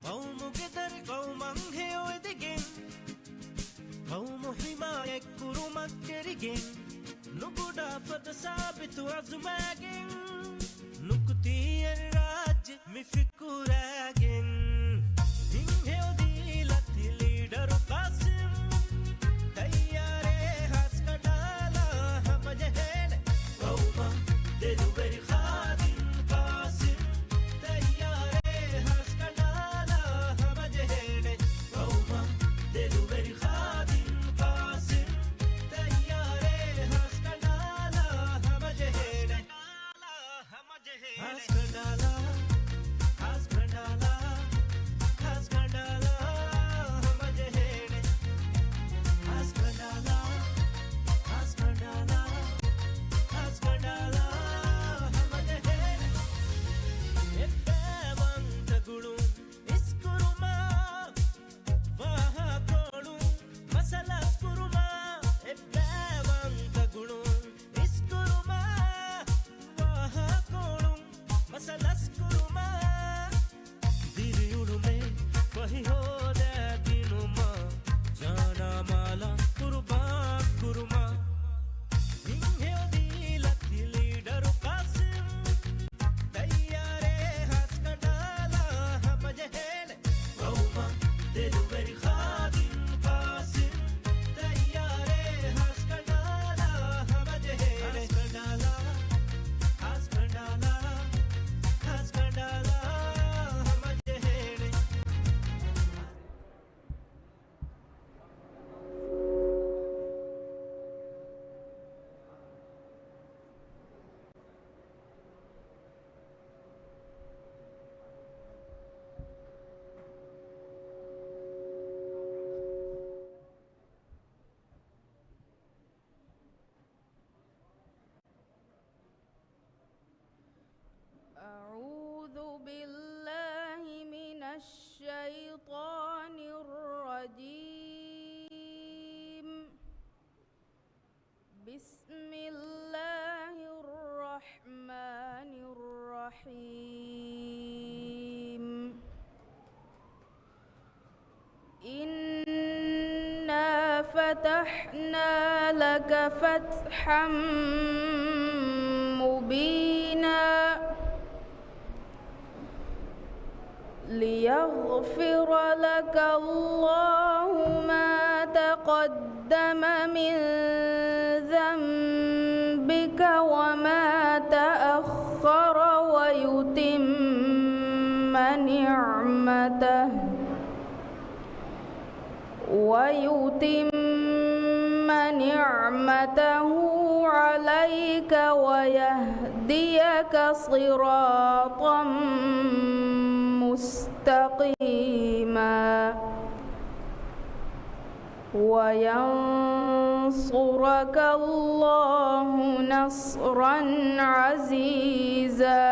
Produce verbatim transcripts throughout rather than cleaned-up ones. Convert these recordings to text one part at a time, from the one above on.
ޤައުމުގެ ދަރި ޤައުމަށް ހެޔޮއެދިގެން، ޤައުމު ޙިމާޔަތްކުރުމަށް ކެރިގެން، ނުގުޑާ ފަދަ ސާބިތު ޢަޒުމާގެން، ނުކުތީ އެއްރާއްޖެ މި ފިކުރާގެން، ހިތްހެޔޮ ދީ ލަތި ލީޑަރު ޤާސިމް، ތައްޔާރޭ ހާސް ކަނޑާލާ ހަމަޖެހޭނެ، ޤައުމަށް ދެލުވެރި ޚާދިމް ޤާސިމް، ތައްޔާރޭ ހާސް ކަނޑާލާ ހަމަޖެހޭނެ، ޤައުމަށް ދެލުވެރި ޚާދިމް ޤާސިމް، ތައްޔާރޭ ހާސް ކަނޑާލާ ހަމަޖެހޭނެ. ހާސް ކަނޑާލާ، ހާސް ކަނޑާލާ، ހާސް ކަނޑާލާ ހަމަޖެހޭނެ. ހާސް ކަނޑާލާ، ހާސް ކަނޑާލާ، ހާސް ކަނޑާލާ ހަމަޖެހޭނެ. އެއްބައިވަންތަ ގުޅުން އިސްކުރުމާ، ވާހަކަކޮޅުން މަސަލަސްކުރުމާ، އެއްބައިވަންތަ ގުޅުން އިސްކުރުމާ، ވާހަކަކޮޅުން މަސަލަސްކުރުމާ، ދިރިއުޅުމެއް ފަހި ހޯދާ ދިނުމަށް، ޖާނާ މާލަ ޤުރުބާން ކުރުމަށް، ހިތްހެޔޮ ދީ ލަތި ލީޑަރު ޤާސިމް، ތައްޔާރޭ ހާސް ކަނޑާލާ ހަމަޖެހޭނެ. ޤައުމަށް ދެލުވެރި ޚާދިމް ޤާސިމް، ތައްޔާރޭ ހާސް ކަނޑާލާ ހަމަޖެހޭނެ. ހާސް ކަނޑާލާ، ހާސް ކަނޑާލާ، ހާސް ކަނޑާލާ ހަމަޖެހޭނެ. أعوذ بالله من الشيطان الرجيم. بسم الله الرحمن الرحيم. إنا فتحنا لك فتحا مبينا. ليغفر لك الله ما تقدم من ذنبك وما تأخر ويتم نعمته، ويتم نعمته عليك ويهديك صراطا مستقيما، وينصرك الله نصرا عزيزا.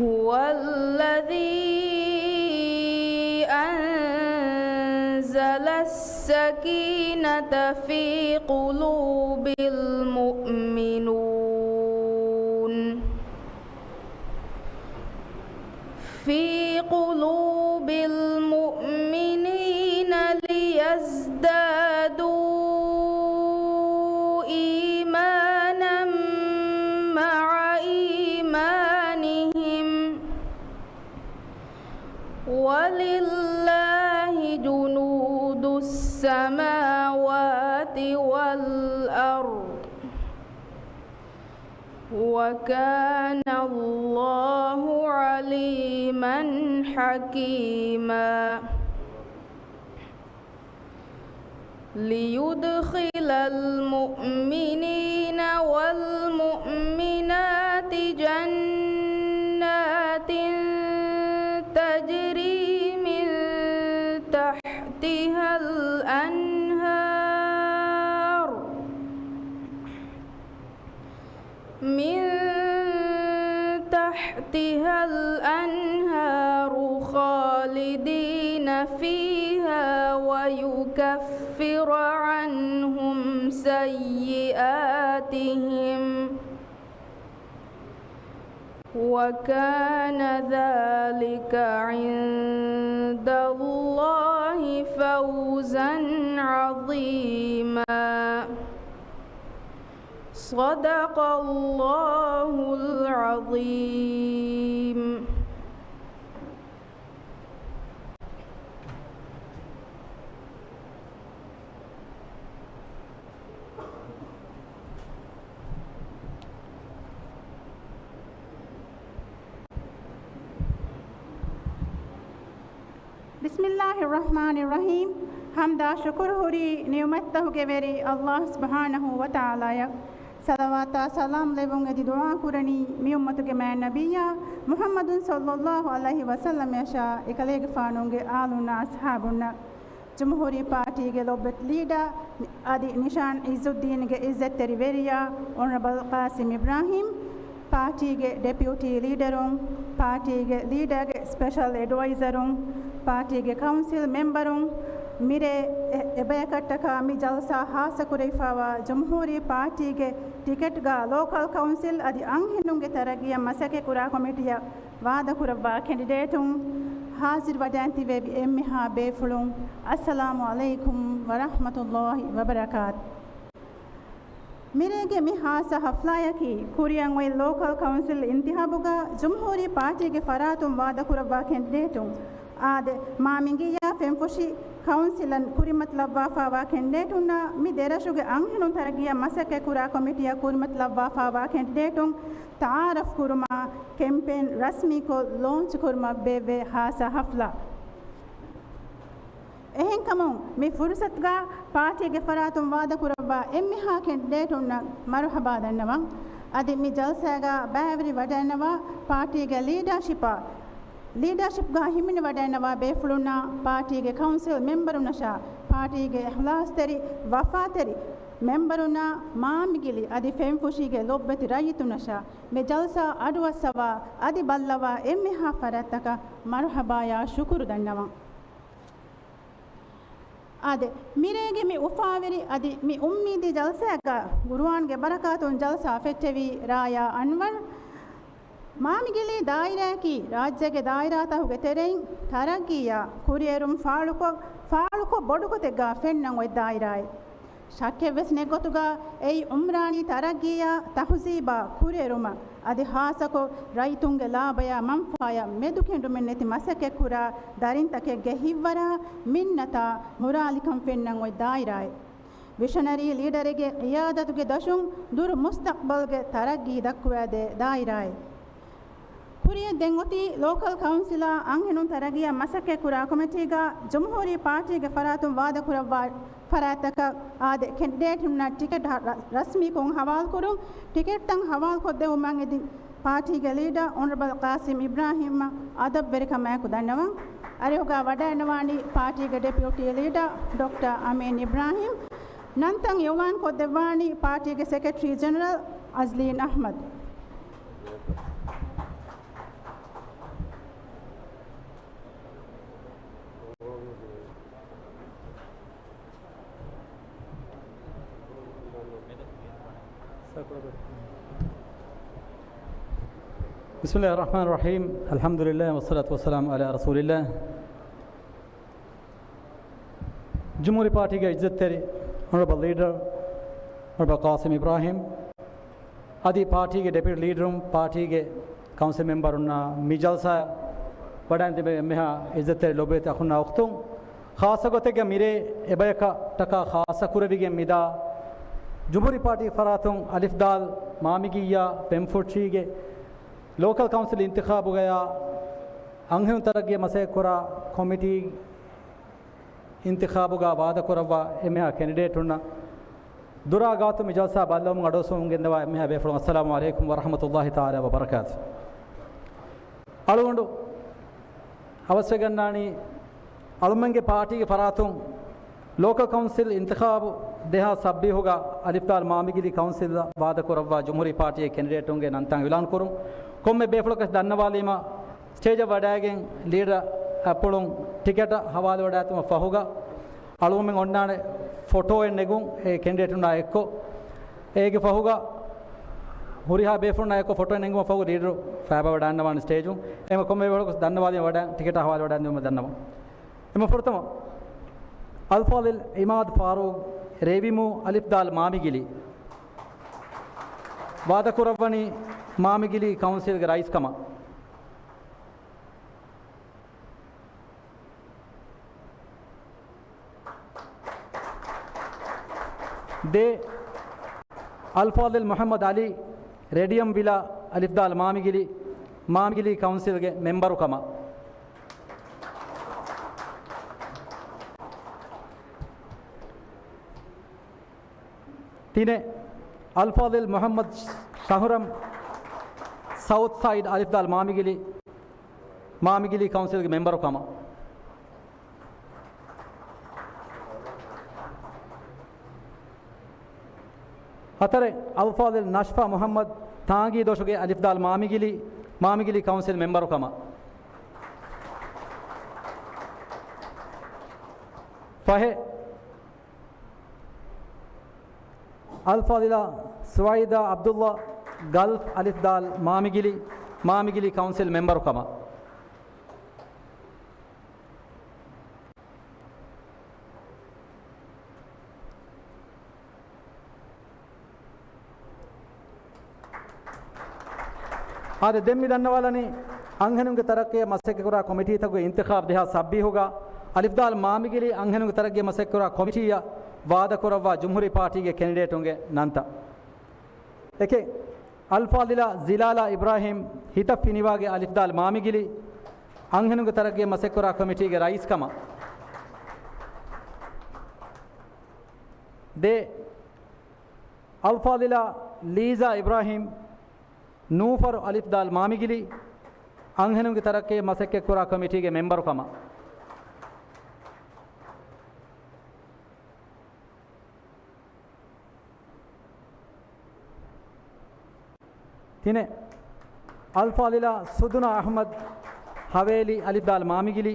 هو الذي أنزل السكينة في قلوب المؤمنون، في قلوب المؤمنين ليزدادوا إيمانا مع إيمانهم، ولله جنود السماوات والأرض، وكان الله عليما حكيما. ليدخل المؤمنين والمؤمنات جنات تجري من تحتها الأنهار، من تحتها الأنهار خالدين فيها ويكفر عنهم سيئاتهم، وكان ذلك عند الله فوزا عظيما. صدق الله العظيم. بسم الله الرحمن الرحيم. ޙަމްދާ ޝުކުރު ހުރީ ނިޢުމަތްތަކުގެ ވެރި ﷲ ސުބްޙާނަހޫ ވަތަޢާލާއަށް. ޞަލަވާތާ ސަލާމް ލެއްވުން އެދި ދުޢާ ކުރަނީ މި އުއްމަތުގެ މާތް ނަބިއްޔާ މުޙައްމަދު ޞައްލައްލާހު ޢަލައިހި ވަސައްލަމައަށާ އެކަލޭގެފާނުގެ އާލުންނާ އަޞްޙާބުންނަށް. ޖުމްހޫރީ ޕާޓީގެ ލޮބުވެތި ލީޑާ އަދި ނިޝާން ޢިއްޒުއްދީންގެ ޢިއްޒަތްތެރި ވެރިޔާ އޮނަރަބަލް ޤާސިމް އިބްރާހީމް، ޕާޓީގެ ޑެޕިއުޓީ ލީޑަރުން، ޕާޓީގެ ލީޑާގެ ސްޕެޝަލް އެޑްވައިޒަރުން، ޕާޓީގެ ކައުންސިލް މެމްބަރުން، މިރޭ އެ-، އެބަޔަކަށްޓަކާ މި ޖަލްސާ ޚާއްޞަކުރެވިފައިވާ ޖުމްހޫރީ ޕާޓީގެ ޓިކެޓްގަ ލޯކަލް ކައުންސިލް އަދި އަންހެނުންގެ ތަރައްގީއަށް މަސައްކަތްކުރާ ކޮމިޓީއަށް ވާދަކުރައްވާ ކެންޑިޑޭޓުން، ހާޒިރުވެޑާން ތިބެވި އެންމެހާ ބޭފުޅުން، އައްސަލާމު ޢަލައިކުމް ވަރަޙްމަތުﷲ ވަބަރަކާތު. މިރޭގެ މި ހާއްސަ ޙަފްލާއަކީ، ކުރިއަށް އޮތް ލޯކަލް ކައުންސިލް އިންތިޚާބުގަ ޖުމްހޫރީ ޕާޓީގެ ފަރާތުން ވާދަކުރައްވާ ކެންޑިޑޭޓުން، އާދެ، މާމިންގިއްޔާ ފެންފުށި ކައުންސިލަށް ކުރިމަތިލައްވާފައިވާ ކެންޑިޑޭޓުންނާ މި ދެރަށުގެ އަންހެނުން ތަރައްގީއަށް މަސައްކަތްކުރާ ކޮމިޓީއަށް ކުރިމަތިލައްވާފައިވާ ކެންޑިޑޭޓުން ތަޢާރަފް ކުރުމާ، ކެމްޕޭން ރަސްމީކޮށް ލޯންޗް ކުރުމަށް ބޭއްވޭ ހާއްސަ ޙަފްލާ. އެހެންކަމުން، މި ފުރުޞަތުގަ ޕާޓީގެ ފަރާތުން ވާދަކުރައްވާ އެންމެހާ ކެންޑިޑޭޓުންނަށް މަރުޙަބާ ދަންނަވަން. އަދި މި ޖަލްސާގަ ބައިވެރި ވަޑައިންނަވާ ޕާޓީގެ ލީޑާޝިޕާ، ލީޑާޝިޕްގަ ހިމެނިވަޑައިންނަވާ ބޭފުޅުންނާ ޕާޓީގެ ކައުންސިލް މެމްބަރުންނަށާ، ޕާޓީގެ އިޚްލާޞްތެރި، ވަފާތެރި މެމްބަރުންނާ، މާމިގިލި އަދި ފެންފުށީގެ ލޮބުވެތި ރައްޔިތުންނަށާ، މި ޖަލްސާ އަޑުއައްސަވާ އަދި ބައްލަވާ އެންމެހާ ފަރާތްތަކަށް މަރުޙަބާޔާ ޝުކުރު ދަންނަވަން. އާދެ، މިރޭގެ މި އުފާވެރި އަދި މި އުއްމީދީ ޖަލްސާގަ ޤުރުއާންގެ ބަރަކާތުން ޖަލްސާ ފެއްޓެވި ރާޔާ އަންވަރު، މާމިގިލީ ދާއިރާއަކީ ރާއްޖޭގެ ދާއިރާތަކުގެ ތެރެއިން ތަރައްގީއާ ކުރިއެރުން ފާޅުކޮށް، ފާޅުކޮށް ބޮޑުގޮތެއްގަ ފެންނަން އޮތް ދާއިރާއެއް. ޝައްކެއްވެސް ނެތް ގޮތުގަ އެއީ ޢުމްރާނީ ތަރައްގީއާ ތަހުޒީބާ ކުރިއެރުމަށް އަދި ޚާއްޞަކޮށް ރައްޔިތުންގެ ލާބަޔާ މަންފާޔަށް މެދުކެނޑުމެއް ނެތި މަސައްކަތްކުރާ ދަރިންތަކެއްގެ ހިތްވަރާ މިންނަތާ މުރާލިކަން ފެންނަން އޮތް ދާއިރާއެއް. ވިޝަނަރީ ލީޑަރެއްގެ ޤިޔާދަތުގެ ދަށުން ދުރު މުސްތަޤްބަލްގެ ތަރައްގީ ދައްކުވައިދޭ ދާއިރާއެއް. ކުރިއަށް ދެން އޮތީ ލޯކަލް ކައުންސިލާ އަންހެނުން ތަރައްގީއަށް މަސައްކަތްކުރާ ކޮމިޓީގަ ޖުމްހޫރީ ޕާޓީގެ ފަރާތުން ވާދަކުރައްވާ ފަރާތްތަކަށް އާދެ، ކެންޑިޑޭޓުންނަށް ޓިކެޓް ރަ-، ރަ-، ރަސްމީކޮށް ހަވާލުކުރުން، ޓިކެޓްތައް ހަވާލުކޮށްދެއްވުމަށް އެދި ޕާޓީގެ ލީޑަރ އޮނަރަބަލް ޤާސިމް އިބްރާހީމަށް އަދަބުވެރިކަމާއެކު ދަންނަވަން. އަރިހުގަ ވަޑައިންނަވާނީ ޕާޓީގެ ޑެޕިއުޓީ ލީޑަރ ޑޮކްޓަރ އަމީން އިބްރާހީމް. ނަންތައް އިޢުލާން ކޮށްދެއްވާނީ ޕާޓީގެ ސެކްރެޓަރީ ޖެނެރަލް އަޒްލީން އަޙްމަދު. بسم الله الرحمن الرحيم. الحمد لله والصلاة والسلام على رسول الله. ޖުމްހޫރީ ޕާޓީގެ ޢިއްޒަތްތެރި އޮނަރަބަލް ލީޑަރ އޮނަރަބަލް ޤާސިމް އިބްރާހީމް، އަދި ޕާޓީގެ ޑެޕިއުޓީ ލީޑަރުން، ޕާޓީގެ ކައުންސިލް މެމްބަރުންނާ، މި ޖަލްސާ ވަޑައިން ތިބެ އެންމެހާ ޢިއްޒަތްތެރި ލޮބުވެތި އަޚުންނާ އުޚްތުން، ޚާއްޞަ ގޮތެއްގަ މިރޭ އެބަޔަކަށްޓަކާ ޚާއްޞަ ކުރެވިގެން މިދާ ޖުމްހޫރީ ޕާޓީ ފަރާތުން އަލިފް ދާލް މާމިގިއްޔާ ފެންފުށީގެ ލޯކަލް ކައުންސިލް އިންތިޚާބުގަޔާ އަންހެނުން ތަރައްގީއަށް މަސައްކަތްކުރާ ކޮމިޓީ އިންތިޚާބުގަ ވާދަކުރައްވާ އެންމެހާ ކެންޑިޑޭޓުންނަށް ދުރާ ގާތު މި ޖަލްސާ ބައްލަވަމުން އަޑުއައްސަވަމުން ގެންދަވާ އެންމެހާ ބޭފުޅުން، އައްސަލާމު ޢަލައިކުމް ވަރަޙްމަތުﷲ ތަޢާލާ ވަބަރަކާތު. އަޅުގަނޑު އަވަސްވެގަންނާނީ، އަޅުމެންގެ ޕާޓީގެ ފަރާތުން ލޯކަލް ކައުންސިލް އިންތިޚާބު ދެހާސް ސައްބީސްގަ އަލިފްދާލް މާމިގިލި ކައުންސިލަށް ވާދަކުރައްވާ ޖުމްހޫރީ ޕާޓީގެ ކެންޑިޑޭޓުންގެ ނަންތައް އިޢުލާން ކުރުން. ކޮންމެ ބޭފުޅަކަށް ދަންނަވާލީމަ، ސްޓޭޖަށް ވަޑައިގެން ލީޑަރ އަށް ޕުޅުން ޓިކެޓަށް ހަވާލުވެވަޑައިގަތުމަށް ފަހުގަ، އަޅުގަނޑުމެން އޮންނާނެ ފޮޓޯއެއް ނެގުން އެ ކެންޑިޑޭޓުންނާ އެއްކޮށް. އޭގެ ފަހުގަ ހުރިހާ ބޭފުޅުންނާ އެކު ފޮޓޯ ނެންގުމަށް ފަހު ލީޑަރު ފައިބަވަޑައިންނަވާނެ ސްޓޭޖުން. އެހެން ކޮންމެ ބޭފުޅަކު ދަންނަވާލީމަ ވަޑައި ޓިކެޓާ ހަވާލުވަޑައިންދިއުމަށް ދަންނަވަން. އެމަ ފުރަތަމަ، އަލްފާޟިލް އިމާދު ފާރޫޤް ރޭވިމޫ އަލިފްދާލް މާމިގިލި. ވާދަކުރައްވަނީ މާމިގިލި ކައުންސިލްގެ ރައީސްކަމަށް. ދޭ، އަލްފާޟިލް މުޙައްމަދު ޢަލީ ރޭޑިއަމް ވިލާ އަލިފްދާލް މާމިގިލި، މާމިގިލި ކައުންސިލްގެ މެމްބަރުކަމަށް. ތިނެއް، އަލްފާޟިލް މުޙައްމަދު ޝަހުރަމް ސައުތު ސައިޑް އަލިފްދާލް މާމިގިލި، މާމިގިލި ކައުންސިލްގެ މެމްބަރު ކަމަށް. ހަތަރެއް، އަލްފާޟިލް ނަޝްފާ މުޙައްމަދު ތާނގީ ދޮށުގެ އަލިފްދާލް މާމިގިލި، މާމިގިލި ކައުންސިލް މެމްބަރު ކަމަށް. ފަހެއް، އަލްފާޟިލާ ސުވައިދާ ޢަބްދުﷲ ގަލްފް އަލިފްދާލް މާމިގިލި، މާމިގިލި ކައުންސިލް މެމްބަރު ކަމަށް. އާދެ، ދެން މި ދަންނަވާލަނީ، އަންހެނުންގެ ތަރައްޤީއަށް މަސައްކަތްކުރާ ކޮމިޓީތަކުގެ އިންތިޚާބު ދެހާސް ސައްބީސްގަ އަލިފްދާލް މާމިގިލި އަންހެނުންގެ ތަރައްޤީއަށް މަސައްކަތްކުރާ ކޮމިޓީއަށް ވާދަކުރައްވާ ޖުމްހޫރީ ޕާޓީގެ ކެނޑިޑޭޓުންގެ ނަންތައް. އެކެއް، އަލްފާޟިލާ ޒިލާލާ އިބްރާހީމް ހިތަށް ފިނިވާގެ އަލިފްދާލް މާމިގިލި އަންހެނުންގެ ތަރައްޤީއަށް މަސައްކަތްކުރާ ކޮމިޓީގެ ރައީސްކަމަށް. ދޭ، އަލްފާޟިލާ ލީޒާ އިބްރާހީމް ނޫފަރު އަލިފްދާލް މާމިގިލި އަންހެނުންގެ ތަރައްޤީއަށް މަސައްކަތްކުރާ ކޮމިޓީގެ މެމްބަރު ކަމަށް. ތިނެއް، އަލްފާޟިލާ ސުދުނާ އަޙްމަދު ހަވޭލީ އަލިފްދާލް މާމިގިލި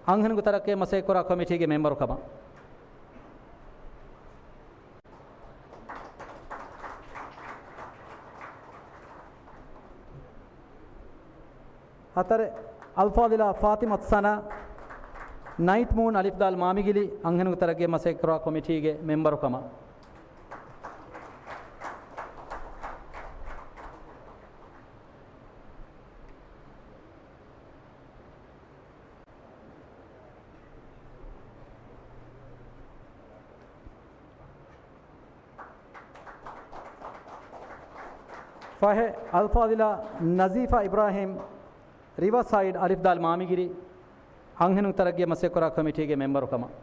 އަންހެނުންގެ ތަރައްޤީއަށް މަސައްކަތްކުރާ ކޮމިޓީގެ މެމްބަރު ކަމަށް. ހަތަރެއް، އަލްފާޟިލާ ފާޠިމަތު ސަނާ ނައިޓް މޫން އަލިފްދާލް މާމިގިލި އަންހެނުންގެ ތަރައްޤީއަށް މަސައްކަތްކުރާ ކޮމިޓީގެ މެމްބަރު ކަމަށް. ފަހެއް، އަލްފާޟިލާ ނަޒީފާ އިބްރާހީމް ރިވަރސައިޑް އަލިފްދާލް މާމިގިލި އަންހެނުން ތަރައްޤީއަށް މަސައްކަތްކުރާ ކޮމިޓީގެ މެމްބަރު ކަމަށް.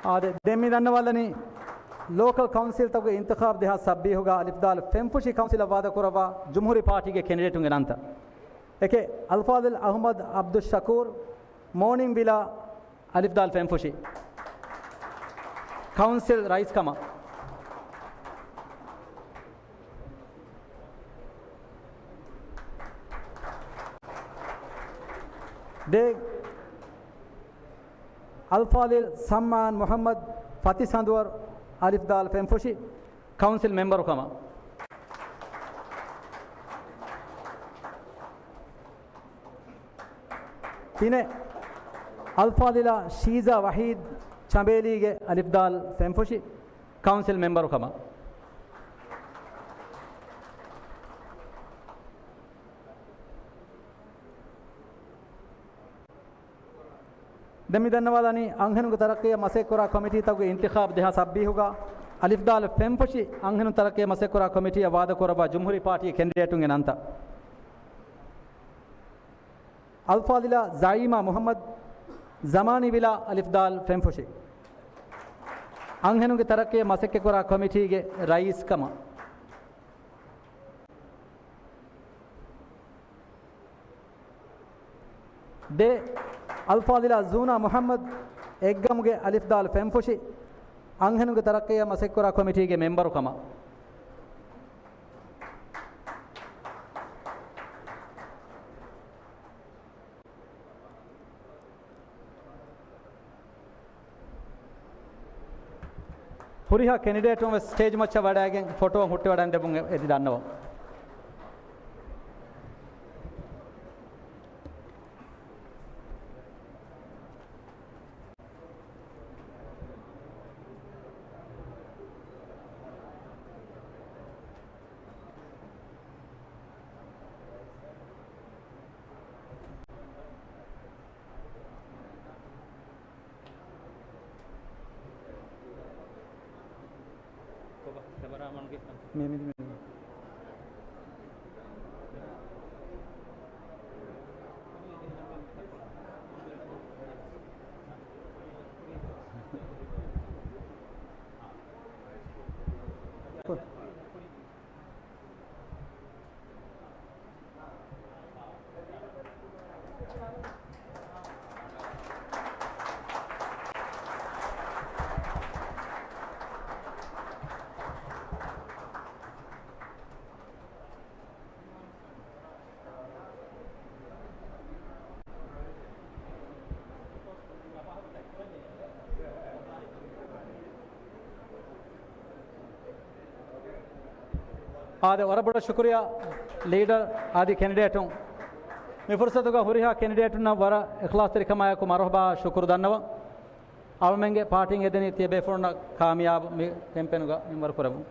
އާދެ، ދެން މި ދަންނަވާލަނީ، ލޯކަލް ކައުންސިލްތަކުގެ އިންތިޚާބު ދެހާސް ސައްބީހުގަ އަލިފްދާލް ފެންފުށި ކައުންސިލަށް ވާދަކުރައްވާ ޖުމްހޫރީ ޕާޓީގެ ކެނޑިޑޭޓުންގެ ނަންތައް. އެކެއް، އަލްފާޟިލް އަޙްމަދު ޢަބްދުއްޝަކޫރު، މޯނިން ވިލާ، އަލިފްދާލް ފެންފުށި ކައުންސިލް ރައީސް ކަމަށް. ދެ، އަލްފާޟިލް ސަމްޢާން މުޙައްމަދު ފަތިސް ހަނދުވަރު، އަލިފްދާލް ފެންފުށި ކައުންސިލް މެމްބަރު ކަމަށް. ތިނެއް، އަލްފާޟިލާ ޝީޒާ ވަޙީދު ޗަނބޭލީގެ އަލިފްދާލް ފެންފުށި ކައުންސިލް މެމްބަރު ކަމަށް. ދެން މި ދަންނަވާލަނީ، އަންހެނުންގެ ތަރައްޤީއަށް މަސައްކަތްކުރާ ކޮމިޓީތަކުގެ އިންތިޚާބު ދެހާސް ސައްބީހުގަ އަލިފްދާލް ފެންފުށި އަންހެނުން ތަރައްޤީއަށް މަސައްކަތްކުރާ ކޮމިޓީއަށް ވާދަކުރައްވާ ޖުމްހޫރީ ޕާޓީގެ ކެނޑިޑޭޓުންގެ ނަންތައް. އަލްފާޟިލާ ޒައީމާ މުޙައްމަދު، ޒަމާނީ ވިލާ، އަލިފްދާލް ފެންފުށި އަންހެނުންގެ ތަރައްޤީއަށް މަސައްކަތްކުރާ ކޮމިޓީގެ ރައީސް ކަމަށް. ދެ، އަލްފާޟިލާ ޒޫނާ މުޙައްމަދު، އެއްގަމުގެ އަލިފްދާލް ފެންފުށި އަންހެނުންގެ ތަރައްޤީއަށް މަސައްކަތްކުރާ ކޮމިޓީގެ މެމްބަރު ކަމަށް. ހުރިހާ ކެނޑިޑޭޓުން ވެސް ސްޓޭޖް މައްޗަށް ވަޑައިގެން ފޮޓޯއަށް ހުއްޓިވަޑައިގެން ދެމުން އެ-، އެދި ދަންނަވަން. ކޮބާ ކެމެރާމަންގެ މި-، މި-، މި-، މި-، އާދެ، ވަރަށް ބޮޑަށް ޝުކުރިއްޔާ ލީޑަރ އަދި ކެނޑިޑޭޓުން. މި ފުރުސަތުގަ ހުރިހާ ކެނޑިޑޭޓުންނަށް ވަރަށް އިޚްލާޞްތެރިކަމާއެކު މަރުޙަބާ ޝުކުރު ދަންނަވަން. އަޅުމެންގެ ޕާޓީން އެދެނީ ތިޔަބޭފުޅުންނަށް ކާމިޔާބު މި ކެމްޕޭނުގަ މިންވަރު ކުރެވުން.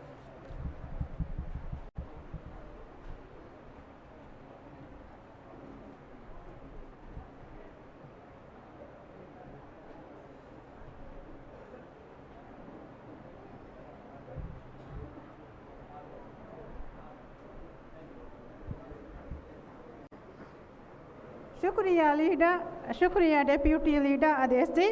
ޝުކުރިއްޔާ ލީޑަރ، ޝުކުރިއްޔާ ޑެޕިއުޓީ ލީޑަރ އަދި އެސްޖީ.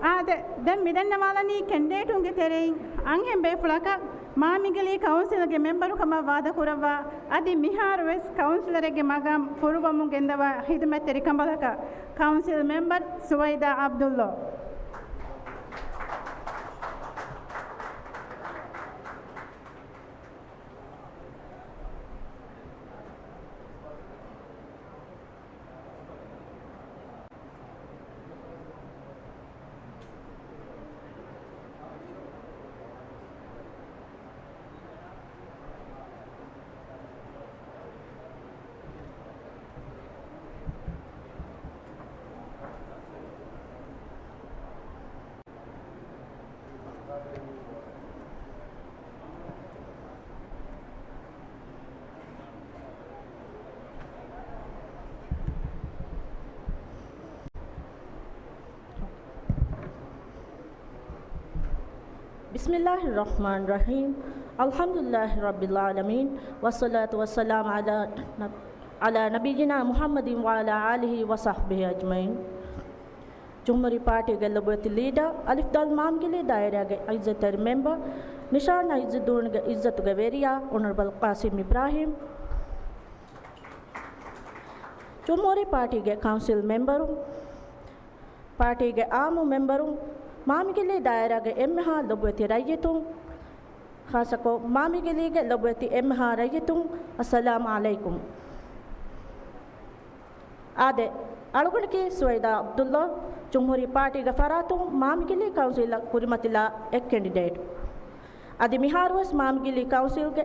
އާދެ، ދެން މިދަންނަވާލަނީ ކެންޑިޑޭޓުންގެ ތެރެއިން އަންހެން ބޭފުޅަކަށް މާމިގެލީ ކައުންސިލްގެ މެމްބަރުކަމަށް ވާދަކުރައްވާ، އަދި މިހާރުވެސް ކައުންސިލަރެއްގެ މަގާމް ފުރުވަމުން ގެންދަވާ ޚިދުމަތްތެރި ކަނބަލަކަށް ކައުންސިލް މެމްބަރު ސުވައިދާ ޢަބްދުﷲ. بسم الله الرحمن الرحيم. الحمد لله رب العالمين. والصلاة والسلام على نب-، على نبينا محمد وعلى آله وصحبه أجمعين. ޖުމްހޫރީ ޕާޓީގެ ލޮބުވެތި ލީޑަރ، އަލިފް ދާލް މާމިގެލީ ދާއިރާގެ އިއްޒަތްތެރި މެމްބަރު، ނިޝާން އިއްޒަތް ދޫނުގެ އިއްޒަތުގެ ވެރިޔާ އޮނަރަބަލް ޤާސިމް އިބްރާހިމް، ޖުމްހޫރީ ޕާޓީގެ ކައުންސިލް މެމްބަރު، ޕާޓީގެ އާއްމު މެމްބަރު، މާމިގެލީ ދާއިރާގެ އެންމެހާ ލޮބުވެތި ރައްޔިތުން، ޚާއްޞަކޮށް، މާމިގެލީގެ ލޮބުވެތި އެންމެހާ ރައްޔިތުން، އައްސަލާމް ޢަލައިކުމް. އާދެ، އަޅުގަނޑަކީ ސުވައިދާ ޢަބްދުﷲ، ޖުމްހޫރީ ޕާޓީގެ ފަރާތުން މާމިގެލީ ކައުންސިލަށް ކުރިމަތިލާ އެއް ކެނޑިޑޭޓް. އަދި މިހާރުވެސް މާމިގެލީ ކައުންސިލްގެ،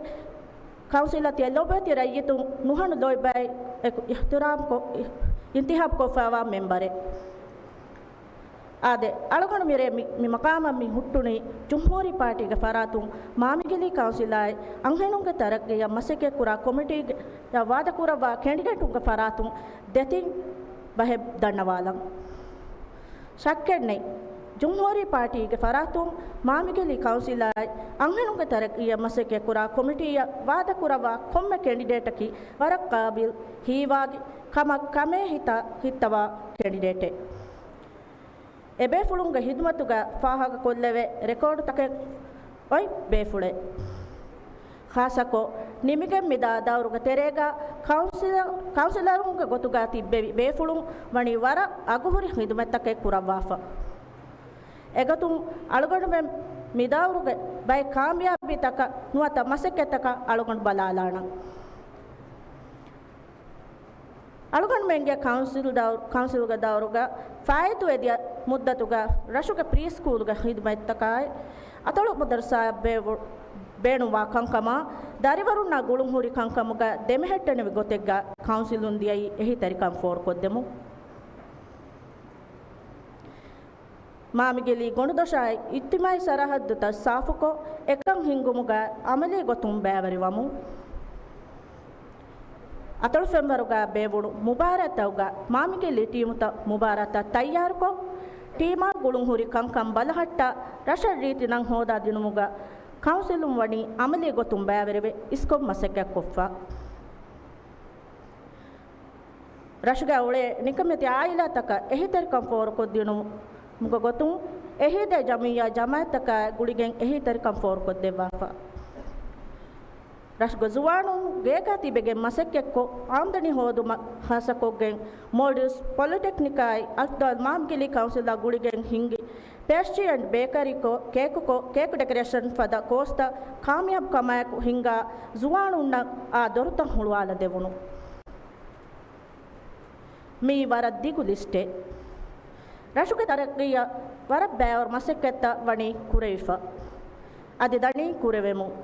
ކައުންސިލަށް ތިޔަ ލޮބުވެތި ރައްޔިތުން ނުހަނު ލޯތްބާއެއް އެކު އިޙްތިރާމްކޮށް، އިންތިޚާބުކޮށްފައިވާ މެމްބަރެއް. އާދެ، އަޅުގަނޑު މިރޭ މި، މި މަޤާމަށް މި ހުއްޓުނީ ޖުމްހޫރީ ޕާޓީގެ ފަރާތުން މާމިގެލީ ކައުންސިލާއި އަންހެނުންގެ ތަރައްޤީއަށް މަސައްކަތްކުރާ ކޮމިޓީގައި ވާދަކުރައްވާ ކެނޑިޑޭޓުންގެ ފަރާތުން ދެތިން ބަހެއް ދަންނަވާލަން. ޝައްކެއްނެތް، ޖުމްހޫރީ ޕާޓީގެ ފަރާތުން މާމިގެލީ ކައުންސިލާއި އަންހެނުންގެ ތަރައްޤީއަށް މަސައްކަތްކުރާ ކޮމިޓީއަށް ވާދަކުރައްވާ ކޮންމެ ކެނޑިޑޭޓަކީ ވަރަށް ޤާބިލް ހީވާގި ކަމަށް ކަމޭ ހިތަށް ހިއްތަވާ ކެނޑިޑޭޓެއް. އެބޭފުޅުންގެ ހިދުމަތުގަ ފާހަގަކޮށްލެވޭ ރެކޯޑުތަކެއް އޮތް ބޭފުޅެއް. ޚާއްޞަކޮށް، ނިމިގެން މިދާ ދައުރުގެ ތެރޭގަ ކައުންސިލަ-، ކައުންސިލަރުންގެ ގޮތުގަ ތިއްބެވި ބޭފުޅުން ވަނީ ވަރަށް އަގުހުރި ހިދުމަތްތަކެއް ކުރައްވާފަ. އެގޮތުން އަޅުގަނޑުމެން މިދައުރުގެ ބައެއް ކާމިޔާބީތަކަށް ނުވަތަ މަސައްކަތްތަކަށް އަޅުގަނޑު ބަލާލާނަން. އަޅުގަނޑުމެންގެ ކައުންސިލް ދައު-، ކައުންސިލްގެ ދައުރުގަ ފާއިތުވެދިޔަ މުއްދަތުގަ ރަށުގެ ޕްރީ ސްކޫލްގެ ހިދުމަތްތަކާއި، އަތޮޅު މަދަރުސާއަށް ބޭ-، ބޭނުންވާ ކަންކަމާ، ދަރިވަރުންނާ ގުޅުންހުރި ކަންކަމުގަ ދެމެހެއްޓެނިވި ގޮތެއްގަ ކައުންސިލުން ދިޔައީ އެހީތެރިކަން ފޯރުކޮށްދެމުން. މާމިގިލީ ގޮނޑުދޮށާއި އިޖްތިމާއީ ސަރަހައްދުތައް ސާފުކޮށް، އެކަން ހިންގުމުގަ އަމަލީ ގޮތުން ބައިވެރިވަމުން. އަތޮޅު ފެންވަރުގަ ބޭއްވުނު މުބާރާތްތަކުގަ މާމިގިލީ ޓީމުތައް މުބާރާތަށް ތައްޔާރުކޮށް، ޓީމާ ގުޅުންހުރި ކަންކަން ބަލަހައްޓާ، ރަށަށް ރީތި ނަން ހޯދާދިނުމުގަ ކައުންސިލުން ވަނީ އަމަލީ ގޮތުން ބައިވެރިވެ އިސްކޮށް މަސައްކަތްކޮށްފަ. ރަށުގަ އުޅޭ ނިކަމެތި އާއިލާތަކަށް އެހީތެރިކަން ފޯރުކޮށްދިނުމުގެ ގޮތުން، އެހީދޭ ޖަމިއްޔާ ޖަމާއަތްތަކާ ގުޅިގެން އެހީތެރިކަން ފޯރުކޮށްދެއްވާފަ. ރަށުގެ ޒުވާނުން ގޭގަ ތިބެގެން މަސައްކަތްކޮށް، އާމްދަނީ ހޯދުމަށް ހާއްސަކޮށްގެން، މޯލްޑިވްސް ޕޮލިޓެކްނިކާއި އަލްދާލް މާމިގިލީ ކައުންސިލާ ގުޅިގެން ހިންގި، ޕޭސްޓްރީ އެންޑް ބޭކަރީކޮށް، ކޭކުކޮށް، ކޭކް ޑެކަރޭޝަން ފަދަ ކޯސްތައް ކާމިޔާބު ކަމާއެކު ހިންގާ ޒުވާނުންނަށް އާ ދޮރުތައް ހުޅުވާލަދެވުނު. މިއީ ވަރަށް ދިގު ލިސްޓެއް. ރަށުގެ ތަރައްގީއަށް ވަރަށް ބައިވަރު މަސައްކަތްތައް ވަނީ ކުރެވިފަ. އަދި ދަނީ ކުރެވެމުން.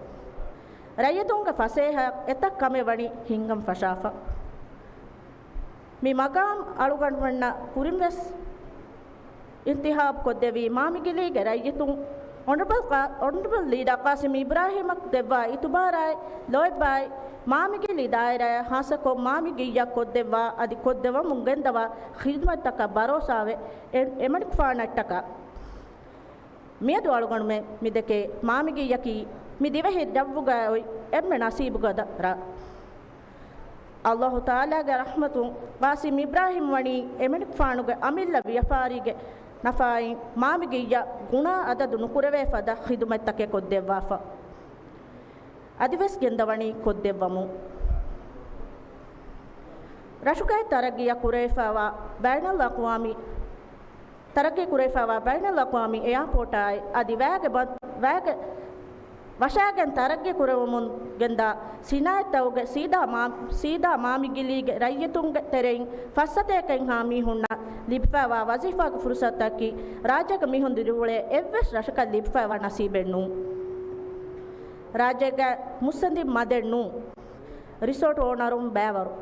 ރައްޔިތުންގެ ފަސޭހަ އެތައް ކަމެއް ވަނީ ހިންގަން ފަށާފަ. މި މަގާމް އަޅުގަނޑުމެންނަށް ކުރިންވެސް އިންތިހާބު ކޮށްދެވީ މާމިގިލީގެ ރައްޔިތުން، އޮނަރަބަލް ޤާ-، އޮނަރަބަލް ލީޑާ ޤާސިމް އިބްރާހީމަށް ދެއްވާ އިތުބާރާއި ލޯތްބާއި، މާމިގިލީ ދާއިރާއަށް ހާއްސަކޮށް މާމިގިއްޔަށް ކޮށްދެއްވާ އަދި ކޮށްދެވަމުން ގެންދަވާ ޚިދުމަތްތަކަށް ބަރޯސާވެ، އެ-، އެމަނިކުފާނަށްޓަކާ. މިއަދު އަޅުގަނޑުމެން މިދެކޭ މާމިގިއްޔަކީ މި ދިވެހި ޖައްވުގައި އޮތް އެންމެ ނަސީބުގަދަ ރަށް. އައްލާހު ތަޢާލާގެ ރަޙްމަތުން ޤާސިމް އިބްރާހީމް ވަނީ އެމަނިކުފާނުގެ އަމިއްލަ ވިޔަފާރީގެ ނަފާއިން މާމިގިއްޔަށް ގުނާ އަދަދު ނުކުރެވޭ ފަދަ ޚިދުމަތްތަކެއް ކޮށްދެއްވާފަ. އަދިވެސް ގެންދަވަނީ ކޮށްދެއްވަމުން. ރަށުގައި ތަރައްގީއަށް ކުރެވިފައިވާ ބައިނަލްއަޤްވާމީ، ތަރައްގީ ކުރެވިފައިވާ ބައިނަލްއަޤްވާމީ އެއާޕޯޓާއި އަދި ވައިގެ ބަ-، ވައިގެ ވަށާގެން ތަރައްގީ ކުރެވެމުން ގެންދާ ސިނާއަތްތަކުގެ ސީދާ މާ-، ސީދާ މާމިގިލީގެ ރައްޔިތުންގެ ތެރެއިން ފައްސަތޭކައެއްހާ މީހުންނަށް ލިބިފައިވާ ވަޒީފާގެ ފުރުސަތަކީ، ރާއްޖޭގެ މީހުން ދިރިއުޅޭ އެއްވެސް ރަށަކަށް ލިބިފައިވާ ނަސީބެއް ނޫން. ރާއްޖޭގެ މުއްސަނދި މަދެއް ނޫން. ރިސޯޓް އޯނަރުން ބައިވަރު.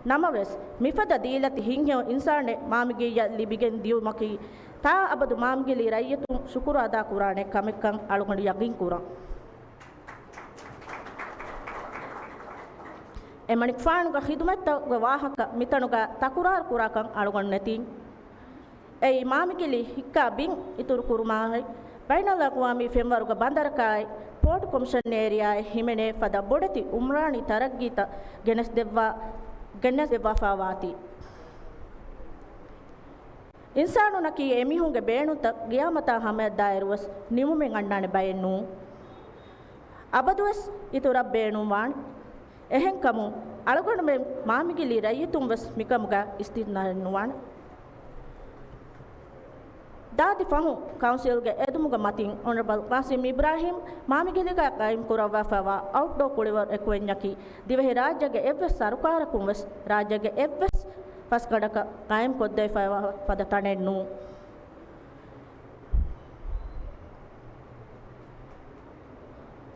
ނަމަވެސް، މިފަދަ ދީލަތި ހިތްހެޔޮ އިންސާނެއް މާމިގިއްޔަށް ލިބިގެން ދިޔުމަކީ، ތާ އަބަދު މާމިގިލީ ރައްޔިތުން ޝުކުރު އަދާކުރާނެ ކަމެއްކަން އަޅުގަނޑު ޔަގީން ކުރަން. އެމަނިކުފާނުގެ ޚިދުމަތްތަކުގެ ވާހަކަ މިތަނުގަ ތަކުރާރު ކުރާކަން އަޅުގަނޑު ނެތީ. އެއީ މާމިގިލީ ހިއްކާ ބިން އިތުރު ކުރުމާއި، ބައިނަލްއަޤްވާމީ ފެންވަރުގެ ބަނދަރަކާއި، ޕޯޓް ކޮމިޝަން އޭރިއާއެއް ހިމެނޭ ފަދަ ބޮޑެތި އުމްރާނީ ތަރައްގީތައް ގެނެސްދެއްވާ، ގެނެސްދެއްވާފައިވާތީ. އިންސާނުންނަކީ އެމީހުންގެ ބޭނުންތައް ގިޔާމަތާ ހަމަޔަށްދާއިރުވެސް ނިމުމެއް އަންނާނެ ބައެއް ނޫން. އަބަދުވެސް އިތުރަށް ބޭނުންވާނެ. އެހެންކަމުން، އަޅުގަނޑުމެން މާމިގިލީ ރައްޔިތުން ވެސް މިކަމުގަ އިސްތިސްނާއެއް ނުވާނެ. ދާދި ފަހުން ކައުންސިލްގެ އެދުމުގެ މަތިން އޮނަރަބަލް ޤާސިމް އިބްރާހީމް މާމިގިލީގަ ޤާއިމް ކުރައްވާފައިވާ އައުޓްޑޯ ކުޅިވަރު އެކުވެންޏަކީ، ދިވެހި ރާއްޖޭގެ އެއްވެސް ސަރުކާރަކުން ވެސް ރާއްޖޭގެ އެއްވެސް ފަސްގަނޑަކަށް ޤާއިމް ކޮށްދެވިފައިވާ ފަދަ ތަނެއް ނޫން.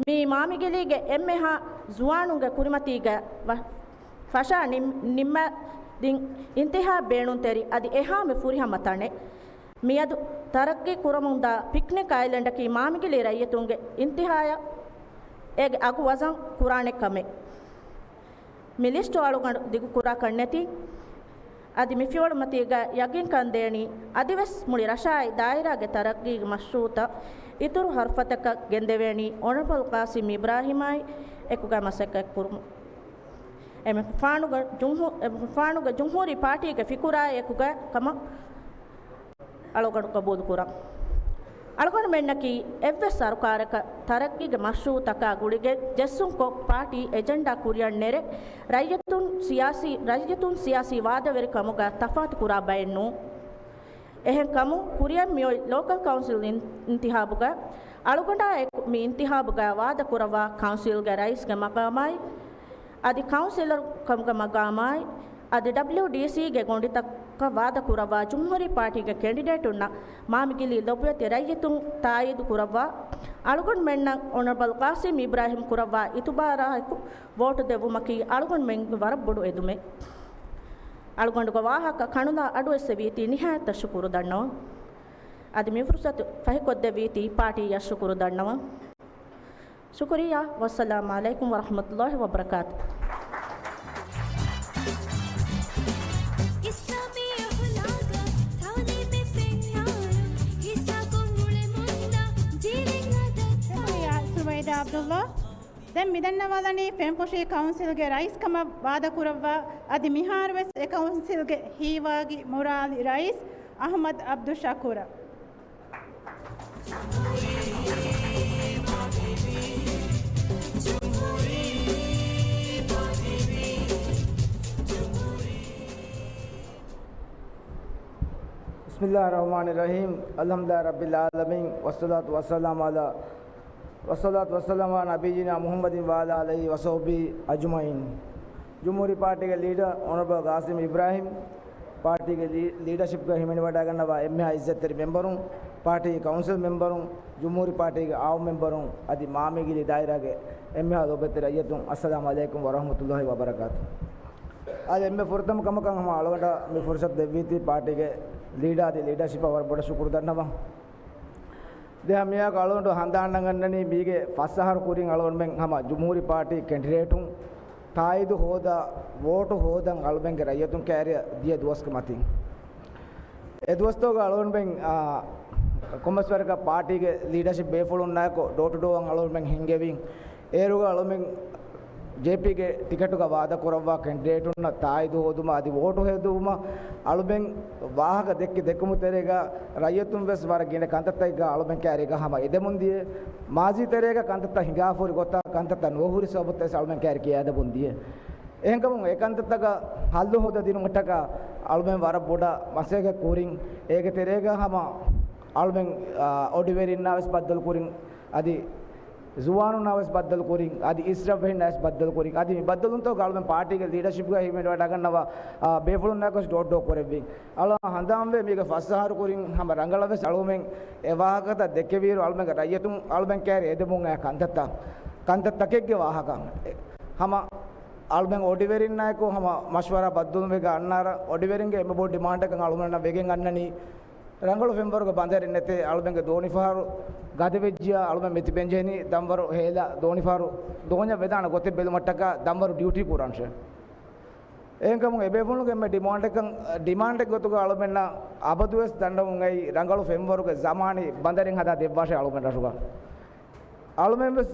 މިއީ މާމިގިލީގެ އެންމެހާ ޒުވާނުންގެ ކުރިމަތީގަ ވަ-، ފަށާ ނިން-، ނިންމާދިން އިންތިހާބް ބޭނުންތެރި އަދި އެހާމެ ފުރިހަމަ ތަނެއް. މިއަދު ތަރައްގީ ކުރަމުންދާ ޕިކްނިކް އައިލެންޑަކީ މާމިގިލީ ރައްޔިތުންގެ އިންތިހާޔަށް އޭގެ އަގު ވަޒަން ކުރާނެ ކަމެއް. މި ލިސްޓު އަޅުގަނޑު ދިގުކުރާކަށް ނެތި. އަދި މި ފިޔަވަޅުމަތީގަ ޔަގީންކަން ދޭނީ، އަދިވެސް މުޅި ރަށާއި ދާއިރާގެ ތަރައްގީގެ މަޝްރޫއުތައް އިތުރު ހަރުފަތަކަށް ގެންދެވޭނީ އޮނަރަބަލް ޤާސިމް އިބްރާހީމާއި އެކުގަ މަސައްކަތްކުރުމުން. އެމަނިކުފާނުގެ ޖުމްހޫ-، އެމަނިކުފާނުގެ ޖުމްހޫރީ ޕާޓީގެ ފިކުރާއި އެކުގަ ކަމަށް އަޅުގަނޑު ޤަބޫލުކުރަން. އަޅުގަނޑުމެންނަކީ އެއްވެސް ސަރުކާރަކަށް ތަރައްގީގެ މަޝްރޫއުތަކާ ގުޅިގެން ޖެއްސުންކޮށް، ޕާޓީ އެޖެންޑާ ކުރިއަށް ނެރެ، ރައްޔިތުން ސިޔާސީ، ރައްޔިތުން ސިޔާސީ ވާދަވެރިކަމުގަ ތަފާތުކުރާ ބައެއް ނޫން. އެހެންކަމުން، ކުރިއަށް މިއޮތް ލޯކަލް ކައުންސިލް އިން-، އިންތިހާބުގަ އަޅުގަނޑާއެކު މި އިންތިހާބުގަ ވާދަކުރައްވާ ކައުންސިލްގެ ރައީސްގެ މަގާމާއި، އަދި ކައުންސިލަރު ކަމުގެ މަގާމާއި، އަދި ޑަބްލިއުޑީސީގެ ގޮނޑިތަކަށް ވާދަކުރައްވާ ޖުމްހޫރީ ޕާޓީގެ ކެންޑިޑޭޓުންނަށް މާމިގިލީ ލޮބުވެތި ރައްޔިތުން ތާއީދު ކުރައްވާ އަޅުގަނޑުމެންނަށް އޮނަރަބަލް ޤާސިމް އިބްރާހިމް ކުރައްވާ އިތުބާރާއެކު ވޯޓު ދެއްވުމަކީ އަޅުގަނޑުމެންގެ ވަރަށް ބޮޑު އެދުމެއް. އަޅުގަނޑުގެ ވާހަކަ ކަނުލާ އަޑު އެއްސެވީތީ ނިހާޔަތަށް ޝުކުރު ދަންނަވަން. އަދި މި ފުރުސަތު ފަހިކޮށްދެއްވީތީ ޕާޓީއަށް ޝުކުރު ދަންނަވަން. ޝުކުރިއްޔާ. ވައްސަލާމް ޢަލައިކުމް ވަރަޙްމަތުﷲ ވަބަރަކާތު. އިސްލާމީ އަޚުލާޤަށް ތަޢުލީމެއް ފެންނާރު، ހިއްސާކޮށް އުޅެމުންދާ ޖީވެން ހަދަން. ޝުކުރިއްޔާ ސުވައިދާ ޢަބްދުﷲ. ދެން މިދަންނަވާލަނީ ފެންފުށީ ކައުންސިލްގެ ރައީސް ކަމަށް ވާދަކުރައްވާ، އަދި މިހާރުވެސް އެ ކައުންސިލްގެ ހީވާގި މުރާލި ރައީސް އަޙްމަދު ޢަބްދުއްޝަކޫރަށް. بسم الله الرحمن الرحيم. الحمد لله رب العالمين. والصلاة والسلام على، والصلاة والسلام على نبينا محمد وعلى آله وصحبه أجمعين. ޖުމްހޫރީ ޕާޓީގެ ލީޑަރ އޮނަރަބަލް ޤާސިމް އިބްރާހިމް، ޕާޓީގެ ލީ-، ލީޑަޝިޕްގައި ހިމެނިވަޑައިގަންނަވާ އެންމެހާ އިއްޒަތްތެރި މެމްބަރުން، ޕާޓީގެ ކައުންސިލް މެމްބަރުން، ޖުމްހޫރީ ޕާޓީގެ އާއްމު މެމްބަރުން، އަދި މާމީގިލީ ދާއިރާގެ އެންމެހާ ލޯބިވެތި ރައްޔިތުން، އައްސަލާމް ޢަލައިކުމް ވަރަޙްމަތުﷲ ވަބަރަކާތު. އަދި އެންމެ ފުރަތަމަ ކަމަކަށް ހަމަ އަޅުގަނޑަށް މި ފުރުސަތު ދެއްވީތީ ޕާޓީގެ ލީޑާ އަދި ލީޑަޝިޕަށް ވަރަށް ބޮޑަށް ޝުކުރު ދަންނަވަން. ދެން މިއާއެކު އަޅުގަނޑު ހަނދާން ނަގަންނަނީ މީގެ ފަސް އަހަރު ކުރިން އަޅުގަނޑުމެން ހަމަ ޖުމްހޫރީ ޕާޓީ ކެންޑިޑޭޓުން ތާއީދު ހޯދާ، ވޯޓު ހޯދަން އަޅުމެންގެ ރައްޔިތުން ކައިރިއަށް ދިޔަ ދުވަސްގެ މަތިން. އެ ދުވަސްތަކުގަ އަޅުގަނޑުމެން، އާ، ކޮންމެސް ވަރަކަށް ޕާޓީގެ ލީޑަޝިޕް ބޭފުޅުންނާއެކު ޑޯ ޓު ޑޯ އަށް އަޅުގަނޑުމެން ހިންގެވިން. އޭރުގަ އަޅުމެން ޖޭޕީގެ ޓިކެޓުގަ ވާދަކުރައްވާ ކެންޑިޑޭޓުންނަށް ތާއީދު ހޯދުމަށް އަދި ވޯޓު ހެދުމަށް އަޅުމެން ވާހަކަ ދެއްކި ދެއްކުމުގެ ތެރޭގަ ރައްޔިތުން ވެސް ވަރަށް ގިނަ ކަންތައްތަކެއްގަ އަޅުމެން ކައިރީގަ ހަމަ އެދެމުން ދިޔަ. މާޒީ ތެރޭގަ ކަންތައްތައް ހިނގާފަ ހުރި ގޮތަށް ކަންތައްތައް ނުވެ ހުރި ސަބަބުތައް ވެސް އަޅުމެން ކައިރި ކިޔައިދެމުން ދިޔަ. އެހެންކަމުން އެ ކަންތައްތަކަށް ހައްލު ހޯދަދިނުމަށްޓަކާ އަޅުމެން ވަރަށް ބޮޑަށް މަސައްކަތް ކުރިން. އޭގެ ތެރޭގަ ހަމަ އަޅުމެން، އާ، އޮޑިވެރިންނާ ވެސް ބައްދަލު ކުރިން. އަދި ޒުވާނުންނާ ވެސް ބައްދަލު ކުރިން، އަދި އިސްރަށްވެހިންނާ ވެސް ބައްދަލު ކުރިން، އަދި މި ބައްދަލުވުންތަކުގަ އަޅުމެން ޕާޓީގެ ލީޑަޝިޕްގައި ހިމެނިވަޑައިގަންނަވާ، އާ، ބޭފުޅުންނާއެކު ވެސް ޑޯ ޓު ޑޯ ކުރެއްވިން. އަޅާ ހަނދާންވޭ މީގެ ފަސް އަހަރު ކުރިން ހަމަ ރަނގަޅަށް ވެސް އަޅުމެން އެ ވާހަކަތައް ދެއްކެވިއިރު އަޅުމެންގެ ރައްޔިތުން އަޅުމެން ކައިރި އެދެމުން އައި ކަންތައްތައް، ކަންތައްތަކެއްގެ ވާހަކަ. ހަމަ އަޅުމެން އޮޑިވެރިންނާއެކު ހަމަ މަޝްވަރާ ބައްދަލުވެގެން އަންނާރަ އޮޑިވެރިންގެ އެންމެ ބޮޑު ޑިމާންޑަކަށް އަޅުމެންނަށް ވެގެން އަންނަނީ ރަނގަޅު ފެންވަރުގެ ބަނދަރެއް ނެތޭ، އަޅުމެންގެ ދޯނިފަހަރު ގަދަވެއްޖިޔާ، އަޅުމެން މިތިބެން ޖެހެނީ ދަންވަރު ހޭލާ ދޯނިފަހަރު ދޯންޏަށް ވެދާނެ ގޮތެއް ބެލުމަށްޓަކާ ދަންވަރު ޑިއުޓީ ކުރަންށޭ. އެހެންކަމުން އެބޭފުޅުންގެ އެންމެ ޑިމާންޑަކަށް، ޑިމާންޑެއް ގޮތުގަ އަޅުމެންނަށް އަބަދުވެސް ދަންނަވަން އައީ ރަނގަޅު ފެންވަރުގެ ޒަމާނީ ބަނދަރެއް ހަދާ ދެއްވާށޭ އަޅުމެން ރަށުގަ. އަޅުމެން ވެސް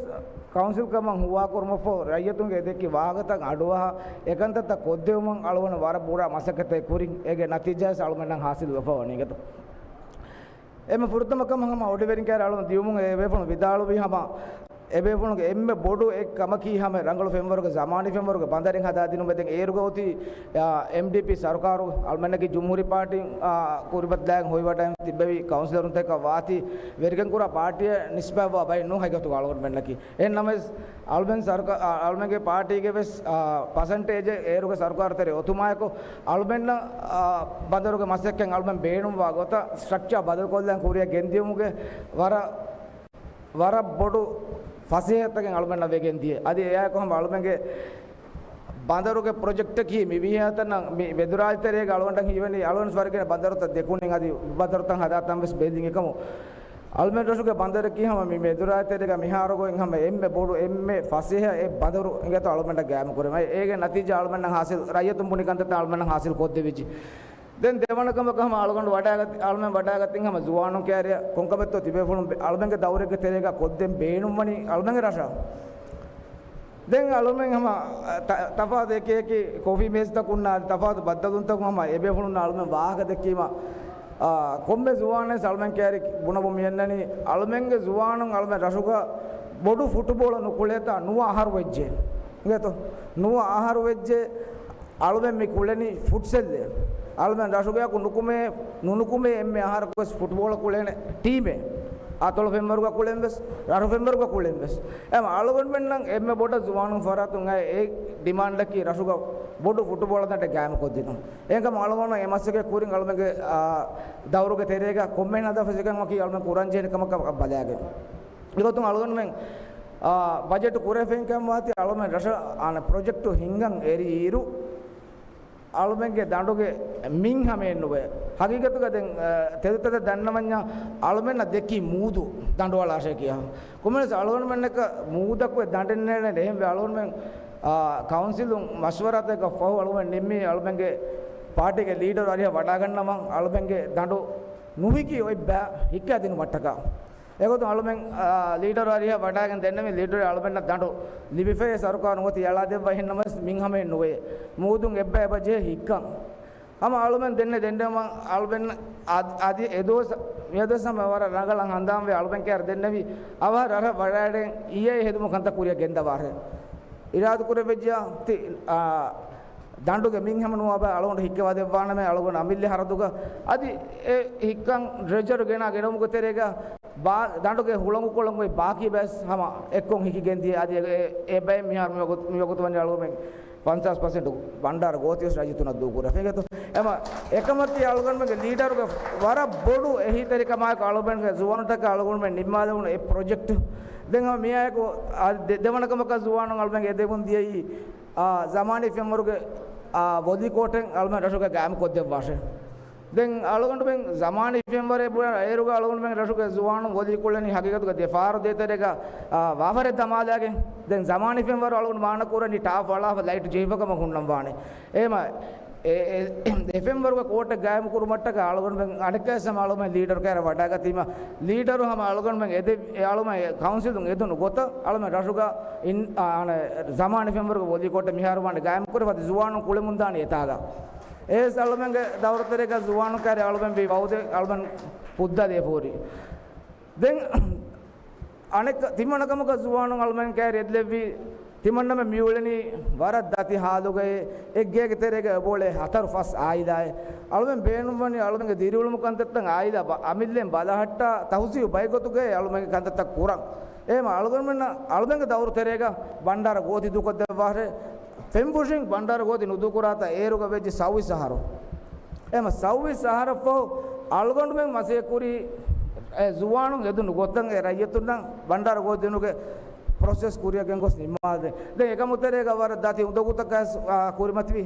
ކައުންސިލް ކަމަށް ހުވާކުރުމަށްފަހު ރައްޔިތުންގެ އެދެއްކި ވާހަކަތައް އަޑުއަހާ، އެކަންތައްތައް ކޮށްދެވުމަށް އަޅުގަނޑު ވަރަށް ބުރާ މަސައްކަތެއް ކުރިން، އޭގެ ނަތީޖާ ވެސް އަޅުމެންނަށް ހާސިލް ވެފަ ވަނީ ގެތޯ. އެންމެ ފުރަތަމަ ކަމަށް ހަމަ އޮޑިވެރިން ކައިރި އަޅުގަނޑު ދިޔުމުން އެ ބޭފުޅުން ވިދާޅުވީ ހަމަ އެ ބޭފުޅުންގެ އެންމެ ބޮޑު އެއް ކަމަކީ ހަމަ ރަނގަޅު ފެންވަރުގެ ޒަމާނީ ފެންވަރުގެ ބަނދަރެއް ހަދާދިނުމެއް. ދެން އޭރުގަ އޮތީ، އާ، އެމްޑީޕީ ސަރުކާރު އަޅުމެންނަކީ ޖުމްހޫރީ ޕާޓީ، އާ، ކުރިމަތިލާގެން ހޮވިވަޑައި ތިއްބެވި ކައުންސިލަރުންތަކަށް ވާތީ ވެރިކަން ކުރާ ޕާޓީއެއް ނިސްބަތްވާ ބައެއް ނޫން ހަގީގަތުގަ އަޅުގަނޑުމެންނަކީ. އެހެން ނަމަވެސް އަޅުމެން ސަރުކާ-، އަ-، އަޅުމެންގެ ޕާޓީގެ ވެސް، އާ، ޕަސެންޓޭޖެއް އޭރުގެ ސަރުކާރު ތެރެ އޮތުމާއެކު އަޅުމެންނަށް، އާ، ބަނދަރުގެ މަސައްކަތް އަޅުމެން ބޭނުންވާ ގޮތަށް ސްޓްރަކްޗާ ބަދަލުކޮށްލަން ކުރިއަށް ގެންދިޔުމުގެ ވަރަށް، ވަރަށް ބޮޑު ފަސޭހަތަކެއް އަޅުމެންނަށް ވެގެން ދިޔަ. އަދި އެއާއެކު ހަމަ އަޅުމެންގެ ބަނދަރުގެ ޕްރޮޖެކްޓަކީ މި ވީހާތަން މި ވެދުރާލި ތެރޭގަ އަޅުގަނޑަށް ހީވަނީ އަޅުގަނޑު ވަރަށް ގިނަ ބަނދަރުތައް ދެކުނިން އަދި ބަނދަރުތައް ހަދާތަން ވެސް ބެލިން އެކަމު އަޅުމެން ރަށުގެ ބަނދަރަކީ ހަމަ މި ވެދުރާލި ތެރޭގަ މިހާރު ގޮތް ހަމަ އެންމެ ބޮޑު އެންމެ ފަސޭހަ އެއް ބަނދަރު އިނގޭތޯ އަޅުމެންނަށް ގާއިމު ކުރެވޭ. އޭގެ ނަތީޖާ އަޅުމެންނަށް ހާސިލް، ރައްޔިތުން ބުނި ކަންތައްތައް އަޅުމެންނަށް ހާސިލް ކޮށްދެވިއްޖެ. ދެން ދެވަނަ ކަމަކަށް ހަމަ އަޅުގަނޑު ވަޑައިގަތި، އަޅުމެން ވަޑައިގަތިން ހަމަ ޒުވާނުން ކައިރިއަށް ކޮންކަމެއްތޯ ތިބޭފުޅުން ބެ-، އަޅުމެންގެ ދައުރެއްގެ ތެރޭގަ ކޮށްދޭން ބޭނުންވަނީ އަޅުމެންގެ ރަށަށް. ދެން އަޅުމެން ހަމަ ތަ-، ތަފާތު އެކި އެކި ކޮފީ މޭޒުތަކުންނާ ތަފާތު ބައްދަލުވުންތަކުން ހަމަ އެބޭފުޅުންނާ އަޅުމެން ވާހަކަ ދެއްކީމަ، އާ، ކޮންމެ ޒުވާނެއް ވެސް އަޅުމެން ކައިރި ބުނަމުން މިއަންނަނީ އަޅުމެންގެ ޒުވާނުން އަޅުމެން ރަށުގަ ބޮޑު ފުޓުބޯޅަ ނުކުޅޭތާ ނުވަ އަހަރު ވެއްޖެ. އިނގޭތޯ؟ ނުވަ އަހަރު ވެއްޖެ. އަޅުމެން މި ކުޅެނީ ފުޓްސަލްއެއް. އަޅުމެން ރަށުގެއަކު ނުކުމޭ، ނުނުކުމޭ އެންމެ އަހަރަކު ވެސް ފުޓްބޯޅަ ކުޅޭނެ ޓީމެއް. އަތޮޅު ފެންވަރުގަ ކުޅެން ވެސް، ރަށު ފެންވަރުގަ ކުޅެން ވެސް. އެހެން އަޅުގަނޑުމެންނަށް އެންމެ ބޮޑަށް ޒުވާނުން ފަރާތުން އައި އެ ޑިމާންޑަކީ ރަށުގަ ބޮޑު ފުޓުބޯޅަ ތަންޓެއް ގާއިމުކޮށްދިނުން. އެހެންކަމުން އަޅުގަނޑު އެ މަސައްކަތް ކުރިން އަޅުމެންގެ، އާ، ދައުރުގެ ތެރޭގަ ކޮންމެހެން ހަދަފެއް ވެސް އެކަމަކީ އަޅުމެން ކުރަންޖެހޭނެ ކަމަކަށް ބަލާގެން. އެގޮތުން އަޅުގަނޑުމެން، އާ، ބަޖެޓު ކުރެވެފައިން ކަމަށް ވާތީ އަޅުމެން ރަށަށް އާނ ޕްރޮޖެކްޓު ހިންގަން އެރިއިރު، އަޅުމެންގެ ދަނޑުގެ މިންހަމައެއް ނުވޭ. ހަގީގަތުގަ ދެން، އަ، ތެދުތަދެއް ދަންނަވަންޏާ އަޅުމެންނަށް ދެއްކީ މޫދު ދަނޑުއަޅާށޭ ކިޔާ. ކޮމެންސް އަޅުގަނޑުމެންނަކަށް މޫދަކު އެ ދަނޑެއް ނޭޅޭނެ. އެހެންވެ އަޅުގަނޑުމެން، އާ، ކައުންސިލުން މަޝްވަރާތަކަށް ފަހު އަޅުގަނޑު ނިންމީ އަޅުމެންގެ ޕާޓީގެ ލީޑަރު އަރިހަށް ވަޑާގަންނަވަން އަޅުމެންގެ ދަނޑު ނުހިކި އޮތް ބައި ހިއްކާދިނުމަށްޓަކާ. އެގޮތުން އަޅުމެން، އާ، ލީޑަރު އަރިހަށް ވަޑާގެން ދެންނެވި ލީޑަރު އަޅުމެންނަށް ދަނޑު ލިބިފައި ސަރުކާރުން އޮތީ އަޅާދެއްވާ އެހެންނަމަވެސް މިންހަމައެއް ނުވޭ. މޫދުން އެއްބައި އެބަ ޖެހޭ ހިއްކަން. ހަމަ އަޅުމެން ދެންނެ ދެންނެވުމަށް އަޅުމެން އަދި، އަދި އެދުވަސް، މިއަދުވެސް ހަމަ ވަރަށް ރަނގަޅަށް ހަނދާންވެ އަޅުމެން ކައިރި ދެންނެވި އަވަހަށް ރަށަށް ވަޑައިގެން އިއްޔެ ހެދުމުގެ ކަންތައް ކުރިއަށް ގެންދަވާށޭ. އިރާދަކުރެއްވިއްޔާ ތި، އާ، ދަނޑުގެ މިންހަމަ ނުވާ ބައި އަޅުގަނޑު ހިއްކަވާ ދެއްވާނަމޭ އަޅުގަނޑު އަމިއްލަ ހަރަދުގަ. އަދި އެ ހިއްކަން ޑްރެޖަރު ގެނާ ގެނައުމުގެ ތެރޭގަ ބާ، ދަނޑުގެ ހުޅަނގު ކޮޅަނގު ބާކީ ބައެއް ހަމަ އެއްކޮށް ހިކިގެން ދިޔަ. އަދި އެ، އެ ބައެއް މިހާރު މިވަގުތު، މިވަގުތު ވަނީ އަޅުގަނޑުމެން ފަންސާސް ޕަސެންޓު ބަންޑާރަ ގޯތިވެސް ރައްޔިތުންނަށް ދޫކުރާ. އެހެންވީމަ އެކަމަކީ އަޅުގަނޑުމެންގެ ލީޑަރުގެ ވަރަށް ބޮޑު އެހީތެރިކަމާއެކު އަޅުގަނޑުގެ ޒުވާނުންތަކަށް އަޅުގަނޑުމެން ނިންމާލެވުނު އެ ޕްރޮޖެކްޓް. ދެން ހަމަ މިއާއެކު އާ، ދެ، ދެވަނަ ކަމަކަށް ޒުވާނުން އަޅުގަނޑުމެން އެދެމުން ދިޔައީ، އާ، ޒަމާނީ ފެންވަރުގެ، އާ، ވޮލީ ކޯޓެއް އަޅުގަނޑުމެން ރަށުގަ ގާއިމް ކޮށްދެއްވާށޭ. ދެން އަޅުގަނޑުމެން ޒަމާނީ ފެންވަރެއް ބުނާ އޭރުގަ އަޅުގަނޑުމެން ރަށުގެ ޒުވާނުން ވޮލީ ކުޅެނީ ހަގީގަތުގަ ދެ ފާރު ދޭތެރޭގަ، އާ، ވާފަރެއް ދަމާލާގެން. ދެން ޒަމާނީ ފެންވަރު އަޅުގަނޑު މާނަ ކުރަނީ ޓާފް އަޅާފަ ލައިޓް ޖެހިފަ ކަމަށް ހުންނަން ވާނެ. އެހެމަ އެ، އެ، އެ ފެންވަރުގެ ކޯޓެއް ގާއިމު ކުރުމަށްޓަކައި އަޅުގަނޑުމެން އަނެއްކާވެސް ހަމަ އަޅުގަނޑުމެން ލީޑަރު ކައިރި ވަޑާގަތީމަ، ލީޑަރު ހަމަ އަޅުގަނޑުމެން އެދެ، އެ އަޅުގަނޑުމެން ކައުންސިލުން އެދުނު ގޮތަށް އަޅުގަނޑުމެން ރަށުގަ އިން، އާ، އަނެއް ޒަމާނީ ފެންވަރުގެ ވޮލީ ކޯޓެއް މިހާރު ވާނެ ގާއިމު ކުރެފަ އަދި ޒުވާނުން ކުޅެމުންދާނީ އެތާގަ. އެހެންވެސް އަޅުގަނޑުމެންގެ ދައުރު ތެރޭގަ ޒުވާނުން ކައިރި އަޅުގަނޑުމެން ވީ ވައުދެއް އަޅުގަނޑު ފުއްދާ ދޭފަ ހުރީ. ދެން އަނެއް ތިމަންނަ ކަމަކަށް ޒުވާނުން އަޅުމެން ކައިރި އެދިލެއްވީ، ތިމަންނަމެން މިއުޅެނީ ވަރަށް ދަތި ހާލުގައި. އެއްގޭގެ ތެރޭގަ އެބައުޅޭ ހަތަރު ފަސް އާއިލާއެއް. އަޅުމެން ބޭނުންވަނީ އަޅުމެންގެ ދިރިއުޅުމުގެ ކަންތައްތައް އާއިލާ ބަ، އަމިއްލައިން ބަލަހައްޓާ ތަހުޒީބު ބައިގޮތުގައި އަޅުމެންގެ ކަންތައްތައް ކުރަން. އެހެމަ އަޅުގަނޑުމެންނަށް އަޅުމެންގެ ދައުރު ތެރޭގަ ބަންޑާރަ ގޯތި ދޫކޮށްދެއްވާށޭ. ފެންފުށިން ބަންޑާރަ ގޯތި ނުދޫކުރާތާ އޭރުގަ ވެއްޖެ ސައުވީސް އަހަރު. އެހެމަ ސައުވީސް އަހަރަށްފަހު އަޅުގަނޑުމެން މަސައްކަތް ކުރީ އެ ޒުވާނުން އެދުނު ގޮތަށް އެ ރައްޔިތުންނަށް ބަންޑާރަ ގޯތި ދިނުމުގެ ޕްރޮސެސް ކުރިއަށް ގެންގޮސް ނިންމާލަން. ދެން އެކަމު ތެރޭގަ ވަރަށް ދަތި އުނދަގޫތަކަށް، އާ، ކުރިމަތިވި.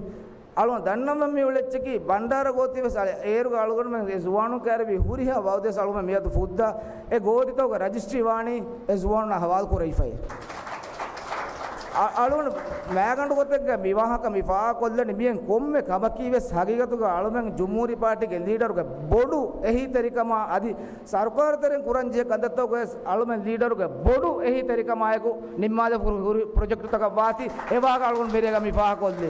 އަޅުގަނޑު ދަންނަވަން މި އުޅެއްޗަކީ ބަންޑާރަ ގޯތިވެސް އަޅެ އޭރުގަ އަޅުގަނޑުމެން އެ ޒުވާނުން ކައިރިވި ހުރިހާ ވައުދެއް އަޅުގަނޑު މިއަދު ފުއްދާ އެ ގޯތިތަކުގެ ރަޖިސްޓްރީ ވާނީ އެ ޒުވާނުންނަށް ހަވާލު ކުރެވިފައި. އަ، އަޅުގަނޑު މައިގަނޑު ގޮތެއްގަ މި ވާހަކަ މި ފާހަގަކޮށްލަނީ މިއިން ކޮންމެ ކަމަކީ ވެސް ހަގީގަތުގަ އަޅުމެން ޖުމްހޫރީ ޕާޓީގެ ލީޑަރުގެ ބޮޑު އެހީތެރިކަމާ އަދި ސަރުކާރު ތެރެއިން ކުރަންޖެހޭ ކަންތައްތަކުގައި އަޅުމެން ލީޑަރުގެ ބޮޑު އެހީތެރިކަމާއެކު ނިންމާލެ ހުރި، ހުރި ޕްރޮޖެކްޓްތަކަށް ވާތީ އެ ވާހަކަ އަޅުގަނޑު މިރޭގަ މި ފާހަގަކޮށްލީ.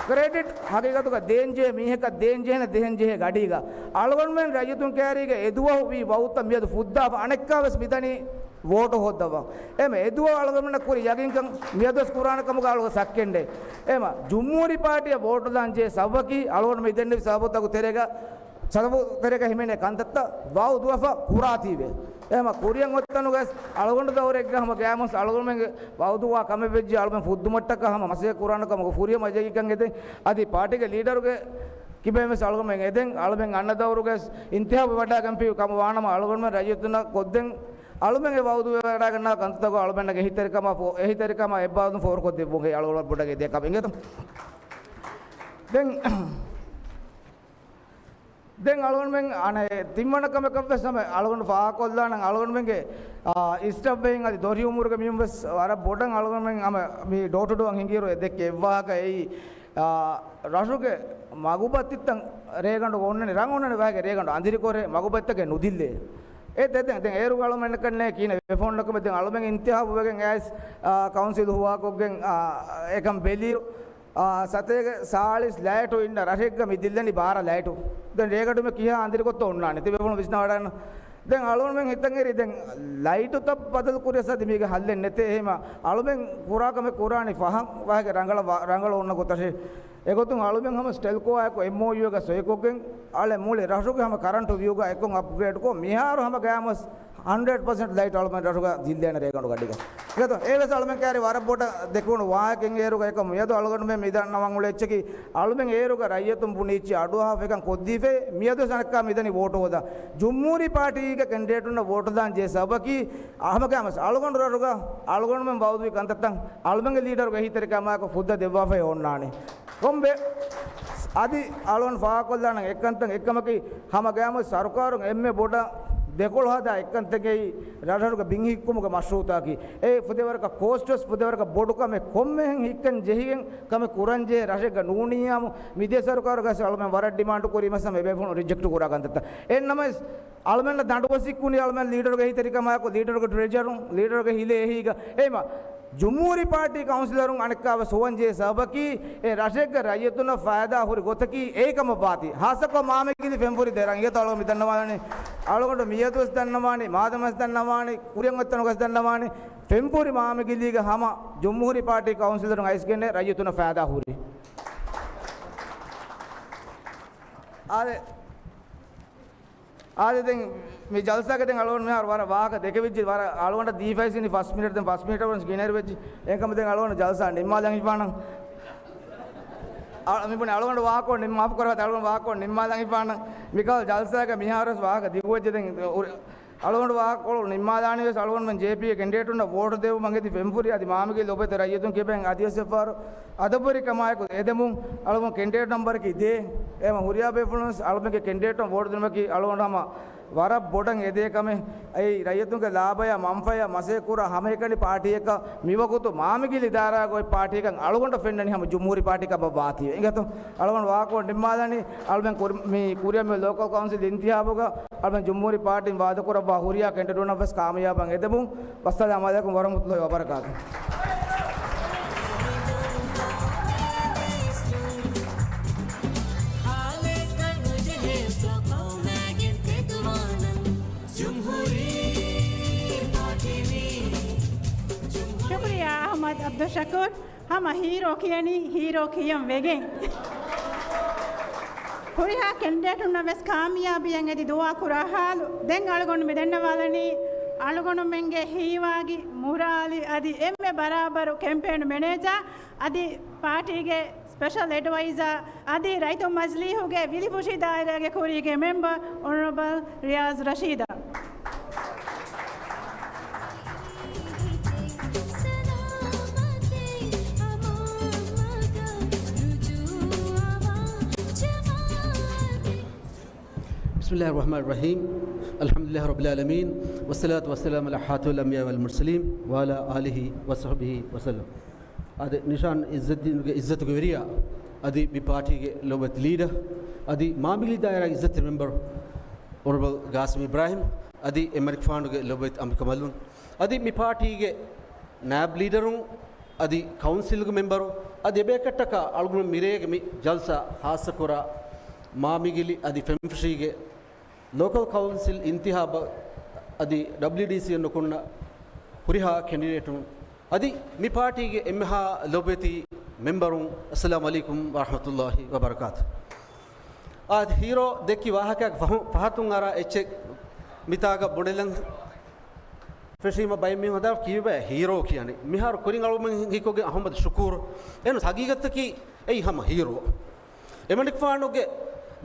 ކްރެޑިޓް ހަގީގަތުގަ ދޭންޖެހޭ މީހަކަށް ދޭންޖެހޭނެ ދޭންޖެހޭ ގަޑީގަ. އަޅުގަނޑުމެން ރައްޔިތުން ކައިރީގަ އެދުވަހު ވީ ވައުދުތައް މިއަދު ފުއްދާފަ އަނެއްކާވެސް މިދަނީ ވޯޓު ހޯއްދަވާ. އެމެ އެދުވަހު އަޅުގަނޑުމެންނަށް ކުރި ޔަގީންކަން މިއަދުވެސް ކުރާނެ ކަމުގަ އަޅުގަނޑު ސައްކެންޑޭ. އެމަ ޖުމްހޫރީ ޕާޓީއަށް ވޯޓު ދާން ޖެހޭ ސަބަބަކީ އަޅުގަނޑު މި ދެންނެވި ސަބަބުތަކު ތެރޭގަ ސަބަބު ތެރޭގަ ހިމެނޭ ކަންތައްތައް ވައުދުވެފަ ކުރާތީވެ. އެހެމަ ކުރިއަށް އޮތްތަނުގަސް އަޅުގަނޑު ދައުރެއްގަ ހަމަ ގައިމުވެސް އަޅުގަނޑުމެންގެ ވައުދުވާ ކަމެއް ވެއްޖެ އަޅުގަނޑު ފުއްދުމަށްޓަކާ ހަމަ މަސައްކަތް ކުރާނެ ކަމަކު ފުރިހަމަ ޖެހިގެން އެދެން. އަދި ޕާޓީގެ ލީޑަރުގެ ކިބައިންވެސް އަޅުގަނޑުމެން އެދެން. އަޅުމެން އަންނަ ދައުރުގަސް އިންތިހާބު ވަޑާގެންފި ކަމަށް ވާނަމަ އަޅުގަނޑުމެން ރައްޔިތުންނަށް ކޮށްދެން. އަޅުމެންގެ ވައުދު ވެވަޑާގަންނަ ކަންތައްތަކު އަޅުމެންނަށް އެހީތެރިކަމާ ފޯ، އެހީތެރިކަމާ އެއްބާވަތުން ފޯރުކޮށްދެއްވުން އަޅުގަނޑު ބޮޑަށް އެދޭ ކަމެއް އިނގޭތަ؟ ދެން ދެން އަޅުގަނޑުމެން އަނެއް ތިންވަނަ ކަމަކަށްވެސް ހަމަ އަޅުގަނޑު ފާހަގަކޮށްލާނަން އަޅުގަނޑުމެންގެ، އާ، އިސްޓަށްވެއިން އަދި ދޮރިއުމުރުގެ މީހުންވެސް ވަރަށް ބޮޑަށް އަޅުގަނޑުމެން ހަމަ މި ޑޯ ޓު ޑޯ އަށް ހިނގިއިރު އެ ދެއްކި އެއްވާހަކަ އެއީ، އާ، ރަށުގެ މަގުބައްތިތައް ރޭގަނޑު އޮންނަނީ ރަން އޮންނަނީ ވާހަކަ ރޭގަނޑު އަނދިރިކޮށް މަގުބައްތަކެއް ނުދިއްލޭ. އެ ދެ، ދެ، ދެން އޭރު އަޅުމެންނަކަށް ނޭ ކިހިނެއް ވެފަ އޮންނަކަމެއް ދެން އަޅުމެން އިންތިހާބު ވެގެން އައިސް، އާ، ކައުންސިލް ހުވާކޮށްގެން، އާ، އެކަން ބެލިއިރު، އާ، ސަތޭކަ ސާޅީސް ލައިޓު އިންނަ ރަށެއްގަ މި ދިއްލަނީ ބާރަ ލައިޓު. ދެން ރޭގަޑުމެ ކިހާ އަނދިރިކޮށްތޯ އޮންނާނެ. ތި ބޭފުޅުން ވިސްނާވަޑައިގަންނަ. ދެން އަޅުގަނޑުމެން ހިތަށް އެރި ދެން ލައިޓުތައް ބަދަލު ކުރިޔަސް އަދި މީގެ ހައްލެއް ނެތޭ. އެހެމަ އަޅުމެން ކުރާ ކަމެއް ކުރާނީ ފަހަން ވާހަކަ ރަނގަޅަށް ވާ، ރަނގަޅަށް އޮންނަ ގޮތަށޭ. އެގޮތުން އަޅުމެން ހަމަ ސްޓެލްކޯއާއެކު އެމްއޯޔޫއެއްގަ ސޮއިކޮށްގެން އަޅެ މުޅި ރަށުގެ ހަމަ ކަރަންޓު ވިއުގަ އެކޮން އަޕްގްރޭޑްކޮށް މިހާރު ހަމަ ގައިމުވެސް ހަންޑްރެޑް ޕަސެންޓް ލައިޓް އަޅުމެން ރަށުގަ ޖިއްލޭނެ ރޭގަނޑުގަ އަޑިގަ. އެގޮތުން އެވެސް އަޅުމެން ކައިރި ވަރަށް ބޮޑަށް ދެކުނު ވާހަކައެއް އޭރުގަ އެކަމު މިއަދު އަޅުގަނޑުމެން މިދަންނަވަން އުޅޭ އެއްޗަކީ އަޅުމެން އޭރުގަ ރައްޔިތުން ބުނި އެއްޗެއް އަޑުއަހާފަ އެކަން ކޮށްދީފައި މިއަދުވެސް އަނެއްކާ މިދަނީ ވޯޓު ހޯދާ. ޖުމްހޫރީ ޕާޓީގެ ކެންޑިޑޭޓުންނަށް ވޯޓު ދާން ޖެހޭ ސަބަބަކީ ހަމަގައިމުވެސް އަޅުގަނޑު ރަށުގަ އަޅުގަނޑުމެން ވައުދުވި ކަންތައްތައް އަޅުމެންގެ ލީޑަރުގެ އެހީތެރިކަމާއެކު ފުއްދަ ދެއްވާފައި އޮންނާނެ. ކޮންބެ އަދި އަޅުގަނޑު ފާހަގަކޮށްލާނަން އެއްކަންތައް އެއްކަމަކީ ހަމަ ގައިމު ސަރުކާރުން އެންމެ ބޮޑަށް ދެކޮޅު ހަދާ އެއްކަންތަކެއް ރަށްރަށުގެ ބިން ހިއްކުމުގެ މަޝްރޫއުތަކީ. އެ ފުދޭވަރަކަށް ކޯސްޓްވެސް ފުދޭވަރަކަށް ބޮޑު ކަމެއް ކޮންމެހެން ހިއްކަން ޖެހިގެން ކަމެއް ކުރަން ޖެހޭ ރަށެއްގަ ނޫނިއްޔާމު މިދިޔަ ސަރުކާރުގަސް އަޅުމެން ވަރަށް ޑިމާންޑު ކުރީ މަސަ އެބޭފުޅުން ރިޖެކްޓް ކުރާ ކަންތައްތައް. އެހެންނަމަވެސް އަޅުމެންނަށް ދަނޑުވަސް ހިއްކުނީ އަޅުމެން ލީޑަރުގެ އެހީތެރިކަމާއެކު ލީޑަރުގެ ޓްރެޖަރުން ލީޑަރުގެ ހިލޭ އެހީގަ. އެހީމަ ޖުމްހޫރީ ޕާޓީ ކައުންސިލަރުން އަނެއްކާވެސް ހޮވަން ޖެހޭ ސަބަބަކީ އެ ރަށެއްގެ ރައްޔިތުންނަށް ފައިދާ ހުރި ގޮތަކީ އެއީ ކަމަށް ވާތީ. ހާއްސަކޮށް މާމިގިލި ފެންފުރި ދެ ރަށް އިނގޭތޯ އަޅުގަނޑު މި ދަންނަވާލަނީ. އަޅުގަނޑު މިއަދުވެސް ދަންނަވާނީ، މާދަމަސް ދަންނަވާނީ، ކުރިއަށް އޮތްތަނުގަސް ދަންނަވާނީ، ފެންފުރި މާމިގިލީގަ ހަމަ ޖުމްހޫރީ ޕާޓީ ކައުންސިލަރުން އައިސްގެންނޭ ރައްޔިތުންނަށް ފައިދާ ހުރީ. އާދެ. އާދެ، ދެން މި ޖަލްސާގެ ދެން އަޅުގަނޑު މިހާރު ވަރަށް ވާހަކަ ދެކެވިއްޖެ، ވަރަށް އަޅުގަނޑަށް ދީފައިސް އިނީ ފަސް މިނެޓް، ދެން ފަސް މިނެޓް ވަންސް ގިނައިރު ވެއްޖެ. އެހެންކަމުން ދެން އަޅުގަނޑު ޖަލްސާ ނިންމާލަން ހިފާނަން. އަ، މި ބުނި އަޅުގަނޑު ވާހަކަ ނިންމާފަ ކުރަވަތަ އަޅުގަނޑު ވާހަކަ ނިންމާލަން ހިފާނަން. މިކަހަލަ ޖަލްސާގަ މިހާރުވެސް ވާހަކަ ދިގުވެއްޖެ. ދެން އުރި، އަޅުގަނޑު ވާހަކަކޮޅު ނިންމާލާނީ ވެސް އަޅުގަނޑުމެން ޖޭޕީގެ ކެންޑިޑޭޓުންނަށް ވޯޓު ދެއްވުމަށް އެދި ފެންފުރި އަދި މާމިގިލި ލޮބުވެތި ރައްޔިތުން ކިބައިން އަދިވެސް އެއްފަހަރު އަދަބުވެރިކަމާއެކު އެދެމުން އަޅުގަނޑު ކެންޑިޑޭޓް ނަމްބަރަކީ ދޭ. އެހެން ހުރިހާ ބޭފުޅުން ވެސް އަޅުގަނޑުގެ ކެންޑިޑޭޓުން ވޯޓު ދިނުމަކީ އަޅުގަނޑު ހަމަ ވަރަށް ބޮޑަށް އެދޭ ކަމެއް. އެއީ ރައްޔިތުންގެ ލާބަޔާ މަންފާޔާ މަސައްކަތް ކުރާ ހަމައެކަނި ޕާޓީއަކަށް މިވަގުތު މާމިގިލި އިދާރާގަ އޮތް ޕާޓީއަކަށް އަޅުގަނޑަށް ފެންނަނީ ހަމަ ޖުމްހޫރީ ޕާޓީއަކަށް ވާތީވެ. އިނގޭތޯ އަޅުގަނޑު ވާހަކަ ނިންމާލަނީ އަޅުމެން ކުރި-، މި ކުރިއަށް މި ލޯކަލް ކައުންސިލް އިންތިހާބުގަ އަޅުމެން ޖުމްހޫރީ ޕާޓީން ވާދަކުރައްވާ ހުރިހާ ކެންޑިޑޭޓުންނަށް ވެސް ކާމިޔާބަށް އެދެމުން. ވައްސަލާމް ޢަލައިކުމް ވަރަޙްމަތުﷲި ވަބަރަކާތުހު. ޝުކުރިއްޔާ އަޙްމަދު ޢަބްދުއްޝަކޫރު. ހަމަ ހީރޯ ކިޔަނީ ހީރޯ ކިޔަން ވެގެން. ހުރިހާ ކެންޑިޑޭޓުންނަށް ވެސް ކާމިޔާބީއަށް އެދި ދުޢާ ކުރާ ޙާލު. ދެން އަޅުގަނޑު މި ދަންނަވާލަނީ އަޅުގަނޑުމެންގެ ހީވާގި މުރާލި އަދި އެންމެ ބަރާބަރު ކެމްޕޭން މެނޭޖާ އަދި ޕާޓީގެ ސްޕެޝަލް އެޑްވައިޒާ އަދި ރައްޔިތުން މަޖިލީހުގެ ވިލިފުށި ދާއިރާގެ ކުރީގެ މެމްބަރ އޮނަރަބަލް ރިޔާޒް ރަޝީދަށް. بسم الله الرحمن الرحيم. الحمد لله رب العالمين. والصلاة والسلام على خاتم الأنبياء والمرسلين وعلى آله وصحبه وسلم. އާދެ، ނިޝާން އިއްޒަތްދީނުގެ އިއްޒަތުގެ ވެރިޔާ، އަދި މި ޕާޓީގެ ލޮބުވެތި ލީޑަރ، އަދި މާމިގިލި ދާއިރާގެ އިއްޒަތްތެރި މެމްބަރު އޮނަރަބަލް ގާސިމް އިބްރާހިމް، އަދި އެމަނިކުފާނުގެ ލޮބުވެތި އަނބިކަނބަލުން، އަދި މި ޕާޓީގެ ނާއިބް ލީޑަރުން، އަދި ކައުންސިލްގެ މެމްބަރު، އަދި އެބޭކަށްޓަކާ އަޅުގަނޑު މިރޭގެ މި ޖަލްސާ ޚާއްޞަކުރާ މާމިގިލި އަދި ފެންފުށީގެ ލޯކަލް ކައުންސިލް އިންތިހާބަށް އަދި ޑަބްލިއުޑީސީއަށް ނުކުންނަ ހުރިހާ ކެންޑިޑޭޓުން އަދި މި ޕާޓީގެ އެންމެހާ ލޮބުވެތި މެމްބަރުން، އައްސަލާމު ޢަލައިކުމް ވަރަޙްމަތުﷲި ވަބަރަކާތު. އާދެ، ހީރޯ ދެއްކި ވާހަކައަށް ފަހު-، ފަހަތުން އަރާ އެއްޗެއް މިތާގަ ބުނެލަން ފެށީމަ ބައެއް މީހުން ހަދާ ކީއްވެ ހީރޯ ކިޔަނީ؟ މިހާރު ކުރިން އަޅުމެން ހިކޮގެ އަޙްމަދު ޝުކޫރު. އެން ހަގީގަތަކީ އެއީ ހަމަ ހީރޯ. އެމަނިކުފާނުގެ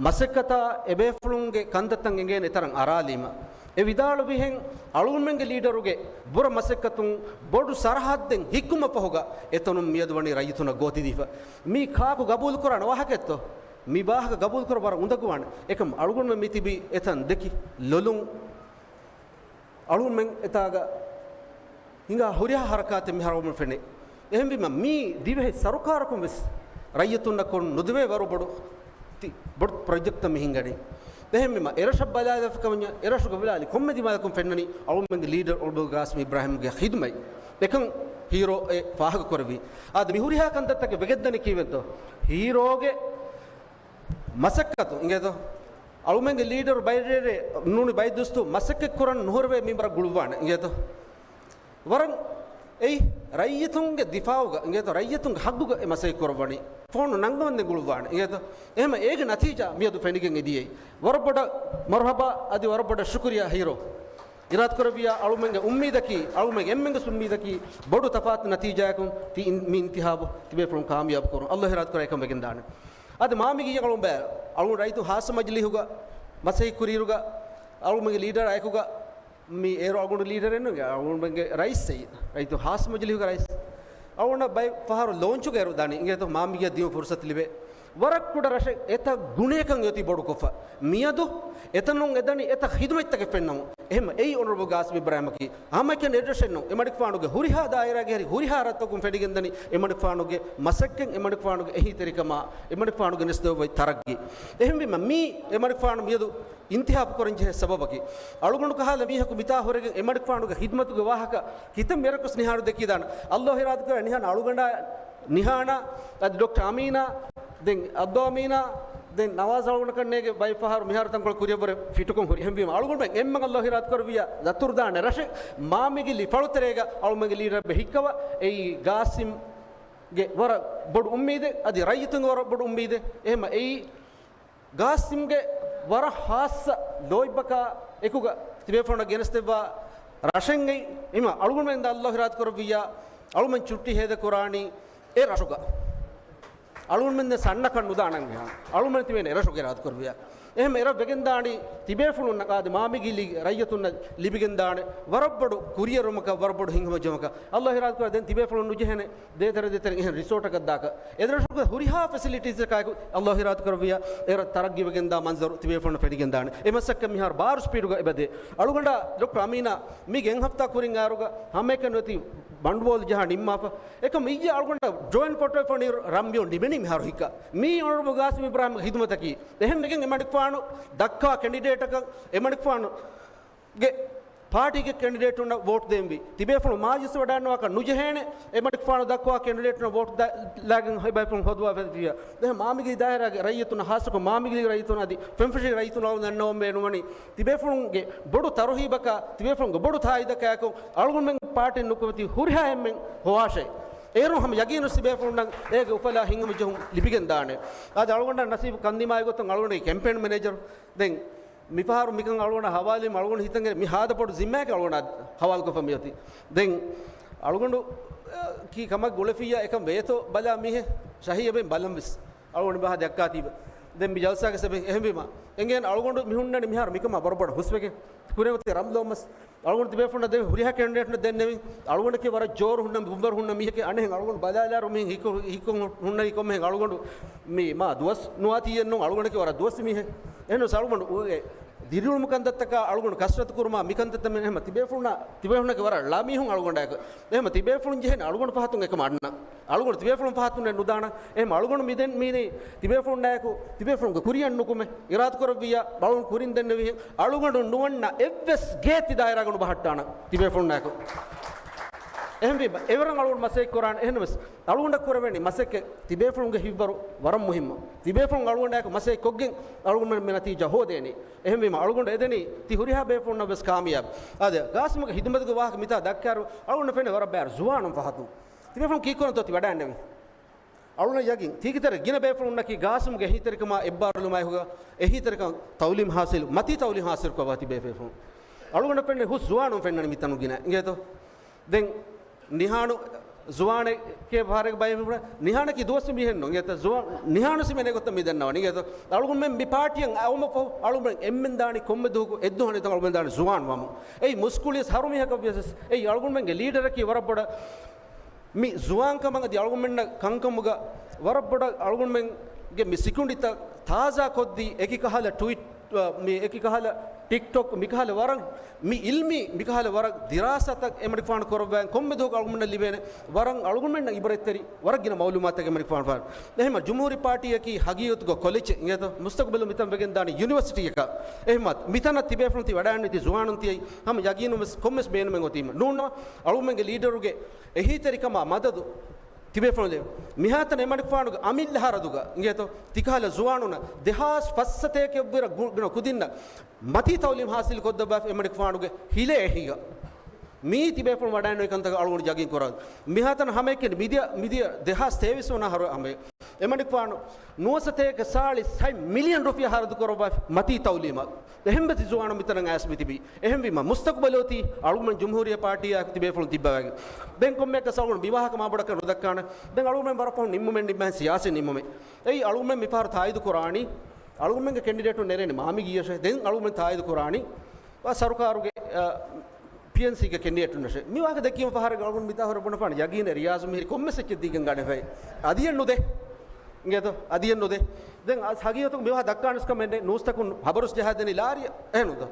މަސައްކަތާ އެބޭފުޅުންގެ ކަންތައްތައް އެނގޭނެ އެތަރަށް އަރާލީމަ، އެ ވިދާޅުވިހެން އަޅުގަނޑުމެންގެ ލީޑަރުގެ ބުރަ މަސައްކަތުން ބޮޑު ސަރަހައްދެއް ހިއްކުމަށްފަހުގަ އެތަނުން މިއަދު ވަނީ ރައްޔިތުންނަށް ގޯތިދީފަ. މީ ކާކު ގަބޫލުކުރާނެ ވާހަކައެއްތޯ؟ މި ވާހަކަ ގަބޫލުކުރަން ވަރަށް އުނދަގޫވާނެ. އެކަމް އަޅުގަނޑުމެން މިތިބީ އެތަން ދެކި ލޮލުން އަޅުގަނޑުމެން އެތާގަ ހިނގާ ހުރިހާ ހަރަކާތެއް މިހާރު އަޅުގަނޑުމެން ފެނޭ. އެހެންވީމަ މީ ދިވެހި ސަރުކާރަކުން ވެސް ރައްޔިތުންނަށް ކޮށް ނުދެވޭ ވަރު ބޮޑު ތި-، ބޮޑު ޕްރޮޖެކްޓްތައް މި ހިނގަނީ. އެހެންވީމަ އެރަށަށް ބަލާލިފަ ކަމަންޏާ އެރަށުގަ ބަލާލި ކޮންމެ ދިމާލަކުން ފެންނަނީ އަޅުގަނޑުމެންގެ ލީޑަރ އޮނަރަބަލް ގާސިމް އިބްރާހިމްގެ ޚިދުމަތް. އެކަން ހީރޯ އެ ފާހަގަ ކުރެއްވީ. އާދެ، މި ހުރިހާ ކަންތައްތަކެއް ވެގެންދަނީ ކީއްވެތޯ؟ ހީރޯގެ މަސައްކަތު އިނގޭތޯ؟ އަޅުމެންގެ ލީޑަރު ބައިރޭރޭ ނޫނީ ބައި ދުވަސްތު މަސައްކަތް ކުރަން ނުހުރެވޭ މިންވަރަށް ގުޅުއްވާނެ އިނގޭތޯ؟ ވަރަށް އެއީ ރައްޔިތުންގެ ދިފާއުގަ އިނގޭތޯ؟ ރައްޔިތުންގެ ހައްގުގަ އެ މަސައްކަތް ކުރައްވަނީ. ފޯނު ނަންގަވަންދެން ގުޅުއްވާނެ އިނގޭތޯ؟ އެހެމަ އޭގެ ނަތީޖާ މިއަދު ފެނިގެން އެދިޔައީ. ވަރަށް ބޮޑަށް މަރުޙަބާ އަދި ވަރަށް ބޮޑަށް ޝުކުރިޔާ ހީރޯ. އިރާދަކުރެއްވިޔާ އަޅުމެންގެ އުއްމީދަކީ، އަޅުމެން އެންމެންގެ އުއްމީދަކީ ބޮޑު ތަފާތު ނަތީޖާއަކުން ތި އިން-، މި އިންތިހާބު ތިބޭފުޅުން ކާމިޔާބު ކުރުން. އައްލާހު އިރާދަކުރާ އެކަން ވެގެންދާނެ. އަދި މާމީގެ އަޅުން ބައި އަޅުން ރައްޔިތު ހާއްސަ މަޖިލީހުގަ މަސައްކަތް ކުރިއިރުގަ އަޅުމެންގެ ލީޑަރ އައިކުގަ މި އޭރު އަޅުގަނޑު ލީޑަރެއް ނޫން، އަޅުގަނޑުމެންގެ ރައީސް ސައީދު، ރައްޔިތު ހާއްސަ މަޖިލީހުގެ ރައީސް. އަޅުގަނޑަށް ބައެއް ފަހަރު ލޯންޗުގަ އޭރު ދާނީ އިނގޭތޯ މާމީގެ ދިޔުން ފުރުސަތު ލިބޭ. ވަރަށް ކުޑަ ރަށެއް އެތައް ގުނަޔަކަށް އޮތީ ބޮޑުކޮށްފަ. މިއަދު އެތަނުން އެދަނީ އެތައް ޚިދުމަތްތަކެއް ފެންނަމުން. އެހެން އެއީ އޮނަރަބަލް ގާސިމް އިބްރާހިމަކީ ހަމައެކަނި އެއްރަށެއް ނޫން. އެމަނިކުފާނުގެ ހުރިހާ ދާއިރާގެ ހުރި ހުރިހާ ރަށްތަކުން ފެނިގެންދަނީ އެމަނިކުފާނުގެ މަސައްކަތް، އެމަނިކުފާނުގެ އެހީތެރިކަމާ، އެމަނިކުފާނުގެ ނެސްދެވި ތަރައްގީ. އެހެންވީމަ މީ އެމަނިކުފާނު މިއަދު އިންތިހާބު ކުރަން ޖެހޭ ސަބަބަކީ، އަޅުގަނޑު ކަހާލަ މީހަކު މިތާ ހުރެގެން އެމަނިކުފާނުގެ ޚިދުމަތުގެ ވާހަކަ ކިތަންމެ އިރަކުސް ނިހާނު ދެއްކިދާނެ. އައްލާހު އިރާދަކުރާ ނިހާން އަޅުގަނޑާ، ނިހާނާ، އަދި ޑޮކްޓަރ އަމީނާ، ދެން އަބްދު އަމީނާ، ދެން ނަވާޒް އަޅުގަނޑަކަށް ނޭގެ ބައެއް ފަހަރު މިހާރު ތަންކޮޅެއް ކުރިއަށްވުރެ ފިޓުކޮށް ހުރި. އެހެންވީމަ އަޅުގަނޑުމެން އެންމެން އައްލާހު އިރާދަކުރެއްވިއްޔާ ދަތުރުދާނެ ރަށެއް މާމީގެ ލިފަޅުތެރޭގަ އަޅުގަނޑުގެ ލީޑަރ ބެހިއްކަވަ އެއީ ގާސިމްގެ ވަރަށް ބޮޑު އުއްމީދެއް، އަދި ރައްޔިތުންގެ ވަރަށް ބޮޑު އުއްމީދެއް. އެހެންމަ އެއީ ގާސިމްގެ ވަރަށް ހާއްސަ ލޯތްބަކާ އެކުގަ ތިބޭފުޅުންނަށް ގެނެސްދެއްވާ ރަށެއްގައި އިމާ އަޅުގަނޑުމެން ދާ އައްލާހު އިރާދަކުރެއްވިއްޔާ އަޅުމެން ޗުއްޓީ ހޭދަކުރާނީ އެ ރަށުގަ. އަޅުގަނޑުމެން ދެން ސަންނަކަށް ނުދާނަން މިހާރު. އަޅުގަނޑުމެން ތިބޭނެ އެ ރަށުގެ އިރާދަކުރެއްވިއްޔާ. އެހެން އެރަށް ވެގެންދާނީ ތިބޭފުޅުންނަށް އާދެ މާމީގެ ރައްޔިތުންނަށް ލިބިގެންދާނެ ވަރަށް ބޮޑު ކުރިއެރުމަކަށް، ވަރަށް ބޮޑު ހިތްހަމަޖެހުމަކަށް. އައްލާހު އިރާދަކުރާ ދެން ތިބޭފުޅުން ނުޖެހޭނެ ދޭތެރެ ދޭތެރެ އެހެން ރިސޯޓަކަށް ދާކަށް. އެ ރަށުގެ ހުރިހާ ފެސިލިޓީސްއަކާއެކު އައްލާހު އިރާދަކުރެއްވިއްޔާ އެރަށް ތަރައްގީވެގެންދާ މަންޒަރު ތިބޭފުޅުންނަށް ފެނިގެންދާނެ. އެ މަސައްކަތް މިހާރު ބާރު ސްޕީޑުގަ އެބަދޭ. އަޅުގަނޑާ ޑޮކްޓަރ އަމީނާ މީގެ އެއް ހަފްތާ ކުރިން އާރުގަ ހަމައެކަނި އޮތީ ބަނޑުބޯލު ޖަހާ ނިންމާފަ. އެކަމް އިއްޔެ އަޅުގަނޑަށް ޖޮއިންޓް ފޮޓޯ ފޮނި ރަންބިޔޯ ނިމެނީ މިހާރު ހިއްކާ. މީ އޮނަރަބަލް ގާސިމް އިބްރާހިމްގެ ޚިދުމަތަކީ. އެހެންވެގެން އެމަނިކުފާނު ދައްކާ ކެނޑިޑޭޓަކަށް އެމަނިކުފާނުގެ ޕާޓީގެ ކެނޑިޑޭޓުންނަށް ވޯޓް ދޭންވީ. ތިބޭފުޅުން މާޖިލިސް ވަޑައިންނަވާކަށް ނުޖެހޭނެ، އެމަނިކުފާނު ދައްކާ ކެނޑިޑޭޓުންނަށް ވޯޓް ދާ-، ލާގެން އެބޭފުޅުން ހޯދުވާފައިވިއްޔާ. ދެން މާމީގެ ދާއިރާގެ ރައްޔިތުންނަށް ހާއްސަކޮށް މާމީގެ ރައްޔިތުން އަދި ފެންފުށި ރައްޔިތުން އަޅުގަނޑު ދަންނަވަން ބޭނުންވަނީ ތިބޭފުޅުންގެ ބޮޑު ތަރުހީބަކާ، ތިބޭފުޅުންގެ ބޮޑު ތާއީދަކާއެކު އަޅުގަނޑުމެން ޕާޓީން ނުކުމެތި ހުރިހާ އެންމެން ހޮވާށޭ. އޭރުން ހަމަ ޔަގީނު ތިބޭފުޅުންނަށް އޭގެ އުފަލާ ހިތްހަމަޖެހުން ލިބިގެން ދާނެ. އާދެ އަޅުގަނޑަށް ނަސީބު ކަންދިމާއި ގޮތުން އަޅުގަނޑުގެ ކެމްޕޭން މެނޭޖަރު ދެން މިފަހަރު މިކަން އަޅުގަނޑަށް ހަވާލުވީމަ އަޅުގަނޑު ހިތަށް އެރި މި ހާދަ ބޮޑު ޒިންމާއެކޭ އަޅުގަނޑަށް ހަވާލުކޮށްފަ މިއޮތީ. ދެން އަޅުގަނޑު، އަ، ކީ ކަމަށް ގުޅެފިއްޔާ އެކަން ވޭތޯ ބަލާ މީހެއް ޝަހީ އެބައިން ބަލަން ވެސް. އަޅުގަނޑު ބަހާ ދައްކާތީބަ. ދެން މި ޖަލްސާގެ ސަބަބެން އެހެންވީމަ އެނގޭން އަޅުގަނޑު މި ހުންނަނީ މިހާރު މިކަމާ ވަރަށް ބޮޑަށް ހުސްވެގެން. ކުރިން އޮތީ ރަމްލޯމަސް. އަޅުގަނޑު ތިބޭފުޅުންނަށް ދެން ހުރިހާ ކެނޑިޑޭޓުންނަށް ދެންނެވި. އަޅުގަނޑަކީ ވަރަށް ޖޯރު ހުންނަ، ބުނބަރު ހުންނަ މީހެކޭ. އަނެއް އަޅުގަނޑު ބަލާލާރު މިހެން ހިކު-، ހިކު ހުންނަނީ ކޮންމެހެން އަޅުގަނޑު މި މާ ދުވަސް ނުވާތީއެއްނު. އަޅުގަނޑަކީ ވަރަށް ދުވަސް މީހެއް. އެހެންވެސް އަޅުގަނޑު އު-، އެ ދިރިއުޅުމު ކަންތައްތަކާ އަޅުގަނޑު ކަސްރަތު ކުރުމާ މި ކަންތައްތައް މި އެހެމަ ތިބޭފުޅުންނާ، ތިބޭފުޅުންނަކީ ވަރަށް ޅަ މީހުން އަޅުގަނޑާއެކު. އެހެމަ ތިބޭފުޅުން ޖެހޭނެ އަޅުގަނޑު ފަހަތުން އެކަމަށް އަންނަ. އަޅުގަނޑު ތިބޭފުޅުން ފަހަތުންނެއް ނުދާނަ. އެހެމަ އަޅުގަނޑު މި ދެން މީނީ ތިބޭފުޅުންނާއެކު ތިބޭފުޅުންގެ ކުރިއަށް ނުކުމެ. އިރާދަކުރެއްވިއްޔާ އަޅުގަނޑު ކުރިން ދެންނެވިހެން އަޅުގަނޑު ނުވަންނަ އެއްވެސް ގޭ ތި ދާއިރާގަ ނުބަހައްޓާނަ ތިބޭފުޅުންނާއެކު. އެހެންވީމަ އެވަރަށް އަޅުގަނޑު މަސައްކަތް ކުރާނެ. އެހެންވެސް އަޅުގަނޑަށް ކުރެވޭނީ މަސައްކަތް ތިބޭފުޅުންގެ ހިތްވަރު ވަރަށް މުހިއްމު. ތިބޭފުޅުން އަޅުގަނޑާއެކު މަސައްކަތް ކޮށްގެން އަޅުގަނޑުމެން މި ނަތީޖާ ހޯދޭނީ. އެހެންވީމަ އަޅުގަނޑު އެދެނީ ތި ހުރިހާ ބޭފުޅުންނަށް ވެސް ކާމިޔާބު. އާދެ، ގާސިމުގެ ހިދުމަތުގެ ވާހަކަ މިތާ ދައްކާއިރު އަޅުގަނޑަށް ފެނޭ ވަރަށް ބައި ޒުވާނުން ފަހަތުން. ތިބޭފުޅުން ކީއްކުރަންތޯ ތި ވަޑައިގަންނަވީ؟ އަޅުގަނޑަށް ޔަގީން ތީގެތެރޭ ގިނަ ބޭފުޅުންނަކީ ގާސިމުގެ އެހީތެރިކަމާ އެއްބާރުލުމާއެކުގަ އެހީތެރިކަން ތައުލީމް ހާސިލު، މަތީ ތައުލީމް ހާސިލު ކޮށްފަ ތިބޭ ބޭފުޅުން. އަޅުގަނޑަށް ފެންނަނީ ހުސް ޒުވާނުން ފެންނަނީ މިތަނުން ގިނަ. އިނގޭތޯ؟ ދެން ނިހާނު ޒުވާނެކޭ ފަހަރެއް ބައެއް މީހުން ނިހާނަކީ ދުވަސް މީހެއް ނޫން. އެތަ ޒުވާ-، ނިހާނު ސިމެނޭ ގޮތަށް މި ދަންނަވަނީ. އެތަ އަޅުގަނޑުމެން މި ޕާޓީއަށް އައުމަށް ފަހު އަޅުގަނޑުމެން އެންމެން ދާނީ ކޮންމެ ދުވަހަކު އެއްދުވަހު ނެތަ އަޅުގަނޑުމެން ދާނީ ޒުވާން ވަމުން. އެއީ މުސްކުޅިޔަސް ހަރު މީހަކަށް ވިޔަސް އެއީ އަޅުގަނޑުމެންގެ ލީޑަރަކީ ވަރަށް ބޮޑަށް މި ޒުވާންކަމަށް އަދި އަޅުގަނޑުމެންނަށް ކަންކަމުގަ ވަރަށް ބޮޑަށް އަޅުގަނޑުމެންގެ މި ސިކުނޑިތައް ތާޒާ ކޮށްދީ އެކި ކަހަލަ ޓުވިޓް، އަ، މި އެކި ކަހަލަ ޓިކްޓޮކް މިކަހަލަ ވަރަށް މި އިލްމީ މިކަހަލަ ވަރަށް ދިރާސާތައް އެމަނިކުފާނު ކުރައްވާ ކޮންމެ ދުވަހަކު އަޅުގަނޑަށް ލިބޭނެ ވަރަށް އަޅުގަނޑުމެންނަށް އިބްރަތްތެރި ވަރަށް ގިނަ މައުލޫމާތަކެއް އެމަނިކުފާނު ފާން. އެހެމަ ޖުމްހޫރީ ޕާޓީއަކީ ހަގީގަތުގަ ކޮލެޖެއް އިނގޭތޯ މުސްތަގުބަލު މިތަން ވެގެން ދާނީ ޔުނިވަރސިޓީއަކަށް. އެހެމަ މިތަނަށް ތިބޭފުޅުން ތި ވަޑައިގަންނަވީ ތި ޒުވާނުން ތިއައީ ހަމަ ޔަގީނުން ވެސް ކޮންމެސް ބޭނުމެއް އޮތީމަ. ނޫންނަމަ އަޅުގަނޑުމެންގެ ލީޑަރުގެ އެހީތެރިކަމާ މަދަދު ތިބޭފުޅުން ލެއްވި. މިހާތަނަށް އެމަނިކުފާނުގެ އަމިއްލަ ހަރަދުގަ އިނގޭތޯ ތިކަހަލަ ޒުވާނުންނަށް ދެހާސް ފަސްސަތޭކައަށްވުރެ ގު-، ގިނަ ކުދިންނަށް މަތީ ތައުލީމް ހާސިލް ކޮށްދެއްވާފަ އެމަނިކުފާނުގެ ހިލޭ އެހީގަ. މީ ތިބޭފުޅުން ވަޑައިން އޮތް ކަންތަކަށް އަޅުގަނޑު ޔަގީން ކުރަން. މިހާތަނަށް ހަމައެކަނި މިދިޔަ، މިދިޔަ ދެހާސް ތޭވީސް ވަނަ އަހަރު ހަމަ އެމަނިކުފާނު ނުވަސަތޭކަ ސާޅީސް ހަތް މިލިއަން ރުފިޔާ ހަރަދު ކުރައްވާ މަތީ ތައުލީމަށް. އެހެންވެ ތި ޒުވާނުން މިތަނަށް އައިސް މި ތިބީ. އެހެންވީމަ މުސްތަޤުބަލު އޮތީ އަޅުގަނޑު ޖުމްހޫރިއްޔަ ޕާޓީއާ ތިބޭފުޅުން ތިއްބަވައިގެން. ދެން ކޮންމެއަކަސް އަޅުގަނޑު މި ވާހަކަ މާބޮޑަކަށް ނުދައްކާނެ. ދެން އަޅުގަނޑުމެން ވަރަށް ފަހުން ނިންމުމެއް ނިންމާ ސިޔާސީ ނިންމުމެއް. އެއީ އަޅުގަނޑުމެން މިފަހަރު ތާއީދު ކުރާނީ އަޅުގަނޑުމެންގެ ކެންޑިޑޭޓުން ނެރެނީ މާމި ގިޔަށޭ. ދެން އަޅުގަނޑުމެން ތާއީދު ކުރާނީ ސަރުކާރުގެ، އަ، ޕީއެންސީގެ ކެންޑިޑޭޓުންނަށޭ. މި ވާހަކަ ދެއްކީމަ ފަހަރެއްގަ އަޅުގަނޑު މިތާ ހުރެ ބުނެފާނެ ޔަގީނެއް ރިޔާޒު މިހިރީ ކޮންމެސް އެއްޗެއް ދީގެން ގަނެފައި. އަދިއެއް ނުދޭ. އިނގޭތޯ؟ އަދިއެއް ނުދޭ. ދެން އަ، ހަގީގަތުގަ މި ވާހަކަ ދައްކާނެސް ކަމެއް ނެތް. ނޫސްތަކުން ހަބަރުސް ޖަހާދެނީ ލާރިއަށް. އެހެންނުތޯ؟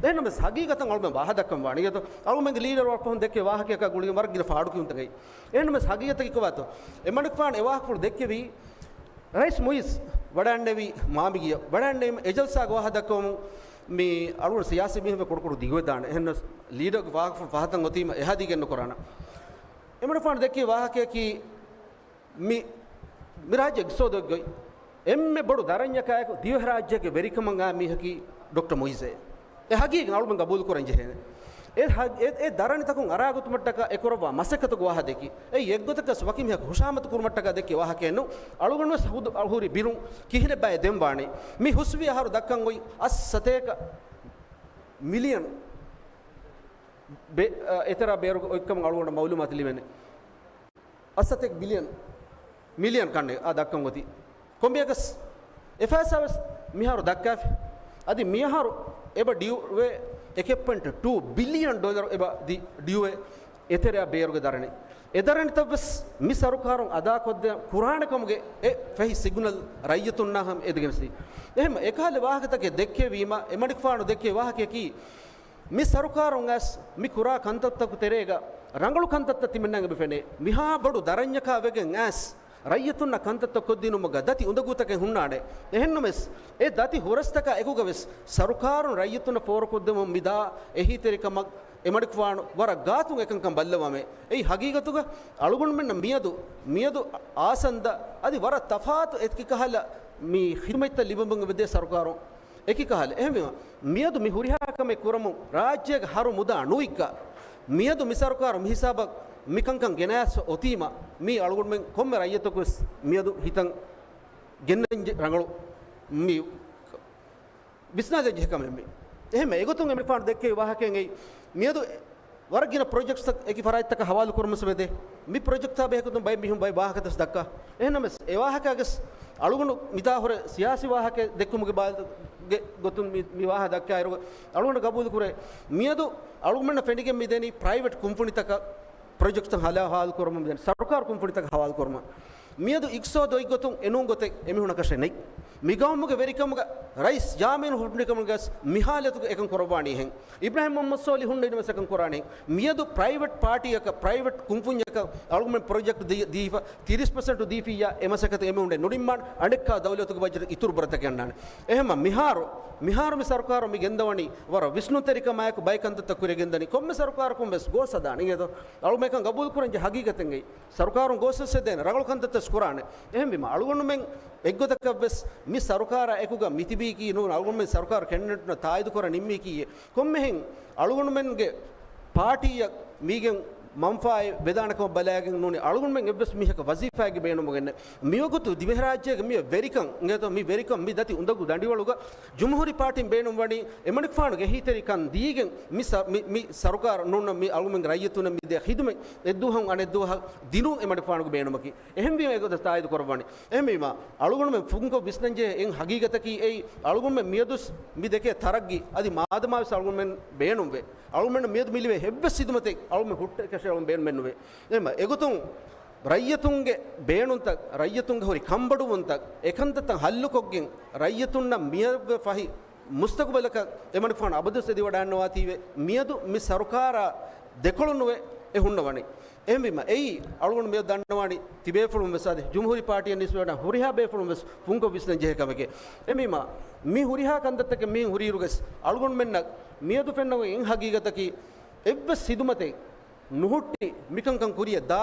އެހެންނަމަވެސް ހަގީގަތަށް އަޅުމެން ވާހަ ދައްކަން ވާނީ. އިނގޭތޯ؟ އަޅުމެންގެ ލީޑަރު ވަރަށް ފަހުން ދެއްކޭ ވާހަކަޔަކާ ގުޅިގެން ވަރަށް ގިނަ ފާޑުކިޔުންތަކެއް. އެހެންނަމަވެސް ހަގީގަތަކީ ކޮބާތޯ؟ އެމަނިކުފާނު އެ ވާހަކަފުޅު ދެއްކެވީ ރައީސް މުއިއްޒު ވަޑައިންނެވި މާމިގިޔަށް ވަޑައިންނެވީމަ އެ ޖަލްސާގަ ވާހަ ދައްކަވަމުން މި އަޅުގަނޑު ސިޔާސީ މީހުން ކުޑަކުޑަ ދިގުވެދާނެ. އެހެންނަމަވެސް ލީޑަރުގެ ވާހަކަފުޅު ފަހަތަށް އޮތީމަ އެހާ ދީގެއް ނުކުރާނަން. އެމަނިކުފާނު ދެއްކި ވާހަކަޔަކީ މި، މި ރާއްޖެ އިގްތިސޯދުގައި އެންމެ ބޮޑު ދަރަންޏަކާއެކު ދިވެހިރާއްޖޭގެ ވެރިކަމަށް އާ މީހަކީ ޑޮކްޓަރ މުއިއްޒޭ. އެ ހަގީގަތް އަޅުމެން ގަބޫލު ކުރަން ޖެހޭނެ. އެ ހަ-، އެ، އެ ދަރަނިތަކުން އަރާގަތުމަށްޓަކާ އެ ކުރައްވާ މަސައްކަތުގެ ވާހަ ދެއްކި. އެއީ އެއްގޮތަކަސް ވަކި މީހަކު ހުށަހަމަތަ ކުރުމަށްޓަކާ ދެއްކި ވާހަކައެއް ނޫން. އަޅުގަނޑުވެސް ހުދު-، ހުރި ބިރުން ކިހިނެއްބާއޭ ދެން ވާނީ. މި ހުސްވި އަހަރު ދައްކަން އޮތް އަށް ސަތޭކަ މިލިއަން ބެ-، އަ، އެތެރެއަށް ބޭރު އޮތްކަމަށް އަޅުގަނޑަށް މައުލޫމާތު ލިބެނެ. އަށް ސަތޭކަ ބިލިއަން، މިލިއަން ކަންނޭ އާ ދައްކަން އޮތީ. ކޮންމެއަކަސް އެ ފައިސާވެސް މިހާރު ދައްކާފި. އަދި މިއަހަރު އެބަ ޑިއުވޭ އެކެއް ޕޮއިންޓް ޓޫ ބިލިއަން ޑޮލަރު އެބަ ދި-، ޑިއުވޭ އެތެރެއަށް ބޭރުގެ ދަރަނި. އެ ދަރަނިތައްވެސް މި ސަރުކާރުން އަދާކޮށްދޭން ކުރާނެ ކަމުގެ އެ ފަހި ސިގްނަލް ރައްޔިތުންނާ ހަމަ އެދިގެންސި. އެހެން އެކަހަލަ ވާހަކަތަކެއް ދެއްކެވީމަ އެމަނިކުފާނު ދެއްކޭ ވާހަކަޔަކީ މި ސަރުކާރުން އައިސް މި ކުރާ ކަންތައްތަކު ތެރޭގަ ރަނގަޅު ކަންތައްތައް ތިމަންނަގެ މި ފެނޭ. މިހާ ބޮޑު ދަރަންޏަކާ ވެގެން އައިސް ރައްޔިތުންނަށް ކަންތައްތައް ކޮށްދިނުމުގަ ދަތި އުނދަގޫތަކެއް ހުންނާނެ. އެހެންނަމަވެސް އެ ދަތި ހުރަސްތަކާ އެކުގަވެސް ސަރުކާރުން ރައްޔިތުންނަށް ފޯރުކޮށްދެމުން މިދާ އެހީތެރިކަމަށް އެމަނިކުފާނު ވަރަށް ގާތުން އެކަންކަން ބައްލަވަމޭ. އެއީ ހަގީގަތުގަ އަޅުގަނޑުމެންނަށް މިއަދު، މިއަދު އާސަންދަ އަދި ވަރަށް ތަފާތު އެކި ކަހަލަ މި ޚިދުމަތްތައް ލިބެމުން އެބަދޭ ސަރުކާރުން. އެކި ކަހަލަ. އެހެންވީމަ، މިއަދު މި ހުރިހާ ކަމެއް ކުރަމުން ރާއްޖޭގެ ހަރު މުދާ ނުވިއްކާ، މިއަދު މި ސަރުކާރު މި ހިސާބަށް މި ކަންކަން ގެނައަސް އޮތީމަ، މީ އަޅުގަނޑުމެން ކޮންމެ ރައްޔިތަކުވެސް މިއަދު ހިތަށް ގެންނަން ޖެ-، ރަނގަޅު މި ވިސްނާލަން ޖެހޭ ކަމެއް މީ. އެހެންމެ އެގޮތުން އެމަނިކުފާނު ދެއްކެވި ވާހަކައިން އެއީ، މިއަދު ވަރަށް ގިނަ ޕްރޮޖެކްޓްސްތައް އެކި ފަރާތްތަކަށް ހަވާލު ކުރުމަށް ވެދޭ. މި ޕްރޮޖެކްޓްތާ ބެހޭގޮތުން ބައެއް މީހުން ބައެއް ވާހަކަތައް ދައްކާ. އެހެންނަމަވެސް، އެ ވާހަކައިގެސް އަޅުގަނޑު މިތާ ހުރެ ސިޔާސީ ވާހަކަ ދެއްކުމުގެ ބާ-، ގެ ގޮތުން މި، މި ވާހަ ދައްކާއިރު، އަޅުގަނޑު ގަބޫލު ކުރޭ. މިއަދު އަޅުގަނޑަށް ފެނިގެން މިދެނީ ޕްރައިވެޓް ކުންފުނިތަކަށް ޕްރޮޖެކްޓްތައް ހަލާ ހަވާލު ކުރަމުން މިދެނީ ސަރުކާރު ކުންފުނިތަކަށް ހަވާލު ކުރުމަށް. މިއަދު އިގްތިސޯދު އޮތްގޮތުން އެނޫން ގޮތެއް އެމީހުނަކަށެއް ނެތް. މިގައުމުގެ ވެރިކަމުގަ ރައީސް ޖާމިން ހުއްޓުނިކަމުގަސް މިހާލަތުގަ އެކަން ކުރައްވާނީހެން. އިބްރާހިމް މުހައްމަދު ސޯލިހު ހުންނަ އިންވެސް އެކަން ކުރާނީ. މިއަދު ޕްރައިވެޓް ޕާޓީއަކަށް، ޕްރައިވެޓް ކުންފުންޏަކަށް އަޅުގަނޑުމެން ޕްރޮޖެކްޓް ދީ-، ދީފަ، ތިރީސް ޕަސެންޓު ދީފިއްޔާ އެ މަސައްކަތަށް އެމީހުން ނުނިންމާން އަނެއްކާ ދައުލަތުގެ ބަޖެޓް އިތުރު ބުރަތަކެއް އަންނާނެ. އެހެންމަ މިހާރު، މިހާރު މި ސަރުކާރު މި ގެންދަވަނީ ވަރަށް ވިސްނުންތެރިކަމާއެކު ބައެއް ކަންތައްތައް ކުރިއަށް ގެންދަނީ. ކޮންމެ ސަރުކާރަކުން ވެސް ގޯސް ހަދާނެ. އިނގޭތޯ؟ އަޅުމެކަން ގަބޫލު ކުރަންޖެ ހަގީގަތެއްގައި ސަރުކާރުން ގޯސްވެސް ހެދޭނެ، ރަނގަޅު ކަންތައްތައް ކުރާނެ. އެހެންވީމަ، އަޅުގަނޑުމެން އެއްގޮތަކަށްވެސް މި ސަރުކާރާ އެކުގަ މިތިބީކީ ނޫން، އަޅުގަނޑުމެން ސަރުކާރު ކެންޑިޑޭޓުންނަށް ތާއީދު ކުރަން ނިންމީކީ. ކޮންމެހެން އަޅުގަނޑުމެންގެ ޕާޓީއަށް މީގެން މަންފާއެއް ވެދާނެކަމަށް ބަލާގެން ނޫނީ، އަޅުގަނޑުމެން އެއްވެސް މީހަކަށް ވަޒީފާއެއްގެ ބޭނުމުގެންނެއް. މިވަގުތު ދިވެހިރާއްޖޭގެ މި ވެރިކަން، އިނގޭތޯ، މި ވެރިކަން މި ދަތި އުނދަގޫ ދަނޑިވަޅުގަ ޖުމްހޫރީ ޕާޓީން ބޭނުންވަނީ އެމަނިކުފާނުގެ އެހީތެރިކަން ދީގެން މި ސަ-، މި، މި ސަރުކާރު ނޫން މި އަޅުގަނޑުމެންގެ ރައްޔިތުންނަށް މި ދޭ ޚިދުމަތް އެއްދުވަހުން އަނެއްދުވަހަށް ދިނުން އެމަނިކުފާނުގެ ބޭނުމަކީ. އެހެންވީމަ އެގޮތަށް ތާއީދު ކުރައްވަނީ. އެހެންވީމަ އަޅުގަނޑުމެން ފުންކޮށް ވިސްނަންޖެހޭ އެއް ހަގީގަތަކީ އެއީ އަޅުގަނޑުމެން މިއަދު މި ދެކޭ ތަރައްގީ އަދި މާދަމާވެސް އަޅުގަނޑުމެން ބޭނުންވޭ. އަޅުގަނޑު މިއަދު މި ލިބޭ އެއްވެސް ޚިދުމަތެއް އަޅުގަނޑު ހުއްޓަކަށެއް އަޅުގަނޑު ބޭނުމެއްނުވޭ. އެހެންވީމަ އެގޮތުން ރައްޔިތުންގެ ބޭނުންތައް، ރައްޔިތުންގެ ހުރި ކަންބޮޑުވުންތައް، އެކަންތައްތައް ހައްލުކޮށްގެން ރައްޔިތުންނަށް މިއަށްވެ ފަހި މުސްތަގުބަލަކަށް އެމަނިކުފާނު އަބަދުވެސް އެދިވަޑައިންނަވާތީވެ، މިއަދު މި ސަރުކާރާ ދެކޮޅުންނުވެ އެ ހުންނަވަނީ. އެހެންވީމަ އެއީ އަޅުގަނޑު މިއަދު ދަންނަވާނީ ތިބޭފުޅުން ވެސް އަދި ޖުމްހޫރީ ޕާޓީއަށް ނިސްބަތްވެ ހުރިހާ ބޭފުޅުން ވެސް ފުންކޮށް ވިސްނަން ޖެހޭ ކަމެކޭ. އެހެންވީމަ މި ހުރިހާ ކަންތައްތަކެއް މިހެން ހުރިއިރުގެސް އަޅުގަނޑުމެންނަށް މިއަދު ފެންނަ އެއް ހަގީގަތަކީ އެއްވެސް ޚިދުމަތެއް ނުހުއްޓި މިކަންކަން ކުރިއަށް ދާ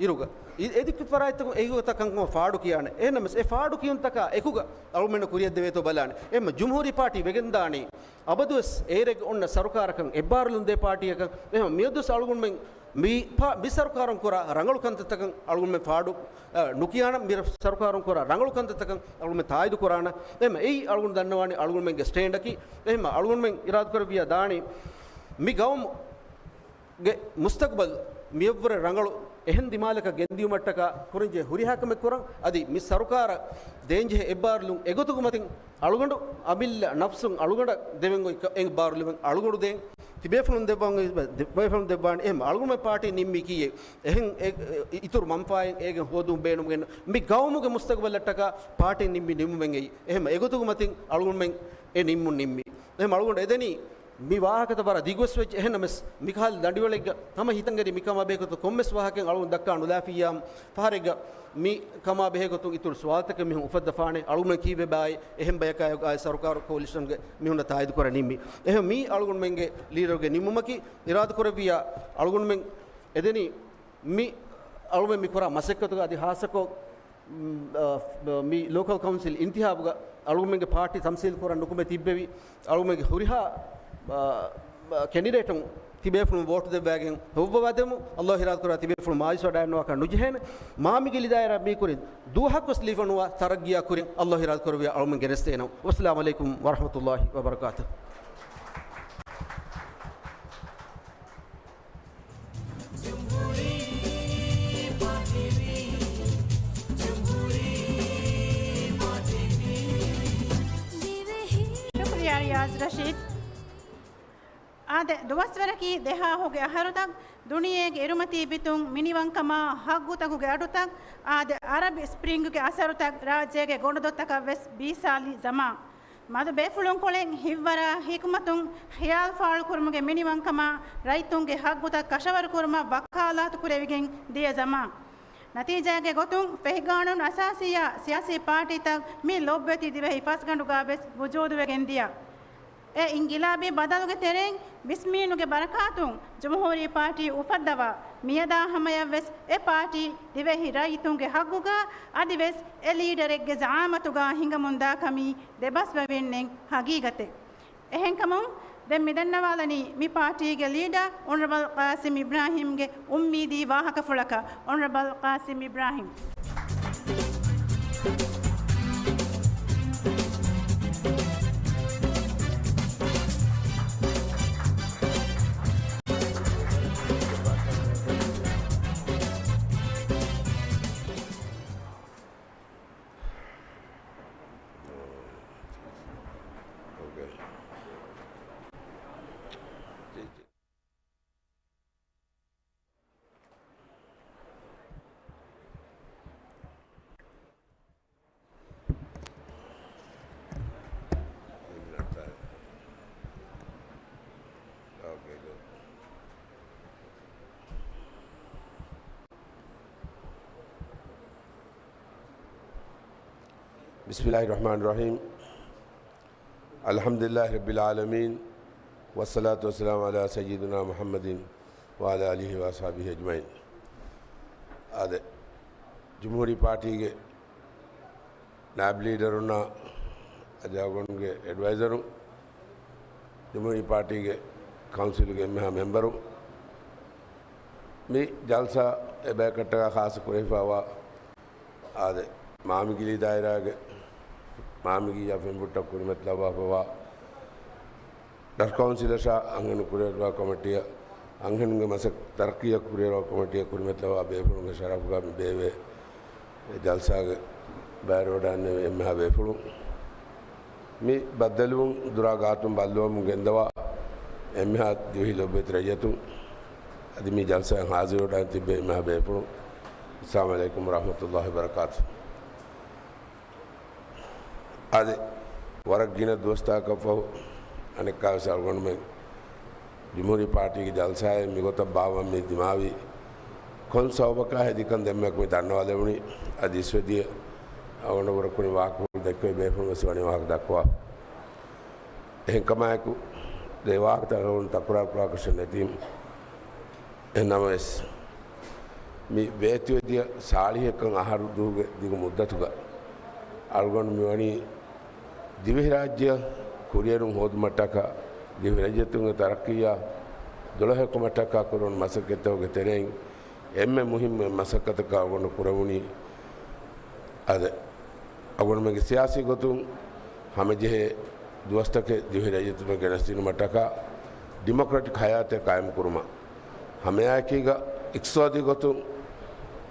އިރުގަ، އި-، އެދިކު ފަރާތްތަކުން އެކުގަތަ ކަންކަމަށް ފާޑު ކިޔާނެ. އެހެންނަމަސް އެ ފާޑު ކިޔުންތަކާ އެކުގަ އަޅުމެންނަށް ކުރިއަށް ދެވޭތޯ ބަލާނެ. އެހެންމަ ޖުމްހޫރީ ޕާޓީ ވެގެންދާނީ އަބަދުވެސް އޭރެއްގެ އޮންނަ ސަރުކާރަކަށް އެއްބާރުލުން ދޭ ޕާޓީއަކަށް. އެހެން މިއަދުވެސް އަޅުގަނޑުމެން މި ޕާ-، މި ސަރުކާރުން ކުރާ ރަނގަޅު ކަންތައްތަކަށް އަޅުގަނޑުމެން ފާޑު، އަ، ނުކިޔާނަން، މި ސަރުކާރުން ކުރާ ރަނގަޅު ކަންތައްތަކަށް އަޅުގަނޑުމެން ތާއީދު ކުރާނަން. އެހެންމަ އެއީ އަޅުގަނޑު ދަންނަވާނީ އަޅުގަނޑުމެންގެ ސްޓޭންޑަކީ. އެހެންމަ އަޅުގަނޑުމެން އިރާދަކުރެއްވިޔާ ދާނީ މި ގައުމު ގެ މުސްތަގްބަލް މިއަށްވުރެ ރަނގަޅު އެހެން ދިމާލަކަށް ގެންދިޔުމަށްޓަކާ ކުރަންޖެހޭ ހުރިހާ ކަމެއް ކުރަން. އަދި މި ސަރުކާރަށް ދޭންޖެހޭ އެއްބާރުލުން އެގޮތުގެ މަތިން އަޅުގަނޑު އަމިއްލަ ނަފްސުން އަޅުގަނޑަށް ދެވެން އޮތް އެއްބާރުލުމެއް އަޅުގަނޑު ދޭން. ތިބޭފުޅުން ދެއްވާން، ތިބޭފުޅުން ދެއްވާން. އެހެން އަޅުގަނޑުމެން ޕާޓީ ނިންމީކީއެއް އެހެން އެ-، އިތުރު މަންފާއެއް އޭގެން ހޯދުން ބޭނުމުގެ މި ގައުމުގެ މުސްތަގްބަލަށްޓަކާ ޕާޓީ ނިންމި ނިންމުމެއް އެއީ. އެހެން އެގޮތުގެ މަތިން އަޅުގަނޑުމެން އެ ނިންމުން ނިންމީ. އެހެން އަޅުގަނޑު އެދެނީ މި ވާހަކަތައް ވަރަށް ދިގުވެސް ވެއްޖެ. އެހެންނަމަސް މިކަހަލަ ދަނޑިވަޅެއްގަ ހަމަ ހިތަށްއެރި މިކަމާ ބެހޭގޮތުން ކޮންމެސް ވާހަކައެއް އަޅުގަނޑު ދައްކާ ނުލާފިއްޔާ ފަހަރެއްގަ މި ކަމާ ބެހޭގޮތުން އިތުރު ސުވާލުތަކެއް މިހުން އުފައްދަފާނެ. އަޅުގަނޑު ކީއްވެބާއޭ އެހެން ބަޔަކާ އެ ސަރުކާރު ކޯލިޝަންގެ މީހުންނަށް ތާއީދު ކުރަން ނިންމީ. އެހެން މީ އަޅުގަނޑުމެންގެ ލީޑަރުގެ ނިންމުމަކީ. އިރާދަކުރެއްވިއްޔާ އަޅުގަނޑުމެން އެދެނީ މި އަޅުމެން މި ކުރާ މަސައްކަތުގަ އަދި ހާއްސަކޮށް، މް، އަ، މި ލޯކަލް ކައުންސިލް އިންތިހާބުގަ އަޅުމެންގެ ޕާޓީ ތަމްސީލް ކުރަން ނުކުމެ ތިއްބެވި، އަޅުމެންގެ ހުރިހާ، އަ، ކެނޑިޑޭޓުން ތިބޭފުޅުން ވޯޓު ދެއްވާގެން ހެއްވަވާދެމު. އައްލާހު އިރާދަކުރާ ތިބޭފުޅުން މާޔޫސްވެވަޑައިންނަވާކަށް ނުޖެހޭނެ. މާމިގެ ލިދާއިރާ މީ ކުރިން ދުވަހަކުވެސް ލިބިފަ ނުވާ ތަރައްގީއާ ކުރިން އައްލާހު އިރާދަކުރެއްވިޔާ އަޅުމެން ގެނެސްދޭނަމު. ވައްސަލާމު ޢަލައިކުމް ވަރަޙްމަތުﷲި ވަބަރަކާތުހު. ޝުކުރިއްޔާ ރިޔާޒް ރަޝީދް. އާދެ، ދުވަސްވަރަކީ ދެހާހުގެ އަހަރުތައް، ދުނިޔޭގެ އިރުމަތީ ބިތުން މިނިވަންކަމާ ހައްގުތަކުގެ އަޑުތައް، އާދެ، އަރަބި ސްޕްރިންގްގެ އަސަރުތައް، ރާއްޖޭގެ ގޮނޑުދޮށްތަކަށް ވެސް ބީސާލި ޒަމާން. މަދު ބޭފުޅުންކޮޅެއް ހިތްވަރާ ހިކުމަތުން ޚިޔާލު ފާޅުކުރުމުގެ މިނިވަންކަމާ ރައްޔިތުންގެ ހައްގުތައް ކަށަވަރުކުރުމަށް ވަކާލާތު ކުރެވިގެން ދިޔަ ޒަމާން. ނަތީޖާގެ ގޮތުން ފެހިގާނޫނު އަސާސީއާ ސިޔާސީ ޕާޓީތައް މި ލޮބުވެތި ދިވެހި ފަސްގަނޑުގަ ވެސް ވުޖޫދުވެގެން ދިޔަ. އެ އިންގިލާބީ ބަދަލުގެ ތެރެއިން ބިސްމީނުގެ ބަރަކާތުން ޖުމްހޫރީ ޕާޓީ އުފައްދަވާ މިއަދާ ހަމަޔަށްވެސް އެ ޕާޓީ ދިވެހި ރައްޔިތުންގެ ހައްގުގަ އަދިވެސް އެ ލީޑަރެއްގެ ޒަޢާމަތުގަ ހިނގަމުންދާ ކަމީ ދެބަސްވެވިންނެއް ހަގީގަތެއް. އެހެންކަމުން ދެން މިދަންނަވާލަނީ މި ޕާޓީގެ ލީޑަރ އޮނަރަބަލް ޤާސިމް އިބްރާހިމްގެ އުއްމީދީ ވާހަކަފުޅަކަށް. އޮނަރަބަލް ޤާސިމް އިބްރާހިމް. بسم الله الرحمن الرحيم. الحمد لله رب العالمين، والصلاة والسلام على سيدنا محمد وعلى آله وأصحابه أجمعين. އާދެ، ޖުމްހޫރީ ޕާޓީގެ ނާއިބް ލީޑަރުންނާ އަދި އަޅުގަނޑުގެ އެޑްވައިޒަރު، ޖުމްހޫރީ ޕާޓީގެ ކައުންސިލުގެ އެންމެހާ މެމްބަރު، މި ޖަލްސާ އެބަޔަކަށްޓަކާ ޚާއްޞަ ކުރެވިފައިވާ އާދެ، މާމިގިލީ ދާއިރާގެ މާމިގިއްޔާ ފެންފުއްޓަށް ކުރިމަތިލައްވާފައިވާ ރަށު ކައުންސިލަށާ އަންހެނުން ކުރިއަރުވާ ކޮމިޓީއަށް، އަންހެނުންގެ މަސައްކަތް ތަރައްޤީއަށް ކުރިއަރުވާ ކޮމިޓީއަށް ކުރިމަތިލައްވާ ބޭފުޅުންގެ ޝަރަފުގަ މި ބޭއްވޭ އެ ޖަލްސާގެ ބައިވެރިވެވަޑައިގެންނެވި އެންމެހާ ބޭފުޅުން. މި ބައްދަލުވުން ދުރާ ގާތުން ބައްލަވަމުން ގެންދަވާ އެންމެހާ ދިވެހި ލޮބުވެތި ރައްޔިތުން، އަދި މި ޖަލްސާއިން ހާޒިރުވެވަޑައިގެން ތިއްބެވި އެންމެހާ ބޭފުޅުން، އައްސަލާމު ޢަލައިކުމް ވަރަޙްމަތުﷲި ވަބަރަކާތުހު. އަދި ވަރަށް ގިނަ ދުވަސްތަކަކަށްފަހު އަނެއްކާވެސް އަޅުގަނޑުމެން ޖުމްހޫރީ ޕާޓީގެ ޖަލްސާއެއް މިގޮތަށް ބާއްވަން މި ދިމާވީ ކޮން ސަބަބަކާ ހެދިކަން ދެންމެއަކު މި ދަންނަވާލެވުނީ. އަދި އިސްވެދިޔަ އަޅުގަނޑު ވަރަށް ކުރިން ވާހަކަފުޅު ދެއްކެވި ބޭފުޅުން ވެސް ވަނީ ވާހަކަ ދައްކަވާ. އެހެންކަމާއެކު، ދެ ވާހަކަތައް އަޅުގަނޑު ތަކުރާރު ކުރާކަށެއް ނެތީމަ، އެހެން ނަމަވެސް، މި ވޭތުވެދިޔަ ސާޅީހަކަށް އަހަރު ދުވަހުގެ ދިގު މުއްދަތުގަ އަޅުގަނޑު މިވަނީ ދިވެހިރާއްޖެއަށް ކުރިއެރުން ހޯދުމަށްޓަކާ، ދިވެހިރައްޔިތުންގެ ތަރައްޤީއާ ދުޅަހެއްކުމަށްޓަކާ ކުރެވުނު މަސައްކަތްތަކުގެ ތެރެއިން އެންމެ މުހިއްމު މަސައްކަތަކަށް އަޅުގަނޑު ކުރެވުނީ އާދެ، އަޅުގަނޑުމެންގެ ސިޔާސީ ގޮތުން ހަމަޖެހޭ ދުވަސްތަކެއް ދިވެހިރައްޔިތުންނަށް ގެނެސްދިނުމަށްޓަކާ، ޑިމޮކްރެޓިކް ހަޔާތެއް ޤާއިމުކުރުމަށް. ހަމައެކީގަ އިޤްތިޞާދީ ގޮތުން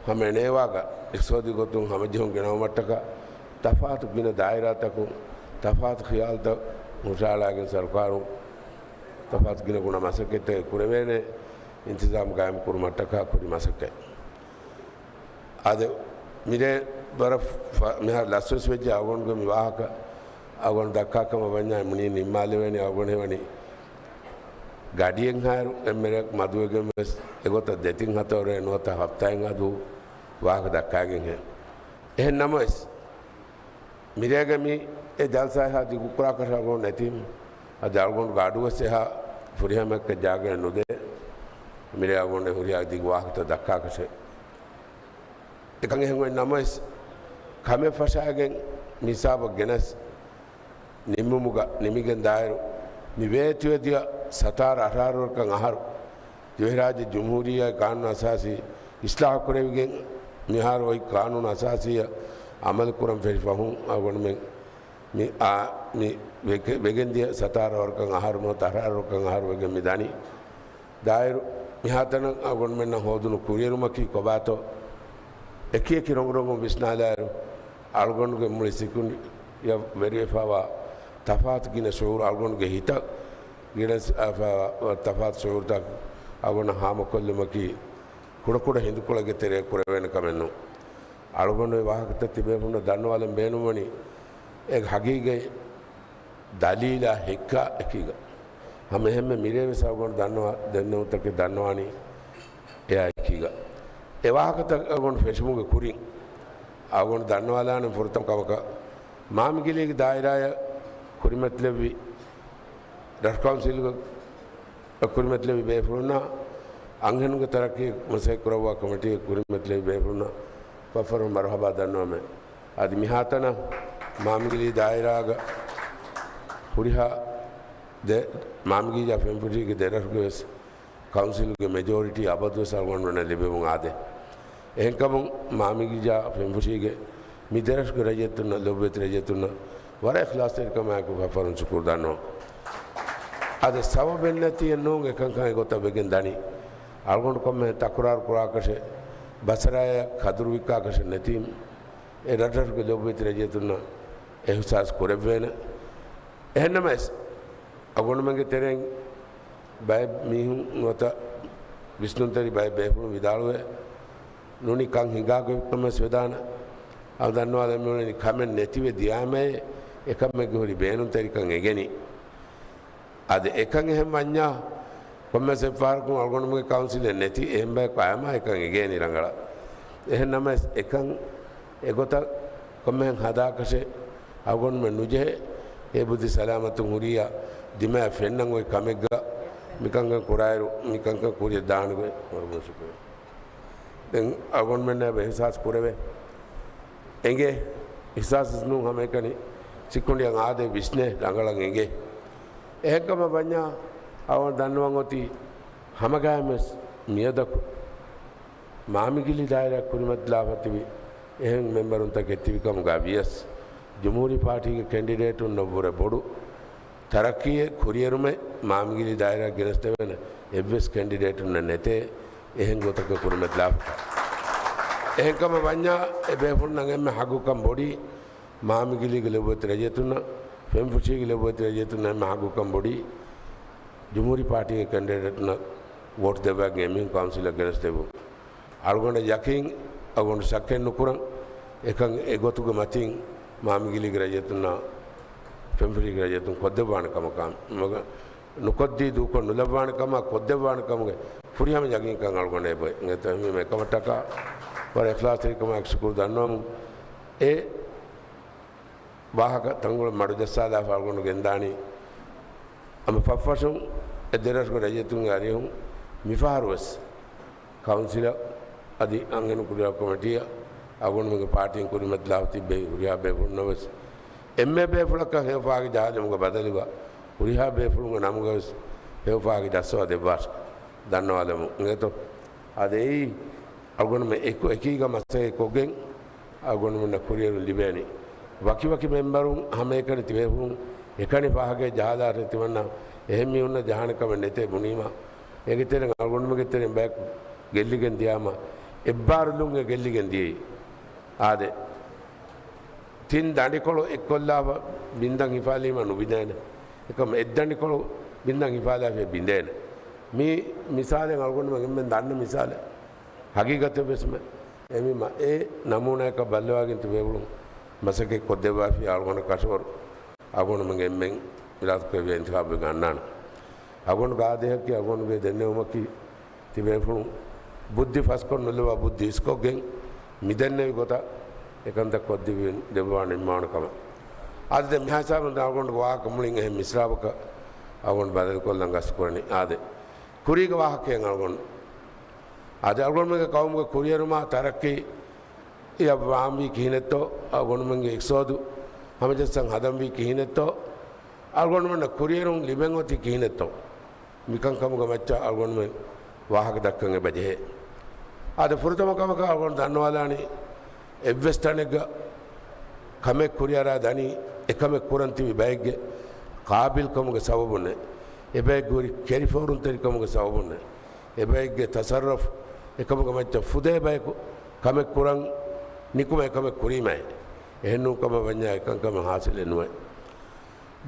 ހަމަ އެނޭވާގަ، އިޤްތިޞާދީ ގޮތުން ހަމަޖެހުން ގެނައުމަށްޓަކާ، ތަފާތު ގިނަ ދާއިރާތަކުން ތަފާތު ޚިޔާލުތައް ހުށަހަޅާގެން ސަރުކާރުން ތަފާތު ގިނަ ގުނަ މަސައްކަތްތައް ކުރެވޭނެ އިންތިޒާމް ޤާއިމުކުރުމަށްޓަކާ ކުރި މަސައްކަތް. އާދެ، މިރޭ ވަރަށް ފަ-، މިހާރު ލަސްވެސް ވެއްޖެ އަޅުގަނޑުގެ މި ވާހަކަ އަޅުގަނޑު ދައްކާ ކަމަށް ވަންޏާ މުނީ ނިންމާލެވޭނެ. އަޅުގަނޑު ހެވަނީ ގަޑިއެއްހާއިރު އެންމެ ރެއަކް މަދުވެގެން ވެސް އެގޮތަށް ދެތިން ހަތަރު ރޭ ނުވަތަ ހަފްތާއެއްހާ ދުވަހު ވާހަކަ ދައްކާގެންހޭ. އެހެން ނަމަވެސް، މިރޭގެ މި އެ ޖަލްސާއެއްހާ ދިގުކުރާކަށް އަޅުގަނޑު ނެތީމު، އަދި އަޅުގަނޑުގެ އަޑުވެސް އެހާ ފުރިހަމައެއްގެ ޖާގައެއް ނުދޭ، މިރޭ އަޅުގަނޑު ހުރިހާ ދިގު ވާހަކަތައް ދައްކާކަށެއް. އެކަން އެހެން އޮތް ނަމަވެސް، ކަމެއް ފަށާގެން މި ހިސާބަށް ގެނެސް ނިންމުމުގަ ނިމިގެން ދާއިރު، މި ވޭތުވެދިޔަ ސަތާރަ އަށާރަ ވަރަކަށް އަހަރު، ދިވެހިރާއްޖެ ޖުމްހޫރިއްޔާގެ ޤާނޫނު އަސާސީ އިޞްލާޙު ކުރެވިގެން، މިހާރު އޮތް ޤާނޫނު އަސާސީއަށް ޢަމަލު ކުރަން ފެށި ފަހުން އަޅުގަނޑުމެން މި އާ، މި ވެގެ-، ވެގެންދިޔަ ސަތާރަ ވަރަކަށް އަހަރު ނުވަތަ އަށާރަ ވަރަކަށް އަހަރު ވެގެން މި ދަނީ. ދާއިރު މިހާތަނަށް އަޅުގަނޑުމެންނަށް ހޯދުނު ކުރިއެރުމަކީ ކޮބާތޯ؟ އެކި އެކި ރޮނގު ރޮނގުން ވިސްނާލާއިރު، އަޅުގަނޑުގެ މުޅި ސިކުނޑިއަށް ވެރިވެފައިވާ ތަފާތު ގިނަ ޝުޢޫރު، އަޅުގަނޑުގެ ހިތަށް ގެނެސް އައިފައިވާ ތަފާތު ޝުޢޫރުތައް އަޅުގަނޑަށް ހާމަކޮށްލުމަކީ ކުޑަކުޑަ ހިނދުކޮޅެއްގެ ތެރެއަށް ކުރެވޭނެ ކަމެއް ނޫން. އަޅުގަނޑު އެ ވާހަކަތައް ތިބޭފުޅުންނަށް ދަންނަވާލަން ބޭނުންވަނީ، އޭގެ ހަގީގަތް ދަލީލާ ހެއްކާ އެކީގަ. ހަމަ އެހެންމެ މިރޭ ވެސް އަޅުގަނޑު ދަންނަވާ-، ދެންނެވުންތަކެއް ދަންނަވާނީ އެއާ އެކީގަ. އެ ވާހަކަތައް އަޅުގަނޑު ފެށުމުގެ ކުރިން އަޅުގަނޑު ދަންނަވާލާނެ ފުރަތަމަ ކަމަކަށް، މާމިގިލީގެ ދާއިރާއަށް ކުރިމަތިލެއްވި ރަށު ކައުންސިލްގެ ކުރިމަތިލެއްވި ބޭފުޅުންނާ އަންހެނުންގެ ތަރައްޤީ މަސައްކަތް ކުރައްވާ ކޮމިޓީގެ ކުރިމަތިލެއްވި ބޭފުޅުންނަށް ފަށްފަށުން މަރުޙަބާ ދަންނަވަމޭ. އަދި މިހާތަނަށް މާމިގިލީ ދާއިރާގަ ހުރިހާ ދެ-، މާމިގިލީ ފެންފުށީގެ ދެރަށުގެ ވެސް ކައުންސިލުގެ މެޖޯރިޓީ އަބަދުވެސް އަޅުގަނޑުމެންނަށް ލިބެމުން އާދޭ. އެހެންކަމުން މާމިގިލީ ފެންފުށީގެ މި ދެރަށުގެ ރައްޔިތުންނަށް، ލޮބުވެތި ރައްޔިތުންނަށް ވަރަށް އިޚްލާޞްތެރިކަމާއެކު ފަށްފަށުން ޝުކުރު ދަންނަވަން. އަދި ސަބަބެއްނެތިއެއް ނޫން އެކަންކަން އެގޮތަށް ވެގެން ދަނީ. އަޅުގަނޑު ކޮންމެ ތަކުރާރު ކުރާކަށެއް، ބަސަރާއަށް ކަދުރު ވިއްކާކަށެއް ނެތީމު، އެ ރަށްރަށުގެ ލޮބުވެތި ރައްޔިތުންނަށް އިޙްސާސް ކުރެއްވޭނެ. އެހެންނަމަވެސް، އަޅުގަނޑުމެންގެ ތެރެއިން ބައެއް މީހުން ނުވަތަ ވިސްނުންތެރި ބައެއް ބޭފުޅުން ވިދާޅުވޭ، ނޫނީ ކަން ހިނގާ ގޮތްކަމެއް ވެސް ވެދާނެ. އަޅު ދަންނަވާލަން މިއުޅެނީ ކަމެއް ނެތިވެ ދިޔާމައޭ އެކަމެއްގެ ހުރި ބޭނުންތެރިކަން އެނގެނީ. އަދި އެކަން އެހެން ވަންޏާ، ކޮންމެސް އެއްފަހަރަކުން އަޅުގަނޑުމެންގެ ކައުންސިލެއް ނެތި އެހެން ބަޔަކު އައިމާ އެކަން އެނގޭނީ ރަނގަޅަށް. އެހެން ނަމަވެސް އެކަން އެގޮތަށް ކޮންމެހެން ހަދާކަށެއް އަޅުގަނޑުމެން ނުޖެހޭ. އެ ބުއްދި ސަލާމަތުން ހުރިއްޔާ ދިމާއަށް ފެންނަން އޮތް ކަމެއްގަ މިކަންކަން ކުރާއިރު، މިކަންކަން ކުރިއަށް ދާނެގޮތް ވަރަށް ބޮޑަށް ޝުކުރު. ދެން އަޅުގަނޑުމެންނަށް އެބަ އިޙްސާސް ކުރެވޭ. އެނގޭ، އިޙްސާސް ނޫން ހަމައެކަނި ސިކުނޑިއަށް އާދޭ ވިސްނޭ ރަނގަޅަށް އެނގޭ. އެހެންކަމަށް ވަންޏާ އަޅުގަނޑު ދަންނަވަން އޮތީ ހަމަގައިމުވެސް މިއަދަކު މާމިގިލި ދާއިރާ ކުރިމަތިލާފަ ތިބި އެހެން މެމްބަރުންތަކެއް ތިބި ކަމުގަ ވިޔަސް، ޖުމްހޫރީ ޕާޓީގެ ކެންޑިޑޭޓުންނަށްވުރެ ބޮޑު ތަރައްޤީއެއް ކުރިއެރުމެއް މާމިގިލި ދާއިރާ ގެނެސްދެވޭނެ އެއްވެސް ކެންޑިޑޭޓުންނެއް ނެތޭ، އެހެން ގޮތަކަށް ކުރިމަތިލާފަ. އެހެންކަމަށް ވަންޏާ އެ ބޭފުޅުންނަށް އެންމެ ހައްގުކަން ބޮޑީ މާމިގިލީގެ ލޮބުވެތި ރައްޔިތުންނަށް، ފެންފުށީގެ ލޮބުވެތި ރައްޔިތުންނަށް އެންމެ ހައްގުކަން ބޮޑީ ޖުމްހޫރީ ޕާޓީގެ ކެންޑިޑޭޓުންނަށް ވޯޓް ދެއްވާގެން އެމީހުން ކައުންސިލަށް ގެނެސްދެއްވުން. އަޅުގަނޑަށް ޔަޤީން، އަޅުގަނޑު ޝައްކެއް ނުކުރަން، އެކަން އެގޮތުގެ މަތިން މާމިގިލީގެ ރައްޔިތުންނާ ފެންފުށީގެ ރައްޔިތުން ކޮށްދެއްވާނެ ކަމަކާ، ނުކޮށްދީ ދޫކޮށް ނުލައްވާނެ ކަމާ، ކޮށްދެއްވާނެ ކަމުގެ ފުރިހަމަ ޔަޤީންކަން އަޅުގަނޑަށް އެބައޮތް. އެކަމަށްޓަކާ ވަރަށް އިޚްލާޞްތެރިކަމާއެކު ޝުކުރު ދަންނަވަމުން. އެ ވާހަކަ ތަންކޮޅެއް މަޑުޖައްސާލާފަ އަޅުގަނޑު ގެންދާނީ، ހަމަ ފަށްފަށުން އެ ދެރަށުގެ ރައްޔިތުންގެ އަރިހުން މިފަހަރުވެސް ކައުންސިލަށް އަދި އަންހެނުން ކުރިއަރާ ކޮމިޓީއަށް އަޅުގަނޑުމެންގެ ޕާޓީން ކުރިމަތިލާ ތިއްބެވި ހުރިހާ ބޭފުޅުންނަށް ވެސް އެންމެ ބޭފުޅަކަށް ހެޔޮ ފަހަކަށް ޖަހާލުމުގެ ބަދަލުގަ ހުރިހާ ބޭފުޅުންގެ ނަމުގަ ވެސް ހެޔޮ ފަހަކަށް ޖައްސަވާ ދެއްވާށި ދަންނަވާލަމުން އިނގޭތޯ. އާދެ، އެއީ އަޅުގަނޑުމެން އެކު އެކީގަ މަސައްކަތް ކޮށްގެން އަޅުގަނޑުމެންނަށް ކުރިއެރުން ލިބޭނީ. ވަކިވަކި މެމްބަރުން ހަމައެކަނި ތިބޭފުޅުން އެކަނި ފަހަކަށް ޖަހާލާށޭ ތިމަންނަ އެހެން މީހުންނަށް ޖަހާނެ ކަމެއް ނެތޭ ބުނީމަ، އޭގެ ތެރެއިން އަޅުގަނޑުމެންގެ ތެރެއިން ބަޔަކު ގެއްލިގެން ދިޔާމަ، އެއްބާރުލުން އެ ގެއްލިގެން ދިޔައީ. އާދެ، ތިން ދަނޑިކޮޅު އެއްކޮށްލާފަ ބިންދަން ހިފާލީމަ ނުބިނދޭނެ. އެކަމަ އެއްދަނޑިކޮޅު ބިންދަން ހިފާލާފަ ބިނދޭނެ. މީ މިސާލެއް އަޅުގަނޑުމެން އެންމެން ދަންނަ މިސާލެއް. ހަގީގަތެއް ވެސްމެ. އެމީމަ އެ ނަމޫނާއަކަށް ބައްލަވާގެން ތިބޭފުޅުން މަސައްކަތް ކޮށްދެއްވާފި އަޅުގަނޑަށް ކަށަވަރު. އަޅުގަނޑުމެން އެންމެން މިރާސްކުރެއްވިޔާ އިންތިޚާބުވެގެން އަންނާނެ. އަޅުގަނޑުގެ އާދޭހަކީ އަޅުގަނޑުގެ ދެންނެވުމަކީ ތިބޭފުޅުން ބުއްދި ފަސްކޮށް ނުލައްވާ ބުއްދި އިސްކޮށްގެން މިދެންނެވި ގޮތަށް އެކަންތައް ކޮށްދެއްވި ދެއްވާނެ ނިންމާނެ ކަމަށް. އާދެ، ދެން މިހާ ހިސާބުން އަޅުގަނޑުގެ ވާހަކަ މުޅިން އެހެން މިސްރާބަކަށް އަޅުގަނޑު ބަދަލުކޮށްލަން ގަސްތު ކުރަނީ. އާދެ، ކުރީގެ ވާހަކައެއް އަޅުގަނޑު. އާދެ، އަޅުގަނޑުމެންގެ ޤައުމުގެ ކުރިއެރުމާ ތަރައްޤީ އިޔަށް ވާންވީ ކިހިނެއްތޯ، އަޅުގަނޑުމެންގެ އިޤްތިޞާދު ހަމަޖައްސަން ހަދަންވީ ކިހިނެއްތޯ، އަޅުގަނޑުމެންނަށް ކުރިއެރުން ލިބެން އޮތީ ކިހިނެއްތޯ، މިކަންކަމުގެ މައްޗަށް އަޅުގަނޑުމެން ވާހަކަ ދައްކަން އެބަ ޖެހޭ. އާދެ، ފުރަތަމަ ކަމަކަށް އަޅުގަނޑު ދަންނަވާލާނީ، އެއްވެސް ތަނެއްގަ ކަމެއް ކުރިއަރާ ދަނީ، އެކަމެއް ކުރަން ތިބި ބައެއްގެ ޤާބިލްކަމުގެ ސަބަބުންނޭ، އެބައެއްގެ ހުރި ކެރިފޯރުންތެރިކަމުގެ ސަބަބުންނޭ. އެބައެއްގެ ތަޞައްރަފް އެކަމުގެ މައްޗަށް ފުދޭ ބަޔަކު ކަމެއް ކުރަން ނިކުމެ އެކަމެއް ކުރީމައެއް. އެހެންނޫން ކަމަށް ވަންޏާ އެކަންކަމެއް ޙާޞިލެއް ނުވޭ.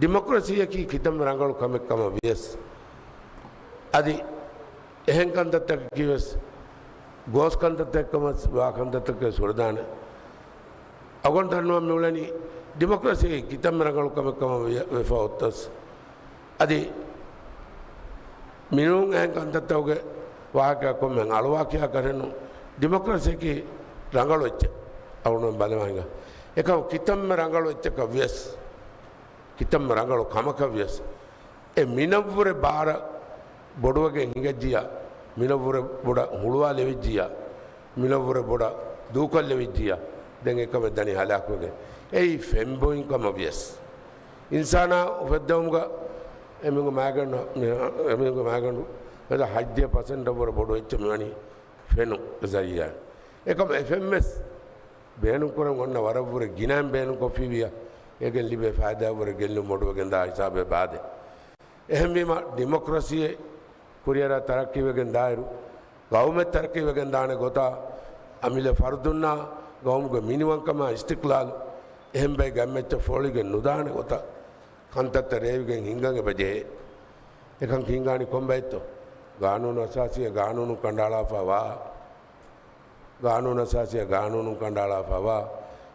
ޑިމޮކްރަސީއަކީ ކިތަންމެ ރަނގަޅު ކަމެއް ކަމަށް ވިޔަސް، އަދި އެހެން ކަންތައްތަކަކީ ވެސް ގޯސް ކަންތައްތަކެއް ކަމަށް ވާ ކަންތައްތަކެއް ސުރަދާނެ. އަޅުގަނޑު ދަންނަވަން މިއުޅެނީ ޑިމޮކްރަސީ ކިތަންމެ ރަނގަޅު ކަމެއް ކަމަށް ވިޔަ-، ވެފަ އޮތަސް. އަދި މިނޫން އެހެން ކަންތައްތަކުގެ ވާހަކަ ކޮންމެ އަޅުވާ ކިޔާ ކަށެއްނު. ޑިމޮކްރަސީއަކީ ރަނގަޅު އެއްޗެއް. އަޅުގަނޑު ބަލަމާ ހިނގާ. އެކަމަ ކިތަންމެ ރަނގަޅު އެއްޗަކަށް ވިޔަސް، ކިތަންމެ ރަނގަޅު ކަމަކަށް ވިޔަސް، އެ މިނަށްވުރެ ބާރަށް ބޮޑުވެގެން ހިނގައްޖިޔާ، މިނަށްވުރެ ބޮޑަށް ހުޅުވާލެވިއްޖިޔާ، މިނަށްވުރެ ބޮޑަށް ދޫކޮށްލެވިއްޖިޔާ، ދެން އެކަމެއް ދަނީ ހަލާކުވެގެން. އެއީ ފެންބޮއިން ކަމަށް ވިޔަސް. އިންސާނާ އުފެއްދެވުމުގަ އެމީހުންގެ މާގަނޑު، އެމީހުންގެ މާގަނޑު ހަތްދިހަ ޕަސެންޓަށް ވުރެ ބޮޑު އެއްޗެއް މިވަނީ ފެނު ޒަރީއާ. އެކަމަ އެ ފެން ވެސް ބޭނުންކުރަން އޮންނަ ވަރަށްވުރެ ގިނައިން ބޭނުންކޮށްފިއްޔާ، އޭގެން ލިބޭ ފައިދާ ވުރެ ގެއްލުން ބޮޑުވެގެންދާ ހިސާބެއް ބާދެ. އެހެންވީމަ، ޑިމޮކްރަސީއެއް ކުރިއަރާ ތަރައްޤީވެގެން ދާއިރު، ޤައުމެއް ތަރައްޤީވެގެން ދާނެ ގޮތާ، އަމިއްލަ ފަރުދުންނާ ޤައުމުގެ މިނިވަންކަމާ އިސްތިޤްލާލު އެހެން ބައެއްގެ އެއްޗަށް ފޯޅިގެން ނުދާނެ ގޮތަށް ކަންތައްތައް ރޭވިގެން ހިންގަން އެބަ ޖެހޭ. އެކަން ހިންގާނީ ކޮން ބައެއްތޯ؟ ގާނޫނު އަސާސީއަށް ގާނޫނު ކަނޑައަޅާފަ ވާ، ގާނޫނު އަސާސީއަށް ގާނޫނު ކަނޑައަޅާފަ ވާ،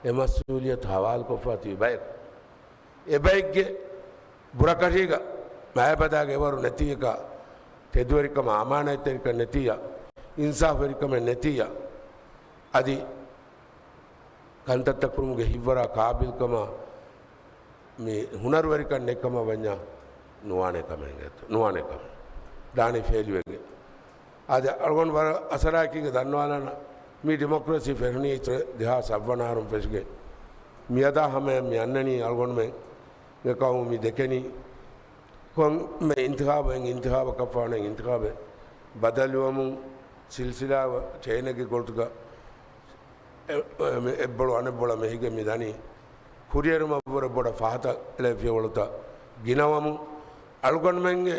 އެ މަސްއޫލިއްޔަތު ހަވާލުކޮށްފަ ތިބި ބައެއް. އެބައެއްގެ ބުރަކަށީގަ މާބަދާގެ އެވަރު ނެތިއްޔަކާ، ތެދުވެރިކަމާ އަމާނާތްތެރިކަން ނެތިއްޔާ، އިންސާފުވެރިކަމެއް ނެތިއްޔާ، އަދި ކަންތައްތައް ކުރުމުގެ ހިތްވަރާ ޤާބިލްކަމާ، މި ހުނަރުވެރިކަން ނެތްކަމަށް ވަންޏާ ނުވާނެ ކަމެއް އިނގޭތޯ، ނުވާނެ ކަމެއް. ދާނީ ފެއިލްވެގެން. އާދެ، އަޅުގަނޑު ވަރަށް އަސަރާއެކީގަ ދަންނަވާލާނަ، މި ޑިމޮކްރަސީ ފެށުނީ ދެހާސް އަށް ވަނަ އަހަރުން ފެށިގެން. މިއަދާ ހަމަޔަށް މި އަންނަނީ އަޅުގަނޑުމެންގެ ޤައުމު މި ދެކެނީ ކޮންމެ އިންތިޚާބެއް، އިންތިޚާބަކަށް ފާނެ އިންތިޚާބެއް ބަދަލުވަމުން ސިލްސިލާ ޗެއިނެއްގެ ގޮތުގަ އެ-، އެ-، އެއްބޮޅު އަނެއްބޮޅަށް މެހިގެން މި ދަނީ ކުރިއެރުމަށްވުރެ ބޮޑަށް ފަހަތަށް އެޅޭ ފިޔަވަޅުތައް ގިނަވަމުން، އަޅުގަނޑުމެންގެ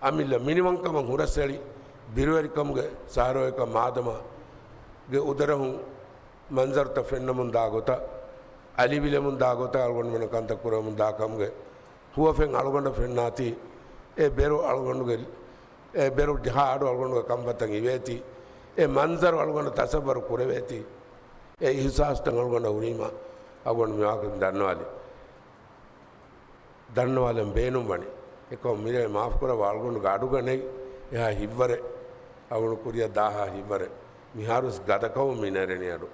އަމިއްލަ މިނިވަންކަމަށް ހުރަސްއެޅި، ބިރުވެރިކަމުގެ ސަހަރޯއެކަށް މާދަމާގެ އުދަރަހުން މަންޒަރުތައް ފެންނަމުން ދާ ގޮތަށް، އަލިވިލެމުން ދާ ގޮތަށް އަޅުގަނޑުމެންނަށް ކަންތައް ކުރެވެމުން ދާ ކަމުގެ ހުވަފެން އަޅުގަނޑަށް ފެންނާތީ، އެ ބޭރު އަޅުގަނޑުގެ، އެ ބޭރު ޖަހާ އަޑު އަޅުގަނޑުގެ ކަންފަތަށް އިވޭތީ، އެ މަންޒަރު އަޅުގަނޑަށް ތަޞައްވަރު ކުރެވޭތީ، އެ އިޙްސާސްތައް އަޅުގަނޑަށް ހުރީމާ، އަޅުގަނޑު މިވާހަކަ ދަންނަވާލި. ދަންނަވާލަން ބޭނުންވަނީ. އެކަމު މިރޭ މާފުކުރައްވާ އަޅުގަނޑުގެ އަޑުގަ ނެތް އެހާ ހިތްވަރެއް، އަޅުގަނޑު ކުރިއަށް ދާހާ ހިތްވަރެއް. މިހާރުވެސް ގަދަކަމުން މި ނެރެނީ އަޑު.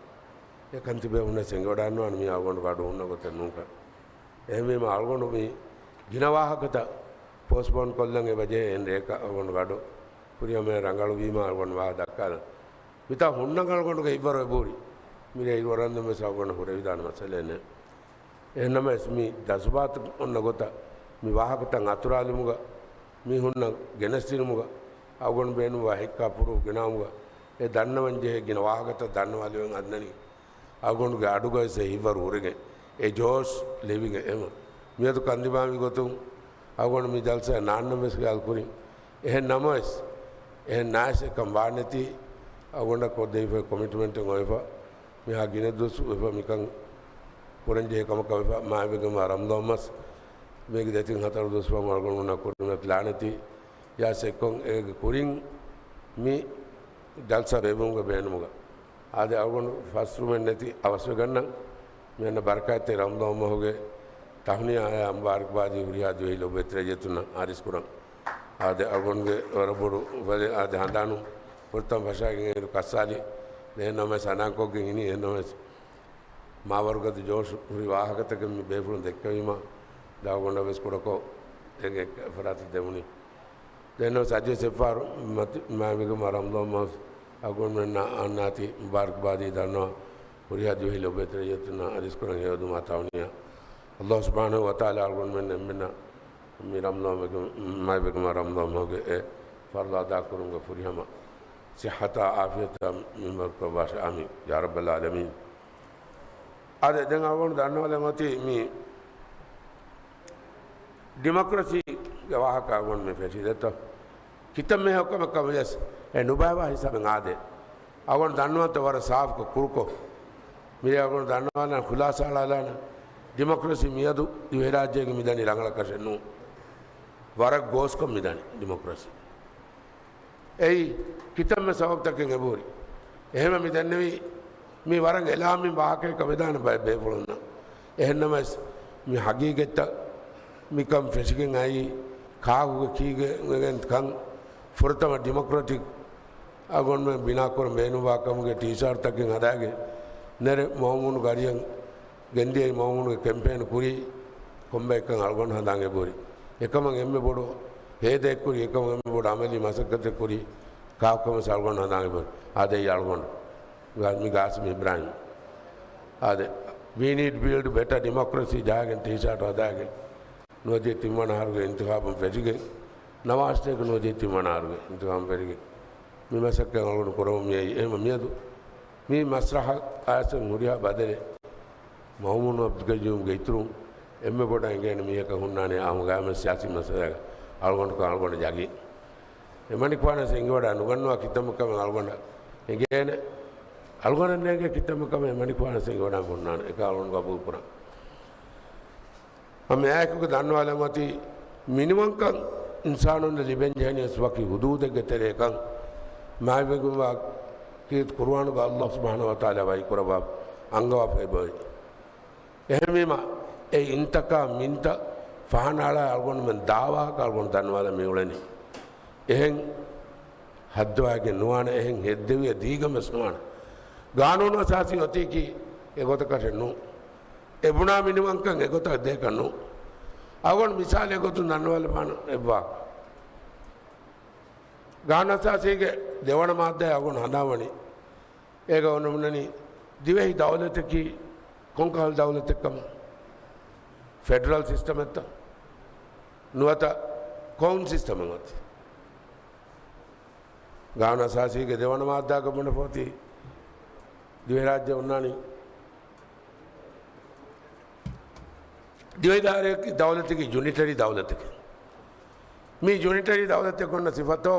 އެކަން ތިބޭފުޅުންނަށް އެނގިވަޑައިގަންނަވާނެ މީ އަޅުގަނޑުގެ އަޑު ހުންނަ ގޮތެއް ނޫންކަން. އެހެންވީމަ އަޅުގަނޑު މި ގިނަ ވާހަކަތައް ޕޯސްޓްޕޯން ކޮށްލަން އެބަޖެހޭ އެން ރޭކަށް އަޅުގަނޑުގެ އަޑު. ކުރިއަމޭ ރަނގަޅުވީމާ އަޅުގަނޑު ވާހަކަ ދައްކާލަން. މިތާ ހުންނަ އަޅުގަނޑުގެ އިއްވަރު އެބަހުރި. މިރޭ އިރު ވަރަށް ދެން ވެސް އަޅުގަނޑަށް ހުރެވިދާނެ މައްސަލައެއް ނެތް. އެހެންނަމަވެސް މި ޖަޒުބާތު އޮންނަ ގޮތަށް މި ވާހަކަތައް އަތުރާލުމުގަ، މީހުންނަށް ގެނެސްދިނުމުގަ، އަޅުގަނޑު ބޭނުންވާ ހެއްކާ ޕްރޫފް ގެނައުމުގަ، އެ ދަންނަވަންޖެހޭ ގިނަ ވާހަކަތައް ދަންނަވާލެވެން އަންނަނީ. އަޅުގަނޑުގެ އަޑުގަވެސް އެ ހިތްވަރު ހުރެގެން، އެ ޖޯޝް ލިބިގެން އެމަ މިއަދު ކަންދިމާވި ގޮތުން އަޅުގަނޑު މި ޖަލްސާ ނާންނަން ވެސް ޚިޔާލު ކުރިން. އެހެން ނަމަވެސް، އެހެން ނާސް އެކަން ވާނެތީ، އަޅުގަނޑަށް ކޮށްދެވިފައި ކޮމިޓްމަންޓެއް އޮވެފަ، މިހާ ގިނަ ދުވަސް ވެފަ މިކަން ކުރަންޖެހޭ ކަމަކަށް ވެފަ، މާތްވެގެންވާ ރަމަޟާން މަސް މީގެ ދެތިން ހަތަރު ދުވަސް ވަމުން އަޅުގަނޑުމެންނަށް ކުރިމަތިލާނެތީ، ޔާސް އެއްކޮށް އޭގެ ކުރިން މި ޖަލްސާ ބޭއްވުމުގެ ބޭނުމުގަ. އާދެ، އަޅުގަނޑު ފަސްރުމެއް ނެތި އަވަސްވެގަންނަން. މި އަންނަ ބަރަކާތްތެރި ރަމަޟާން މަހުގެ ތަހުނިޔާއާ މުބާރަކްބާދީ ހުރިހާ ދިވެހި ލޮބުވެތި ރައްޔިތުންނަށް ހާރިސް ކުރަން. އާދެ، އަޅުގަނޑުގެ ވަރަށް ބޮޑު އުފަލެއް. އާދެ، ހަނދާނު ފުރަތަމަ ފަށާގެން އޭރު ކައްސާލި. ދެން ނަމަވެސް ހަނދާންކޮށްގެން އިނީ. އެހެންނަމަވެސް މާ ވަރުގަދަ ޖޯޝު ހުރި ވާހަކަތަކެއް މި ބޭފުޅުން ދެއްކެވީމަ، ދާ އަޅުގަނޑަށް ވެސް ކުޑަކޮށް އޭގެ ފަރާތަށް ދެވުނީ. ދެން ނަމަވެސް އަދިވެސް އެއްފަހަރު މަތި-، މާތްވެގެންވާ ރަމަޟާން މަސް އަޅުގަނޑުމެންނަށް އަންނާތީ މުބާރަކްބާދީ ދަންނަވާ ހުރިހާ ދިވެހި ލޮބުވެތި ރައްޔިތުންނަށް ހާރިސް ކުރަން ހެޔޮއެދުމާ ތަހުނިޔާ. އައްލާހު ސުބްޙާނަހު ވަތަޢާލާ އަޅުގަނޑުމެން އެންމެންނަށް މި ރަމަޟާން މަހުގެ، މާތްވެގެންވާ ރަމަޟާން މަހުގެ އެ ފަރުޟު އަދާކުރުމުގެ ފުރިހަމަ ޞިއްޙަތާ ޢާފިޔަތާ މިންވަރު ކުރައްވާށި. އާމީން ޔާ ރައްބަލް ޢާލަމީން. އާދެ، ދެން އަޅުގަނޑު ދަންނަވާލަން އޮތީ މި ޑިމޮކްރަސީގެ ވާހަކަ އަޅުގަނޑު މި ފެށި ދެއްތޯ. ކިތަންމެ ހެޔޮކަމެއް ކަމަށް ވިޔަސް އެ ނުބައިވާ ހިސާބެއް އާދޭ. އަޅުގަނޑު ދަންނަވަންތަ ވަރަށް ސާފުކޮށް، ކުރުކޮށް. މިރޭ އަޅުގަނޑު ދަންނަވާލާނެ، ޚުލާސާ އަޅާލާނެ، ޑިމޮކްރަސީ މިއަދު ދިވެހިރާއްޖޭގެ މިދަނީ ރަނގަޅަކަށެއް ނޫން. ވަރަށް ގޯސްކޮށް މިދަނީ ޑިމޮކްރަސީ. އެއީ ކިތަންމެ ސަބަބުތަކެއް އެބަހުރި. އެހެންވެ މި ދެންނެވީ މީ ވަރަށް އެލާމިން ވާހަކައަކަށް ވެދާނެ ބައެއް ބޭފުޅުންނަށް. އެހެންނަމަވެސް މި ހަގީގަތްތައް މިކަން ފެށިގެން އައީ ކާކުގެ ކީގެން ކަން. ފުރަތަމަ ޑިމޮކްރެޓިކް އަޅުގަނޑުމެން ބިނާކުރަން ބޭނުންވާ ކަމުގެ ޓީޝާޓްތަކެއް ހަދާގެން ނެރެ މައުމޫނުގެ އަރިހަށް ގެންދިޔައީ މައުމޫނުގެ ކެމްޕޭން ކުރީ ކޮންބައެއްކަން އަޅުގަނޑު ހަނދާން އެބަހުރި. އެކަމަށް އެންމެ ބޮޑު ހޭދައެއް ކުރީ، އެކަމަށް އެންމެ ބޮޑު އަމަލީ މަސައްކަތެއް ކުރީ ކާކު ކަމަށް އަޅުގަނޑު ހަނދާން އެބަހުރި. އާދެ، އެއީ އަޅުގަނޑު. ގާ-، މި ގާސިމް އިބްރާހިމް. އާދެ، We need build better democracy ޖަހާގެން ޓީޝާޓް ހަދާގެން ނުވަދިހަ ތިންވަނަ އަހަރުގެ އިންތިޚާބުން ފެށިގެން، ނަވާސްތޭކަ ނުވަދިހަ ތިންވަނަ އަހަރުގެ އިންތިޚާބުން ފެށިގެން މި މަސައްކަތް އަޅުގަނޑު ކުރަމުން މިއައީ. އެހެންވެ މިއަދު މި މަސްރަޙަ އައިސް ހުރިހާ ބަދަލެއް މައުމޫނު ޢަބްދުލްޤައްޔޫމްގެ އިތުރުން އެންމެ ބޮޑަށް އެނގޭނެ މީހަކަށް ހުންނާނެ. އާއްމު ގާމެ ސިޔާސީ މައްސަލައަކަށް އަޅުގަނޑުކަން އަޅުގަނޑަށް ޖަގީ. އެމަނިކުފާނަށް އެނގިވަޑައި ނުގަންނަވާ ކިތަންމެ ކަމެއް އަޅުގަނޑަށް އެނގޭނެ. އަޅުގަނޑަށް ނޭނގޭ ކިތަންމެ ކަމެއް އެމަނިކުފާނަށް އެނގިވަޑައި ހުންނާނެ. އެކަން އަޅުގަނޑު ގަބޫލު ކުރަން. އަމެއާއެކުގެ ދަންނަވާލަން އޮތީ މިނިވަންކަން އިންސާނުންނަށް ލިބެން ޖެހެނީ ވަކި ޙުދޫދެއްގެ ތެރޭކަން. މާތްވެގެންވާ ކީރިތި ޤުރުއާނުގަ އައްލާހު ސުބްޙާނަހޫ ވަތަޢާލާ ވަޙީ ކުރައްވާ އަންގަވާފައި އެބައޮތް. އެހެންވީމަ، އެ އިންތަކާ މިންތައް ފަހަނައަޅާ އަޅުގަނޑުމެން ދާވާކަށް އަޅުގަނޑު ދަންނަވާލަން މިއުޅެނީ. އެހެން ހައްދަވާގެން ނުވާނެ، އެހެން ހެއްދެވިޔަ ދީގަން ވެސް ނުވާނެ. ގާނޫނު އަސާސީ އޮތީކީ އެގޮތަކަށެއް ނޫން. އެ ބުނާ މިނިވަންކަން އެގޮތަށް ދޭކަށް ނޫން. އަޅުގަނޑު މިސާލެއް ގޮތުން ދަންނަވާލަފާނަ އެއްވާ. ގާނޫނު އަސާސީގެ ދެވަނަ މާއްދާއެއް އަޅުގަނޑު ހަނދާންވަނީ. އޭގަ އޮންނަނީ ދިވެހި ދައުލަތަކީ ކޮންކަހަލަ ދައުލަތެއްކަމަށް. ފެޑަރަލް ސިސްޓަމެއްތަ؟ ނުވަތަ ކޮއުން ސިސްޓަމެއް އޮތީ. ގާނޫނު އަސާސީގެ ދެވަނަ މާއްދާގަ ބުނެފަ އޮތީ ދިވެހިރާއްޖެ އޮންނާނީ ދިވެހި ދާއިރާއަކީ ދައުލަތަކީ ޔުނިޓަރީ ދައުލަތެކޭ. މި ޔުނިޓަރީ ދައުލަތެއް އޮންނަ ސިފަތޯ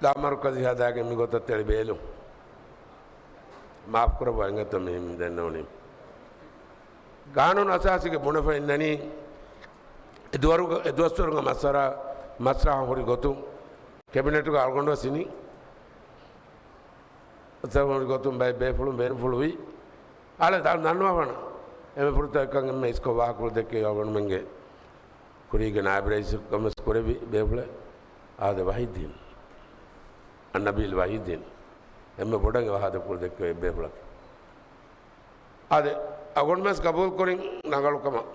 ލާމަރުކަޒީ ހަދާގެން މިގޮތަށް ތެޅި ބޭލުން. މާފް ކުރައްވާ އިނގޭތޯ މި ދެންނެވުނީ. ގާނޫނު އަސާސީގެ ބުނެފަ އިންނަނީ އެ ދުވަރުގަ-، އެ ދުވަސްވަރުގެ މަސްވަރާ-، މަސްރަޙަ ހުރި ގޮތުން ކެބިނެޓުގަ އަޅުގަނޑު ވެސް އިނީ. އަސަރު ހުރި ގޮތުން ބައެއް ބޭފުޅުން ބޭނުންފުޅުވި. އަޅެ ދަ-، ދަންނަވާފަނަ. އެންމެ ފުރަތަމަ އެކަން އެންމެ އިސްކޮށް ވާހަކަފުޅު ދެއްކެވި އަޅުގަނޑުމެންގެ ކުރީގެ ނާއިބު ރައީސު ކަމެއް ކުރެއްވި ބޭފުޅެއް. އާދެ، ވަހީދީން. އަންނަބީލް ވަހީދީން. އެންމެ ބޮޑަށް އެ ވާހަކަފުޅު ދެއްކެވި ބޭފުޅަކީ. އާދެ، އަޅުގަނޑުމެން ގަބޫލު ކުރިން ރަނގަޅު ކަމަށް.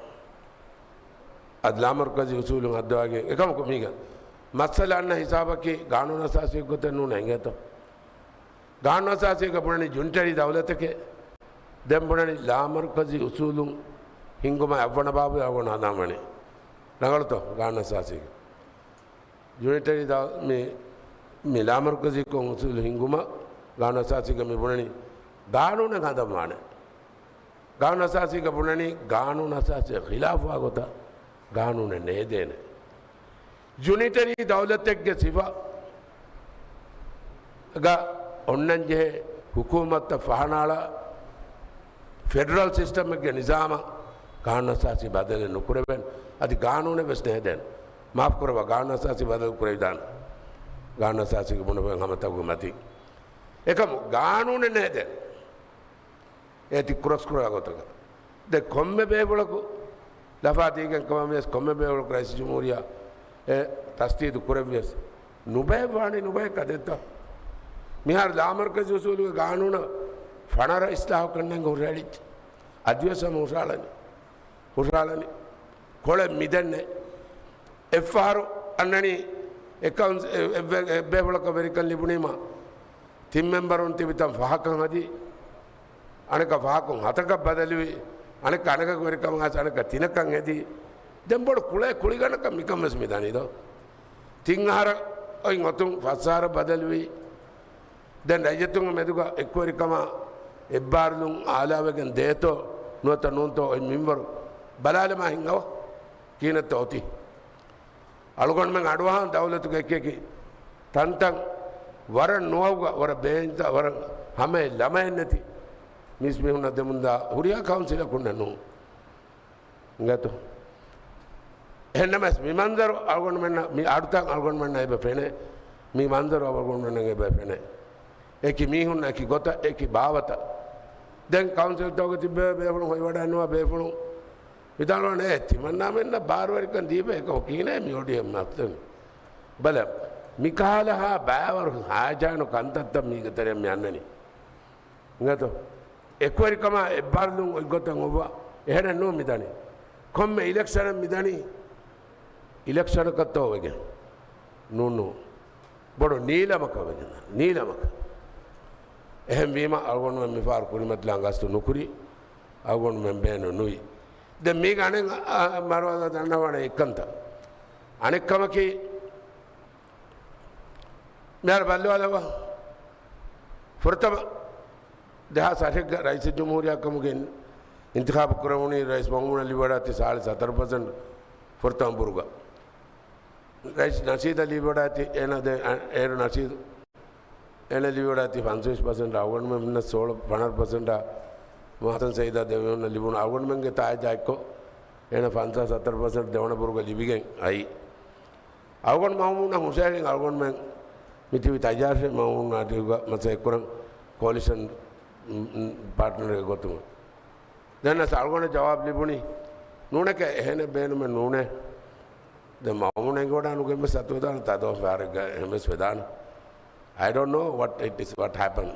އަދި ލާމަރުކަޒީ އުސޫލުން ހައްދަވާގެން އެކަމަކު މީގަ މައްސަލަ އަންނަ ހިސާބަކީ ގާނޫނު އަސާސީ ގޮތެއް ނޫން އެނގޭތޯ؟ ގާނޫނު އަސާސީގަ ބުނަނީ ޔުނިޓަރީ ދައުލަތެކޭ. ދެން ބުނަނީ ލާމަރުކަޒީ އުސޫލުން ހިންގުމަށް އަށްވަނަ ބާބު އަޅުގަނޑު ހަނދާންވަނީ. ރަނގަޅުތޯ ގާނޫނު އަސާސީގަ؟ ޔުނިޓަރީ ދަ-، މި، މި ލާމަރުކަޒީކޮށް އުސޫލު ހިންގުމަށް ގާނޫނު އަސާސީގަ މި ބުނަނީ ގާނޫނެއް ހަނދަން ވާނެ. ގާނޫނު އަސާސީގަ ބުނަނީ ގާނޫނު އަސާސީ ޚިލާފުވާ ގޮތަށް ގާނޫނެއް ނޭދޭނެ. ޔުނިޓަރީ ދައުލަތެއްގެ ސިފަ ގަ އޮންނަންޖެހޭ ހުކޫމަތަށް ފަހަނާޅާ ފެޑަރަލް ސިސްޓަމެއްގެ ނިޒާމަށް ގާނޫނު އަސާސީ ބަދަލެއް ނުކުރެވޭނެ. އަދި ގާނޫނެއް ވެސް ނޭދޭނެ. މާފު ކުރައްވާ، ގާނޫނު އަސާސީ ބަދަލު ކުރެވިދާނެ. ގާނޫނު އަސާސީގެ ބުނެފައި ހަމަތަކުގެ މަތިން. އެކަމު ގާނޫނެއް ނޭދޭނެ. އޭތި ކްރޮސް ކުރާ ގޮތަކަށް. ދެ ކޮންމެ ބޭފުޅަކު ލަފާ ދީގެން ކަމަށް ވިޔަސް ކޮންމެ ބޭފުޅަކު ރައީސް ޖުމްހޫރިއްޔާ އެ ތަސްދީދު ކުރެއްވިޔަސް ނުބައެއް ވާނީ ނުބައެއް ކަދެއްތަ؟ މިހާރު ލާމަރުކަޒީ އުސޫލުގެ ގާނޫނަށް ފަނަރަ އިސްލާހު ކަންނޭނގެ ހުށަހެޅިއްޖެ. އަދިވެސް ހަމަ ހުށަހަޅަނީ. ހުށަހަޅަނީ. ކޮޅެއް މިދެންނެ. އެއްފަހަރު އަންނަނީ އެކައުންސް-، އެ-، އެއްވެ-، އެއްބޭފުޅަކަށް ވެރިކަން ލިބުނީމަ ތިން މެމްބަރުން ތިބި ތަން ފަހަކަށް ހަދި، އަނެކަ ފަހަކުން ހަތަކަށް ބަދަލުވި، އަނެކަ އަނެކަކު ވެރިކަމަށް އަނެކަ ތިނަކަށް ހެދި، ދެން ބޮޑު ކުޅޭ ކުޅިގަނޑަކަށް މިކަން ވެސް މިދަނީ ދޯ. ތިން އަހަރަށް އޮތް އޮތުން ފަސް އަހަރަށް ބަދަލުވި. ދެން ރައްޔިތުންގެ މެދުގަ އެކުވެރިކަމާ އެއްބާރުލުން އާލާވެގެން ދޭތޯ ނުވަތަ ނޫންތޯ އޮތް މިންވަރު ބަލާލަމާ ހިނގަވަ. ކިހިނެއްތޯ އޮތީ؟ އަޅުގަނޑުމެން އަޑުއަހާން ދައުލަތުގެ އެކި އެކި ތަންތަން ވަރަށް ނުވައުގަ ވަރަށް ބޭންތަ ވަރަށް ހަމައެއް ލަމައެއް ނެތި މީސްމީހުންނަށް ދެމުންދާ ހުރިހާ ކައުންސިލަކުންނެއް ނޫން. އިނގޭތޯ؟ އެހެންނަމަވެސް މި މަންޒަރު އަޅުގަނޑުމެންނަށް، މި އަޑުތައް އަޅުގަނޑުމެންނަށް އެބަ ފެނޭ. މި މަންޒަރު އަޅުގަނޑުމެންނަށް އެބަ ފެނޭ. އެކި މީހުން، އެކި ގޮތަށް، އެކި ބާވަތަށް. ދެން ކައުންސިލްތަކުގަ ތިއްބެވޭ ބޭފުޅުން ހޮވިވަޑައިންނަވާ ބޭފުޅުން ވިދާޅުވާނެ، އޭ، ތިމަންނާމެންނަށް ބާރުވެރިކަން ދީފަ އެކަމަ ކިހިނެއް މި އޮޑިއެއް މައްސަލަ. ބަލަ، މިކަހަލަ ހާ ބައިވަރު ހާޖާނު ކަންތައްތައް މީގެ ތެރެއަށް މި އަންނަނީ. އިނގޭތޯ؟ އެކުވެރިކަމާ އެއްބާރުލުން އޮތްގޮތަށް އޮއްވާ. އެހެނެއް ނޫން މިދަނީ. ކޮންމެ އިލެކްޝަނެއް މިދަނީ. އިލެކްޝަނަކަށްތޯ ވެގެން؟ ނޫން ނޫން. ބޮޑު ނީލަމަކަށް ވެގެން. ނީލަމަކަށް. އެހެންވީމަ އަޅުގަނޑުމެން މިފަހަރު ކުރިމަތިލާން ގަސްތު ނުކުރި. އަޅުގަނޑުމެން ބޭނުން ނުވި. ދެން މީގެ އަނެއް، އަ، މަރުވާލާ ދަންނަވާނެ އެއްކަންތައް. އަނެއްކަމަކީ، މިހާރު ބައްލަވާލައްވާ. ފުރަތަމަ ދެހާސް އަށެއްގަ ރައީސުލްޖުމްހޫރިއްޔާ ކަމުގެ އިންތިޚާބު ކުރެވުނީ ރައީސް މައުމޫނަށް ލިބިވަޑައިގަތީ ސާޅީސް ހަތަރު ޕަސެންޓް ފުރަތަމަ ބުރުގަ. ރައީސް ނަޝީދަށް ލިބިވަޑައިގަތީ އޭނަ ދެ-، އޭރު ނަޝީދު. އޭނަ ލިބިވަޑައިގަތީ ފަންސަވީސް ޕަސެންޓް، އަޅުގަނޑުމެންނަށް ސޯޅަ، ފަނަރަ ޕަސެންޓް މަހަތަން ސައީދާ ދެމީހުންނަށް ލިބުނު. އަޅުގަނޑުމެންގެ ތާއިދާ އެއްކޮށް އޭނަ ފަންސާސް ހަތަރު ޕަސެންޓް ދެވަނަ ބުރުގަ ލިބިގެން އައީ. އަޅުގަނޑު މައުމޫނަށް ހުށަހެޅިން އަޅުގަނޑުމެން މިތިބި ތައްޔާރުވެ މައުމޫނާ ދިގުގަ މަސައްކަތްކުރަން ކޯލިޝަން، މް، މް، ޕާޓްނަރެއްގެ ގޮތުން. ދެން އަސް އަޅުގަނޑަށް ޖަވާބު ލިބުނީ، ނޫނެކޭ، އެހެނެއް ބޭނުމެއް ނޫނޭ. ދެން މައުމޫން އެނގިވަޑާ ނުގެން ވެސް އަތުވެދާނެ ތާދޯ ފާރެއްގަ އެހެން ވެސް ވެދާނެ. I don't know what it is, what happened.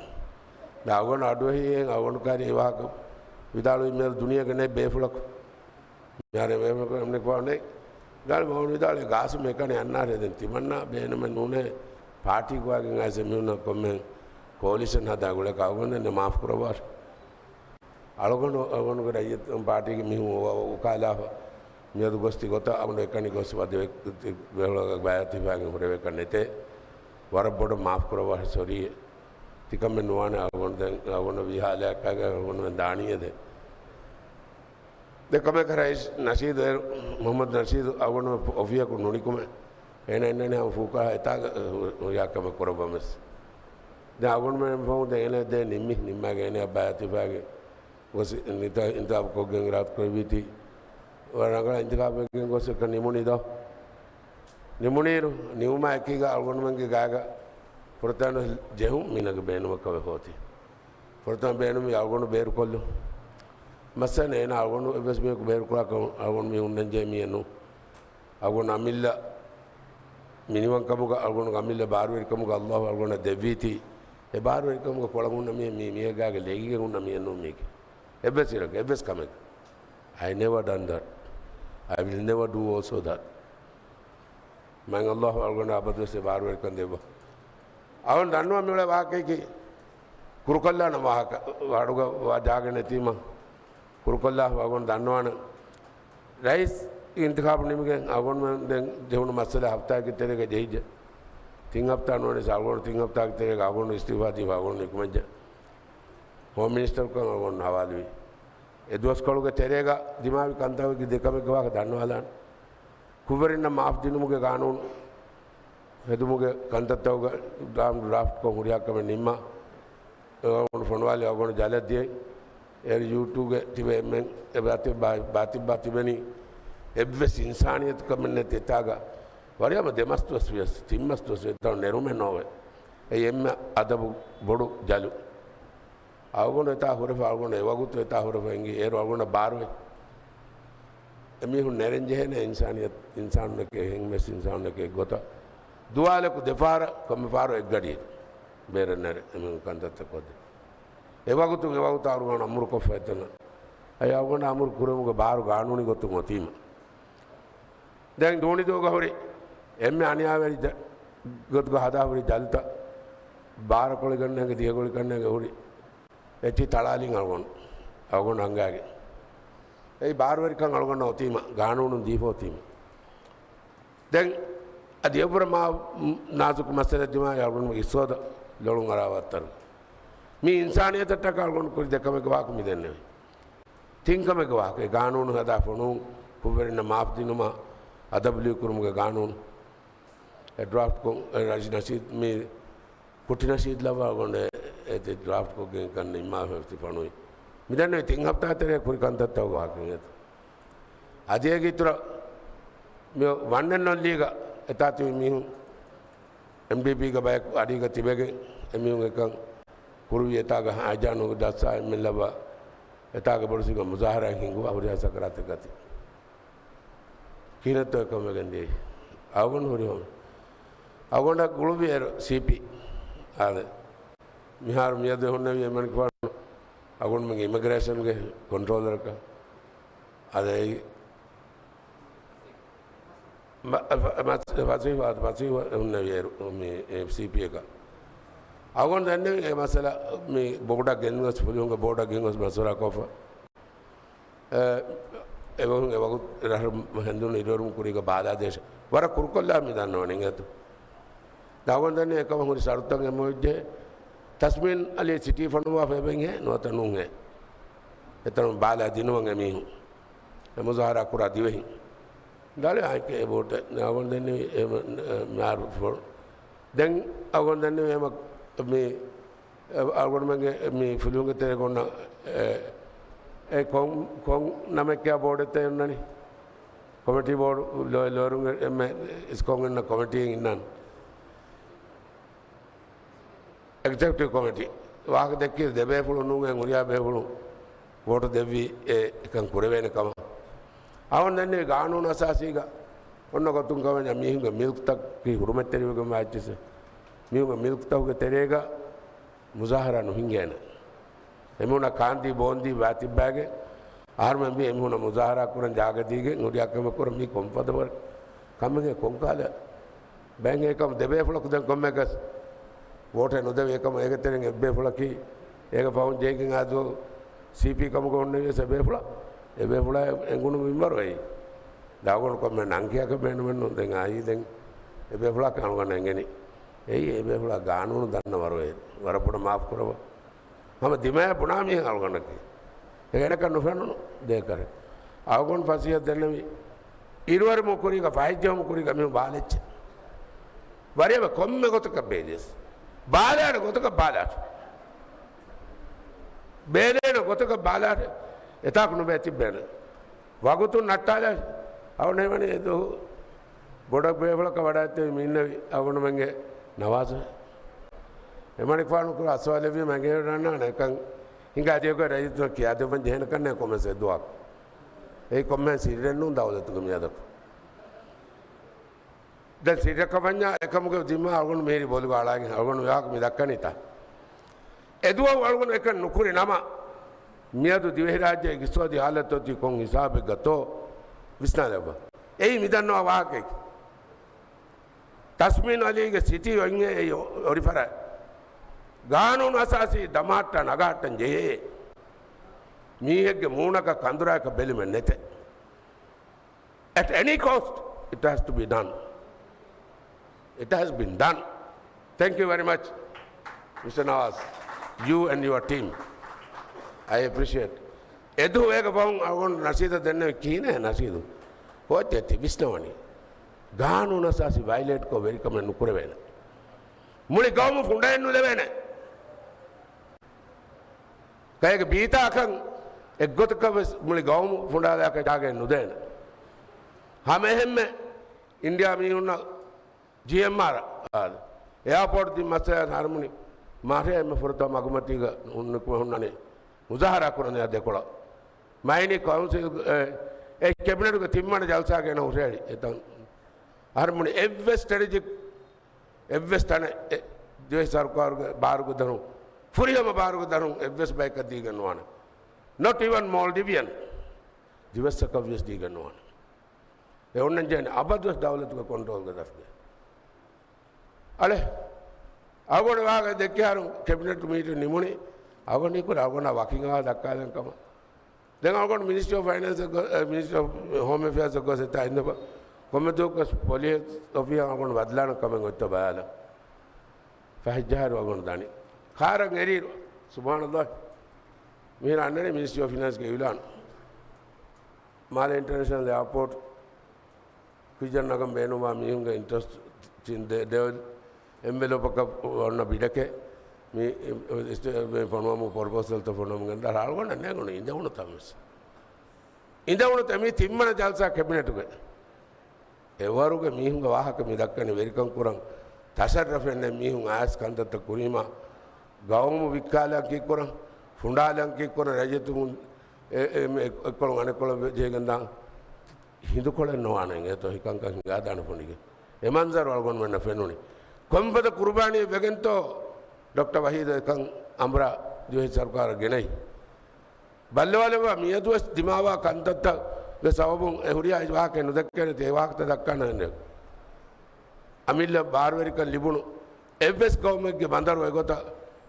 މި އަޅުގަނޑު އަޑުއެހީ އެހެން އަޅުގަނޑު ކާރި އެ ވާހަކަ ވިދާޅުވި މިއަދު ދުނިޔޭގަ ނެތް ބޭފުޅަކު. މިހާރު އެ ބޭފުޅަކު އެމްނެކު ވާނެ. ގާޅި މައުމޫން ވިދާޅުވި ގާސިމް އެކަނި އަންނާރޭ ދެން ތިމަންނާ ބޭނުމެއް ނޫނޭ ޕާޓީ ގޮވާގެން އައިސް އެމީހުންނަށް ކޮންމެ ކޯލިޝަން ހަދާ ގުޅޭ ކައުގަނޑެއް މާފް ކުރައްވާށި. އަޅުގަނޑު، އަޅުގަނޑުގެ ރައްޔިތުން ޕާޓީގެ މީހުން އު-، އުކާލާފަ މިއަދު ގޮސް ތި ގޮތަށް އަޅުގަނޑު އެކަނި ގޮސް ވަދެ ވެ-، ތި ބޭފުޅާގެ ބައިތިފާގެން ހުރެވޭކަށް ނެތޭ. ވަރަށް ބޮޑަށް މާފް ކުރައްވާށި، ސޮރީ. ތިކަމެއް ނުވާނެ އަޅުގަނޑު ދެން، އަޅުގަނޑު ވީ ހާލަޔަކާގެ އަޅުގަނޑުމެން ދާނީއޭ ދެން. ދެން ކަމެއް ރައީސް ނަޝީދު އޭރު، މުޙައްމަދު ނަޝީދު އަޅުގަނޑު އޮފީހަކުން ނުނިކުމެ. އޭނަ އިންނަނީ ހަމަ ފޫކާ އެތާގަ ހުރިހާ ކަމެއް ކުރައްވަމެސް. ދެން އަޅުގަނޑުމެން ފަހުން ދެން އޭނަ ދޭ ނިންމި، ނިންމާގެ އޭނަ ބައިތިފާގެ ގޮސް އިންތި-، އިންތިޚާބު ކޮށްގެން އިރާދަ ކުރެއްވީތީ. ވަރަށް ރަނގަޅަށް އިންތިޚާބެއްގެން ގޮސް އެކަން ނިމުނީ ދޯ. ނިމުނީރު، ނިމުމާ އެކީގަ އަޅުގަނޑުމެންގެ ގާގަ ފުރަތަމަ ޖެހުން މީނަގެ ބޭނުމަކަށް ވެ ހޯތީ. ފުރަތަމަ ބޭނުމީ އަޅުގަނޑު ބޭރުކޮށްލުން. މައްސަލަ އޭނަ އަޅުގަނޑު އެއްވެސް މީހަކު ބޭރުކުރާކަށް އަޅުގަނޑު މީ ހުންނަންޖެހޭ މީހެއް ނޫން. އަޅުގަނޑު އަމިއްލަ މިނިވަންކަމުގަ، އަޅުގަނޑު އަމިއްލަ ބާރުވެރިކަމުގަ އައްލާހު އަޅުގަނޑަށް ދެއްވީތީ، އެ ބާރުވެރިކަމުގަ ކޮޅަށް ހުންނަ މީހެއް މީ މީހެއްގާގެ ލެގިގެން ހުންނަ މީހެއް ނޫން މީގެ. އެއްވެސް އިރަކު، އެއްވެސް ކަމެއް. I never done that. I will never do also that. މާތް ﷲ އަޅުގަނޑަށް އަބަދުވެސް އެ ބާރުވެރިކަން ދެއްވާ. އަޅުގަނޑު ދަންނަވަން މިއުޅޭ ވާހަކައަކީ ކުރުކޮށްލާނަން ވާހަކަ. ވަޑުގަ ވާ ޖާގަ ނެތީމަ ކުރުކޮށްލާ އަޅުގަނޑު ދަންނަވާނަން. ރައީސް އިންތިޚާބު ނިމިގެން އަޅުގަނޑުމެން ދެން ޖެހުނު މައްސަލަ ހަފްތާއަކީ ތެރޭގަ ޖެހިއްޖެ. ތިން ހަފްތާ ނުވަނީސް އަޅުގަނޑު ތިން ހަފްތާގެ ތެރޭގަ އަޅުގަނޑު އިސްތިއުފާ ދީފަ އަޅުގަނޑު ނިކުމެއްޖެ. ހޯމް މިނިސްޓަރުކަން އަޅުގަނޑު ހަވާލުވި. އެ ދުވަސްކޮޅުގެ ތެރޭގަ ދިމާވި ކަންތައް ވެގެން ދެކަމެއްގެ ވާހަކަ ދަންނަވާލާނެ. ކުށްވެރިންނަށް މާފް ދިނުމުގެ ގާނޫނު ހެދުމުގެ ކަންތައްތަކުގަ ޑްރާފްޓްކޮށް ހުރިހާ ކަމެއް ނިންމާ. އަޅުގަނޑު ފޮނުވާލި އަޅުގަނޑު ޖަލަށް ދިޔައީ. އޭރު ޔޫޓޫބްގެ ތިބެ އެންމެން އެބަތިއްބާ، ބާތިއްބާ ތިބެނީ އެއްވެސް އިންސާނިއްޔަތުކަމެއް ނެތި އެތާގަ. ވަރިހަމަ ދެމަސް ދުވަސް ވިޔަސް، ތިން މަސް ދުވަސް ވިޔަސް އެތާ ނެރުމެއް ނޯވޭ. އެއީ އެންމެ އަދަބު ބޮޑު ޖަލު. އަޅުގަނޑު އެތާ ހުރެފަ، އަޅުގަނޑު އެވަގުތު އެތާ ހުރެފަ އެނގި، އޭރު އަޅުގަނޑަށް ބާރުވެ. އެމީހުން ނެރެން ޖެހޭނެ އިންސާނިއްޔަތު، އިންސާނުންނެކޭ، ހެން ވެސް އިންސާނުންނެކޭ ގޮތަށް. ދުވާލަކު ދެފަހަރަށް، ކޮންމެ ފަހަރު އެއްގަޑިއެއް ބޭރަށް ނެރެ، އެމީހުން ކަންތައްތައް ކޮށްދޭ. އެވަގުތު، އެވަގުތު އަޅުގަނޑު އަމުރުކޮށްފަ އެތަނަށް. އައި އަޅުގަނޑު އަމުރު ކުރެވުމުގެ ބާރު ގާނޫނީ ގޮތުން އޮތީމަ. ދެން ދޫނިދޫގަ ހުރި އެންމެ އަނިޔާވެރި ޖަ-، ގޮތުގަ ހަދާ ހުރި ޖަލުތައް، ބާރަކޮޅިގަނޑެއްގެ ދިހަގޮޅިގަނޑެއްގެ ހުރި އެއްޗި ތަޅާލިން އަޅުގަނޑު، އަޅުގަނޑު އަނގައިގެން. އެއީ ބާރުވެރިކަން އަޅުގަނޑަށް އޮތީމަ، ގާނޫނުން ދީފަ އޮތީމަ. ދެން އަދި އެއްވުރެ މާ ނާޒުކު މައްސަލަ ދިމާއި އަޅުގަނޑު އިސްވަދަ ލޮޅުން އަރާ ވައްތަރު. މި އިންސާނިއްޔަތަށްޓަކާ އަޅުގަނޑު ކުރި ދެކަމެއްގެ ވާހަކަ މި ދެންނެވި. ތިންކަމެއްގެ ވާހަކަ، އެ ގާނޫނު ހަދާ ފޮނުވުން، ކުށްވެރިންނަށް މާފް ދިނުމާ، އަދަބު ލިޔުކުރުމުގެ ގާނޫނު، އެ ޑްރާފްޓްކޮށް، އެ ރަށި ނަޝީދު، މި ކުޓި ނަޝީދު ލައްވާ އަޅުގަނޑު އެ ތި ޑްރާފްޓްކޮށްގެން ކަން ނިންމާފަ ތި ފޮނުވި. މި ދެންނެވި ތިން ހަފްތާ ތެރޭ ކުރި ކަންތައްތައް ވާހަކަ އެތަ. އަދި އޭގެ އިތުރަށް މި ވަން އެންޑް އޮންލީގަ އެތާ ތިބި މީހުން އެމްޑީޕީގެ ބަޔަކު އަޑީގަ ތިބެގެން އެމީހުން އެކަން ކުރުވި އެތާގަ ހާޖާނު ދައްސާ އެންމެން ލައްވާ އެތާގެ ބޮޑު ސިގަ މުޒާހަރާއިން ހިނގުވާ ހުރިހާ ސަކަރާތެއް ގަތި. ކިހިނެއްތޯ އެކަމުގެ ދިޔައީ؟ އަޅުގަނޑު ހުރި ހޮނ. އަޅުގަނޑަށް ގުޅުވި އޭރު ސީޕީ. އާދެ. މިހާރު މިއަދު ހުންނެވި އެމަނިކުފާނު އަޅުގަނޑުމެންގެ އިމިގްރޭޝަންގެ ކޮންޓްރޯލަރަކަށް. އާދެ. މަ-، މަ-، މަ-، ފަސީހަ، ފަސީހަ ހުންނެވި އޭރު މި، އެ، ސީޕީއަކަށް. އަޅުގަނޑު ދެންނެވި އެ މައްސަލަ މި ބޯޑަށް ގެންގޮސް، ފުލުހުންގެ ބޯޑަށް ގެންގޮސް މަޝްވަރާ ކޮށްފަ. އެ، އެވަހުން އެވަގުތު ރަށު ހެނދުނު އިރުއެރުން ކުރީގަ ބާލާދޭށް ވަރަށް ކުރުކޮށްލާ މި ދަންނަވަނީ އެތު. ދާގޮން ދަންނެވި އެކަމަށް ހުރި ޝަރުތަށް އެމޮވިއްޖެ. ތަސްމީން އަލީ ސިޓީ ފޮނުވާފަ އެބައިން ހޭ ނުވަތަ ނޫން ހޭ. އެތަނުން ބާލާ ދިނުވަން އެމީހުން. އެ މުޒާހަރާ ކުރާ ދިވެހިން. ދާޅި އާއެކޭ އެ ބޯޓެއް. ދާގޮން ދަންނެވި އެ މ-، އެ މާރު ފޮ-، ދެން އަގޮން ދަންނެވި އެމަ މި އަޅުގަނޑުމެންގެ މި ފިލުވުންގެ ތެރޭގަ އޮންނަ އެ، އެ ކޮން، ކޮން ނަމެއްކައި ބޯޑެއްތައް އޮންނަނީ؟ ކޮމިޓީ ބޯޑު ލޯ-، ލޯރުންގެ އެންމެ އިސްކޮން އިންނަ ކޮމިޓީއެއް އިންނާނެ. އެގްޒެކެޓިވް ކޮމިޓީ. ވާހަކަ ދެއްކި ދެބޭފުޅުން ނޫން ހުރިހާ ބޭފުޅުން ވޯޓު ދެއްވި އެ އެކަން ކުރެވޭނެ ކަމަށް. އަވަން ދެންނެވި ގާނޫނު އަސާސީގަ އޮންނަ ގޮތުން ކަމަށް މީހުންގެ މިލްކްތަކަކީ ހުރުމަތްތެރިވެގެން ވާ އެއްޗިސް. މީހުންގެ މިލްކްތަކުގެ ތެރޭގަ މުޒާހަރާ ނުހިނގޭނެ. އެމީހުންނަށް ކާންދީ ބޯންދީ ވާތިއްބާގެ އަހަރުމެން ވީ އެމީހުންނަށް މުޒާހަރާ ކުރަން ޖާގަ ދީގެން ހުރިހާ ކަމެއް ކުރަން މީ ކޮންފަދަ ވަރެއް ކަމެއް ކޮންކާލަ ބައެއް އެކަމު ދެބޭފުޅަކު ދެން ކޮންމެއަކަސް ވޯޓެއް ނުދެވި އެކަމު އޭގެ ތެރެއިން އެއްބޭފުޅަކީ އޭގެ ފަހުން ޖެހިގެން އާދު ސީޕީ ކަމުގަ ހުންނެވިޔަސް އެބޭފުޅާ، އެބޭފުޅާ އެނގުނު މިންވަރު އެއީ. ދާގޮނޑު ކޮންމެ ނަންކިޔާކަށް ބޭނުމެއްނު. ދެން އާއީ ދެން އެބޭފުޅާ ކަނުގަނޑަށް އެނގެނީ. އެއީ އެބޭފުޅާ ގާނޫނު ދަންނަ ވަރު އެއީ. ވަރަށް ބޮޑަށް މާފް ކުރަވާ. ހަމަ ދިމާޔަށް ބުނާ މީހެއް އަޅުގަނޑަކީ. އެ އެނަކަށް ނުފެނުނު ދޭކަރެއް. އަޅުގަނޑު ފަސޭހަ ދެންނެވި އިރުއެރުމު ކުރީގަ ފަހެއްޖެހުމު ކުރީގަ މީހުން ބާލެއްޗެއް. ވަރިޔަވެ ކޮންމެ ގޮތަކަށް ބޭލިޔަސް. ބާލާނެ ގޮތަކަށް ބާލާށެ. ބޭލޭނެ ގޮތަކަށް ބާލާށެ. އެތާކު ނުބޭ ތިއްބޭނެ. ވަގުތުން ނައްޓާލާށެ. އަވަނެވަނީ އެދު ބޮޑަށް ބޭފުޅަކަށް ވަޑައިތެވި މީންނެވި އަވަނުމެންގެ ނަވާޒު. އެމަނިކުފާނު ކުރާ އަސްވާލެވީ މަގޭ ރަނާނެ ކަން ހިނގާ ދިޔަގޮތް ރައްޔިތުން ކިޔާދެއްވަން ޖެހޭނެ ކަންނޭ ކޮމެންސް އެއްދުވާކު. އެއީ ކޮންމެހެން ސިއްރެއްނޫން ދައުލަތުގެ މިއަދަކު. ދެން ސިއްރަކަށް ވަންޏާ އެކަމުގެ ޒިންމާ އަޅުގަނޑު މިހިރީ ބޮލުގަ އަޅާގެން އަޅުގަނޑު ވާހަކަ މި ދައްކަނީތަ؟ އެދުވަހު އަޅުގަނޑު އެކަން ނުކުރި ނަމަ، މިއަދު ދިވެހިރާއްޖޭގެ އިގްތިސޯދީ ހާލަތު އޮތީ ކޮން ހިސާބެއްގަތޯ ވިސްނާލައްވާ. އެއީ މި ދަންނަވާ ވާހަކައެކޭ. ތަސްމީން އަލީގެ ސިޓީ އޮތް އެއީ އޮ-، އޮރިފަރާތް. ގާނޫނު އަސާސީ ދަމާއްޓާ ނަގާއްޓަން ޖެހޭ. މީހެއްގެ މޫނަކަށް ކަނދުރާއަކަށް ބެލުމެއް ނެތެ. At any cost, it has to be done. It has been done. Thank you very much, Mister Nawaz. You and your team. I appreciate. އެދު އޭގަ ފަހުން އަޅުގަނޑު ނަޝީދަށް ދެންނެވި ކިހިނެއް ނަޝީދު؟ ހޯއްޗެއް ތި ވިސްނަވަނީ. ގާނޫނު އަސާސީ ވައިލޭޓްކޮށް ވެރިކަމެއް ނުކުރެވޭނެ. މުޅި ގައުމު ފުނޑައެއް ނުލެވޭނެ. ކައިގެ ބީތާކަން އެއްގޮތަކަށް ވެސް މުޅި ގައުމު ފުނޑާލާކަށް ޖާގައެއް ނުދޭނެ. ހަމައެހެންމެ އިންޑިއާ މީހުންނަށް ޖީއެމްއާރް އާދެ. އެއާޕޯޓް ދިން މައްސަލައަށް ހަރުމުނި މާހެ އެންމެ ފުރަތަމަ މަގުމަތީގަ ހުންނަ-، ހުންނަނީ މުޒާހަރާ ކުރަން ދެކޮޅަށް. މައިނި ކައުންސިލް، އެ، އެ ކެބިނެޓުގެ ތިންވަނަ ޖަލްސާގައި ހުށަހެޅި އެތަން. ހަރުމުނި އެއްވެސް ސްޓްރެޓެޖިކް އެއްވެސް ތަނެއް އެ ދިވެހި ސަރުކާރުގެ ބާރުގެ ދަރުން، ފުރިހަމަ ބާރުގެ ދަރުން އެއްވެސް ބަޔަކަށް ދީގެން ނުވާނެ. Not even Maldivian. ދިވެއްސަކަށް ވިޔަސް ދީގެން ނުވާނެ. އެ އޮންނަން ޖެހެނީ އަބަދުވެސް ދައުލަތުގެ ކޮންޓްރޯލްގެ ދަށުގެ. އަޅެ، އަޅުގަނޑު ވާގަ ދެއްކި އަހަރު ކެބިނެޓް މީޓިން ނިމުނީ، އަޅުގަނޑު އިކުރ އަޅުގަނޑާ ވަކިން އަވާ ދައްކާލަން ކަމަށް. ދެން އަޅުގަނޑު މިނިސްޓްރީ އޮފް ފައިނޭންސް ގޮ-، އެ، މިނިސްޓްރީ އޮފް ހޯމް އެފެއާސް ގޮސް އެތާ އިންދެފަ. ކޮންމެ ދުވަހަކުވެސް ޕޮލިސީ އޮފީހަށް އަޅުގަނޑު ވަދެލާނެ ކަމެއް އޮތްތޯ ބަލާލަން. ފަހެއްޖަހާއިރު އަޅުގަނޑު ދަނީ. ކާރަށް އެރިއިރު، ސުބްހާނައްލާހް. މިހިރަ އަންނަނީ މިނިސްޓްރީ އޮފް ފިނޭންސްގެ އިއުލާން. މާލެ އިންޓަރނޭޝަނަލް އެއާޕޯޓް ކުއްޖަށް ނަގަން ބޭނުންވާ މީހުންގެ އިންޓްރެސްޓް ދެ-، ދެވެލް އެންވެލޮޕަކަށް އޮންނަ ބިޑެކޭ މި އިސްޓޭޓްމަންޓް ފޮނުވަމުން، ޕްރޮޕޯސަލްތައް ފޮނުވަމުން ގެންދާ އަޅުގަނޑަށް ނޭނގުނު އިނދެވުނުތަ ވެސް. އިނދެވުނުތަ މި ތިންވަނަ ޖަލްސާ ކެބިނެޓުގެ އެވަރުގެ މީހުންގެ ވާހަކަ މި ދައްކަނީ ވެރިކަން ކުރަން ތަޝައްރަފެއް ނެތް މީހުން އައިސް ކަންތައްތައް ކުރީމާ ގައުމު ވިއްކާލަން ކީއްކުރަން، ފުނޑާލަން ކީއްކުރަން، ރައްޔިތުން އެ-، އެ-، އެ-، އެއްކޮޅުން އަނެއްކޮޅަށް ޖެހިގެންދާން. ހިނދުކޮޅެއް ނުވާނެ އެތޯ ހިކަންކަން ހިނގާދާނެ ފުނޑިގެ. އެ މަންޒަރު އަޅުގަނޑުމެންނަށް ފެނުނީ. ކޮންފަދަ ކުރުބާނީއެއް ވެގެންތޯ ޑޮކްޓަރ ވަހީދު އެކަން އަނބުރާ ދިވެހި ސަރުކާރަށް ގެނައީ؟ ބައްލަވާލައްވާ މިއަދުވެސް ދިމާވާ ކަންތައްތައްގެ ސަބަބުން އެ ހުރިހާ ވާހަކައެއް ނުދެއްކޭނެތީ އެ ވާހަކަތައް ދައްކާނެ ހެންނެވެ. އަމިއްލަ ބާރުވެރިކަން ލިބުނު އެއްވެސް ގައުމެއްގެ ބަނދަރު އެގޮތަށް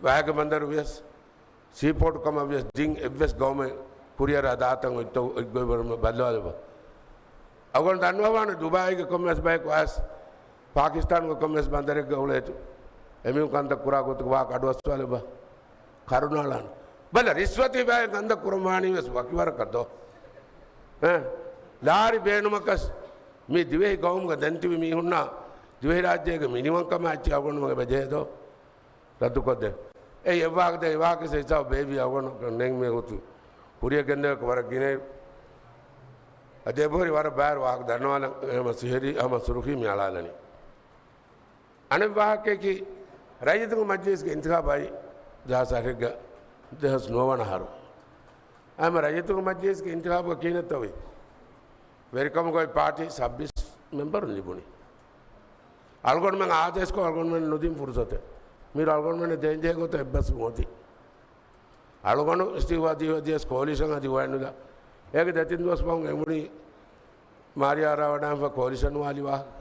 ވާގެ ބަނދަރު ވިޔަސް ސީޕޯޓު ކަމަށް ވިޔަސް ދިން އެއްވެސް ގައުމެއް ކުރިއަރާ ދާތަން އޮތްތޯ އޮތްގޮތްވަރުން ބައްލަވާލަބަ. އަޅުގަނޑު ދަންނަވާނެ ދުބާއީގެ ކޮންމެސް ބަޔަކު އައިސް ޕާކިސްތާނުގެ ކޮންމެސް ބަނދަރެއްގަ އުޅޭތު އެމީހުން ކަންތައް ކުރާ ގޮތުގެ ވާހަކަ އަޑުއައްސާލަބަ. ކަރުނާޅާން. ބަލަ ރިޝްވަތީ ބައެއް ކަންތައް ކުރަން ވާނީ ވެސް ވަކިވަރަކަށް ދޯ؟ އެ؟ ލާރި ބޭނުމަކަސް މި ދިވެހި ގައުމުގަ ދެންތިބި މީހުންނާ ދިވެހިރާއްޖޭގެ މިނިވަންކަމާ އެއްޗެއް އަޅުގަނޑުމެން އެބަ ޖެހޭ ދޯ؟ ރައްދުކޮށްދޭ. އެއީ އެއްވާހަކަ ދޭ އެވާހަކަ ހިސާބު ބޭއްވި އަޅުގަނޑު ނެތް މި ހުތު. ކުރިއަށް ގެންދެވޭކަށް ވަރަށް ގިނައިރު. އަދި އެބަހުރި ވަރަށް ބާރު ވާހަކަ ދަންނަވާލަން ހަމަ ސިހިރީ ހަމަ ސުރުޚީ މި އަޅާލަނީ. އަނެއް ވާހަކައަކީ ރައްޔިތުންގެ މަޖިލީސްގެ އިންތިޚާބު އައި ދެހާސް އަށެއްގަ ދެހާސް ނުވަ ވަނަ އަހަރު. އައިމަ ރައްޔިތުންގެ މަޖިލީސްގެ އިންތިޚާބުގަ ކިހިނެއްތޯ ވީ؟ ވެރިކަމުގައި ޕާޓީ ސައްބީސް މެމްބަރުން ލިބުނީ. އަޅުގަނޑުމެން އާދޭސްކޮށް އަޅުގަނޑުމެން ނުދިން ފުރުސަތެއް. މީރު އަޅުގަނޑުމެން ދޭންޖެހޭ ގޮތަށް އެއްބަސްވުން އޮތީ. އަޅުގަނޑު އިސްތިއުފާ ދީފަ ދިޔަސް ކޯލިޝަން އަދި ވައެއް ނުލާ. އޭގެ ދެތިން ދުވަސް ފަހުން އެނގުނީ މާރިޔާ އަރާވަޑާންފަ ކޯލިޝަން ވާލި ވާހަކަ.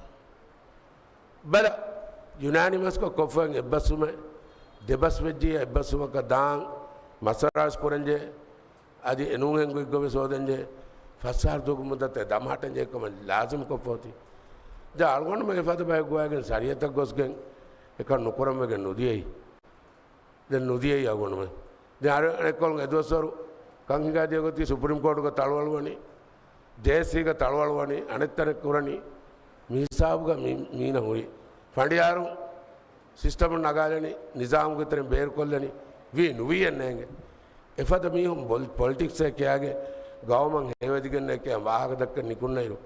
ބަލަ، ޔުނާނިމަސްކޮށް ކޮށްފައި އެއްބަސްވުމެއް ދެބަސް ވެއްޖިއްޔާ އެއްބަސްވުމަކަށް ދާން މަސައްރާސް ކުރަންޖެ، އަދި އެނޫން ހެންގުއިގޮވެސް ހޯދަންޖެ، ފަސް އަހަރު ދުވަހުގެ މުއްދަތެއް ދަމާޓަންޖެހޭ ކަމަށް ލާޒިމް ކޮށްފަ އޮތީ. ދެން އަޅުގަނޑުމެން އެފަދަ ބަޔަކު ގޮވައިގެން ސަރިއަތަށް ގޮސްގެން އެކަން ނުކުރަން ވެގެން ނުދިޔައީ. ދެން ނުދިޔައީ އަޅުގަނޑުމެން. ދެން އަނެއް-، އަނެއްކޮޅުން އެދުވަސްވަރު ކަން ހިނގާދިޔަ ގޮތީ ސުޕްރީމް ކޯޓުގަ ތަޅުއަޅުވަނީ، ޖޭސީގަ ތަޅުއަޅުވަނީ، އަނެއްތަނެއް ކުރަނީ، މި ހިސާބުގަ މި-، މީނަ ހުރީ. ފަނޑިޔާރު ސިސްޓަމުން ނަގާލަނީ، ނިޒާމުގެ ތެރެއިން ބޭރުކޮށްލަނީ، ވީ ނުވީއެއް ނޭނގެ. އެފަދަ މީހުން ބޮލް-، ޕޮލިޓިކްސްއޭ ކިޔާގެ ގައުމަށް ހޭވެދިގެންނޭ ކިޔާ ވާހަކަ ދައްކަން ނިކުންނައިރު،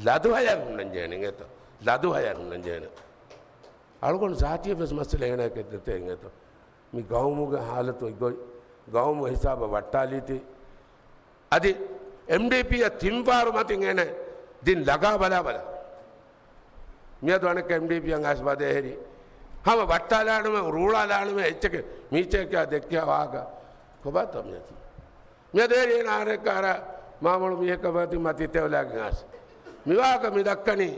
ލަދު ހަޔާރު ހުންނަން ޖެހޭނެ އެތަ؟ ލަދު ހަޔާރު ހުންނަން ޖެހޭނެ. އަޅުގަނޑު ޒާތީއަށް ވެސް މައްސަލަ އޭނާއަކަށް ނެތޭ އެތަ؟ މި ގައުމުގެ ހާލަތު އޮތްގޮތް، ގައުމު ހިސާބަށް ވައްޓާލީތީ. އަދި އެމްޑީޕީއަށް ތިން ފަހަރު މަތިން އޭނަ ދިން ލަގާ ބަލާ ބަލާ. މިއަދު އަނެއްކާ އެމްޑީޕީއަށް އައިސް ވަދޭހެރި. ހަމަ ވައްޓާލާނަމޭ، ރޫޅާލާނަމޭ، އެއްޗެކޭ މީޗެކޭ ދެއްކިޔާ ވާހަކަ. ކޮބާތޯ މިއަދު؟ މިއަދު އޭރި އޭނަ އަނެއްކާ އަރާ މާމޮޅު މީހަކަށް ވަތި މަތި ތެވެލާގެން އައިސް. މި ވާހަކަ މި ދައްކަނީ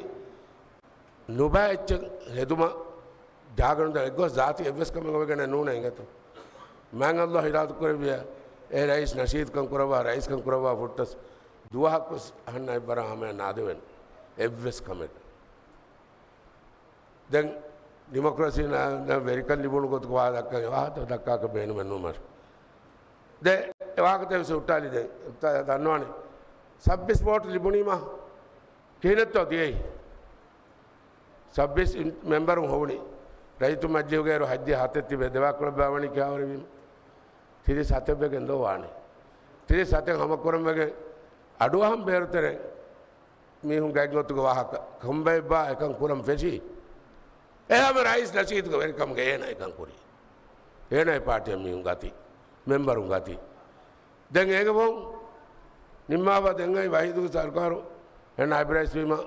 ނުބައި އެއްޗެއް ހެދުމަށް ޖާގަނުދާ އެއްގޮސް ޒާތީ އެއްވެސް ކަމެއް އޮވެގެނެއް ނޫނޭ އިނގޭތޯ. މާތް ﷲ އިރާދަކުރެއްވިއްޔާ، އޭ ރައީސް ނަޝީދުކަން ކުރައްވާ، ރައީސްކަން ކުރައްވާ ފުއްޓަސް ދުވަހަކުވެސް އަހަންނަށް އެއްވަރަށް ހަމަޔަށް ނާދެވޭނެ އެއްވެސް ކަމެއް. ދެން ޑިމޮކްރަސީ ނާ-، ނާ ވެރިކަން ލިބުނު ގޮތުގަ ވާހަކަ ދައްކަން ވާހަކަ ދައްކާކަށް ބޭނުމެއް ނޫން މަށް. ދެ އެ ވާހަކަތައް ވެސް ހުއްޓާލި ދެން. އެ ދަންނަވާނެ. ސައްބީސް ވޯޓް ލިބުނީމަ ކިހިނެއްތޯ ދިޔައީ؟ ސައްބީސް މެމްބަރުން ހޮވުނީ. ރައްޔިތު މަޖިލީހުގައި އިރު ހައްދި ހަތެއް ތިބެ ދެވާކުޅަ ބާވަނީ ކިހާވަރެއްވީމަ؟ ތިރީސް ހަތެއް ވެގެން ދޯ ވާނެ. ތިރީސް ހަތެއް ހަމަކުރަން ވެގެން އަޑުއަހަން ބޭރުތެރެއިން މީހުން ގަތްގޮތުގެ ވާހަކަ ކޮންބައެއްބާ އެކަން ކުރަން ފެށީ؟ އެ ހަމަ ރައީސް ނަޝީދުގެ ވެރިކަމުގަ އޭނަ އެކަން ކުރީ. އޭނަ އެ ޕާޓީއަށް މީހުން ގަތީ. މެމްބަރުން ގަތީ. ދެން އޭގެ ފަހުން ނިންމާފަ ދެން އައި ވަހީދުގެ ސަރުކާރު އޭނަ އިބްރާހިމް ވީމަ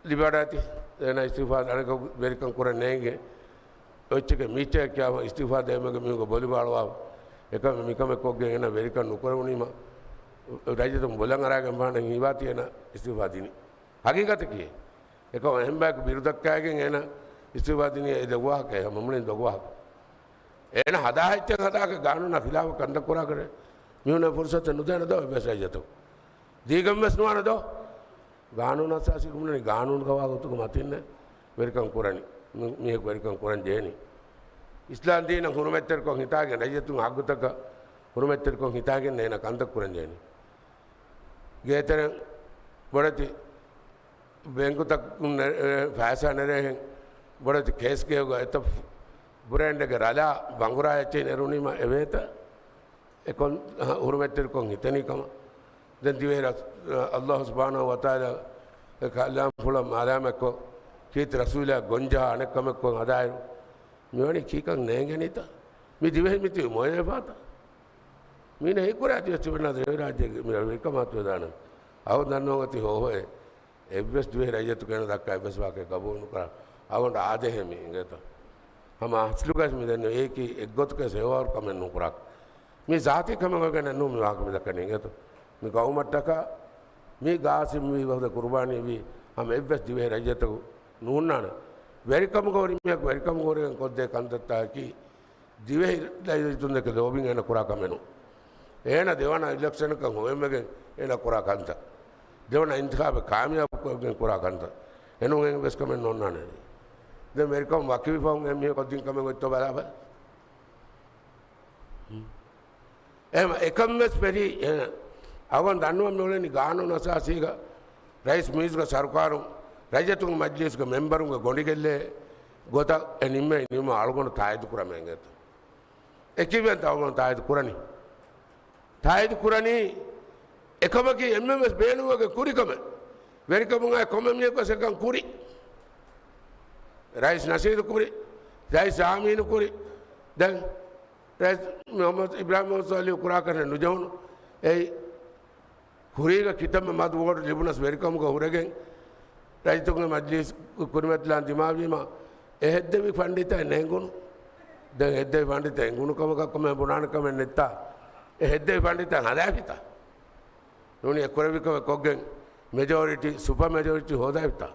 ލިބިވަޑައިތި. އޭނަ އިސްތިއުފާ އަނެކަކު ވެރިކަން ކުރަން ނޭނގެ. އޮއްޗެކޭ މީޗެއް ކިޔާފަ އިސްތިއުފާ ދޭމެގެ މީހުންގެ ބޮލި ބާޅުވާ. އެކަމެއް މިކަމެއް ކޮށްގެން އޭނަ ވެރިކަން ނުކުރެވުނީމަ ރައްޔިތުން ބޮލަށް އަރާގެން ވާނެ ހީވާތީ އޭނަ އިސްތިއުފާ ދިނީ. ހަގީގަތަކީ. އެކަމަކު އެހެން ބަޔަކު ބިރުދައްކާގެން އޭނަ އިސްތިއުފާ ދިނީ އެ ދޮގު ވާހަކަ، އެ ހަމަ މުޅިން ދޮގު ވާހަކަ. އޭނަ ހަދާ ހެއްޗެއް ހަދާކަށް ގާނޫނާ ޚިލާފަށް ކަންތައް ކުރާކަށް މީހުންނަށް ފުރުސަތެއް ނުދޭނެ ދޯ އެއްވެސް ރައްޔިތަކު. ދީގެން ވެސް ނުވާނެ ދޯ. ގާނޫނު އަސާސީ ކުންނަނީ ގާނޫނުގަ ވާ ގޮތުގެ މަތިންނޭ ވެރިކަން ކުރަނީ. މި-، މީހަކު ވެރިކަން ކުރަން ޖެހެނީ. އިސްލާމް ދީނަށް ހުރުމަތްތެރިކޮށް ހިތާގެން ރައްޔިތުން ހައްގުތަކަށް ހުރުމަތްތެރިކޮށް ހިތާގެން އޭނަ ކަންތައް ކުރަން ޖެހެނީ. ގޭތެރެން ބޮޑެތި ބޭންކުތަކުން ނެ-، އެ، ފައިސާ ނެރޭހެން ބޮޑެތި ކޭސްގެއަކު އެތައް ބުރޭންޑެއްގެ ރަލާ ބަނގުރާ އެއްޗެއް ނެރުނީމަ އެވޭތަ؟ އެކޮން ހުރުމަތްތެރިކޮށް ހިތެނީ ކަމަށް. ދެން ދިވެހި ރަސް-، އައްލާހު ސުބްޙާނަހު ވަތަޢާލާ އެ ކަލާމްފުޅަށް މާލާމެއްކޮށް، ކީރިތި ރަސޫލާ ގޮންޖަހާ އަނެއްކަމެއްކޮށް ހަދާއިރު، މިވަނީ ކީކަން ނޭނގެނީތަ؟ މި ދިވެހި މިތިބީ މޮޔައެއް ފާތަ؟ މީނަ ހީކުރާތި ވެސް ތިބެންނާ ދިވެހިރާއްޖޭގެ މި ވެރިކަމާ ތުވެދާނެ. އަހުން ދަންނަވަން އޮތީ ހޯހޮއެ. އެއްވެސް ދިވެހި ރައްޔިތަކު އޭނަ ދައްކާ އެއްވެސް ވާހަކައެއް ގަބޫލު ނުކުރާ. އަވަނޑަ އާދޭހޭ މި އިނގޭތަ؟ ހަމަ އަސްލުގަސް މި ދެންނެވި އެކީ އެއްގޮތަކަށް ސޭވާވަރު ކަމެއް ނުކުރާ. މި ޒާތީ ކަމެއް ވެގެނެއް ނޫން މި ވާހަކަ މި ދައްކަނީ އިނގޭތަ؟ މި ގައުމަށްޓަކާ މި ގާސިމް ވީ ވަހުދަ ކުރުބާނީ ވީ ހަމަ އެއްވެސް ދިވެހި ރައްޔިތަކު ނޫންނާނެ. ވެރިކަމުގަ ހުރި މީހަކު ވެރިކަމުގަ ހުރެގެން ކޮށްދޭ ކަންތައްތަކަކީ ދިވެހި ރައްޔިތުންދެކެ ލޯބިން އޭނަ ކުރާ ކަމެއް ނޫން. އޭނަ ދެވަނަ އިލެކްޝަނަކަށް ހޮވެންވެގެން އޭނަ ކުރާ ކަންތައް. ދެވަނަ އިންތިޚާބެއް ކާމިޔާބު ކޮށްގެން ކުރާ ކަންތައް. އެނޫން އެއްވެސް ކަމެއް ނޯންނާނެ. ދެން ވެރިކަމުން ވަކިވިފަހުން އެ މީހަކު ކޮށްދިން ކަމެއް އޮތްތޯ ބަލާބަލަ. އެހެން އެކަން ވެސް ފެށީ. އެހެން އަވަން ދަންނަވަން މިއުޅެނީ ގާނޫނު އަސާސީގަ ރައީސް މުއިއްޒުގެ ސަރުކާރުން ރައްޔިތުންގެ މަޖިލީސްގެ މެމްބަރުންގެ ގޮނޑިގެއްލޭ ގޮތަށް އެ ނިންމޭ ނިންމުމަށް އަޅުގަނޑު ތާއީދު ކުރަމޭ އިނގޭތަ؟ އެކިވެންތަ އަޅުގަނޑު ތާއީދު ކުރަނީ؟ ތާއީދު ކުރަނީ އެކަމަކީ އެންމެން ވެސް ބޭނުންވެގެން ކުރި ކަމެއް. ވެރިކަމުން އައި ކޮންމެ މީހަކު ވެސް އެކަން ކުރި. ރައީސް ނަޝީދު ކުރި. ރައީސް ޔާމީނު ކުރި. ދެން ރައީސް މުޙައްމަދު އިބްރާހިމް މުޙައްމަދު ސޯލިހު ކުރާކަށް ނުޖެހުނު. އެއީ ކުރީގަ ކިތަންމެ މަދު ވޯޓު ލިބުނަސް ވެރިކަމުގަ ހުރެގެން ރައްޔިތުންގެ މަޖިލީސް ކުރިމަތިލާން ދިމާވީމަ، އެ ހެއްދެވި ފަންޑިތައް ނޭނގުނު. ދެން ހެއްދެވި ފަންޑިތައް އެނގުނު ކަމަކަށް ކޮމެ ބުނާނެ ކަމެއް ނެތްތާ؟ އެ ހެއްދެވި ފަންޑިތައް ހަދާފިތާ؟ ނޫނީ އެ ކުރެވި ކަމެއް ކޮށްގެން މެޖޯރިޓީ، ސުޕަ މެޖޯރިޓީ ހޯދާފިތާ؟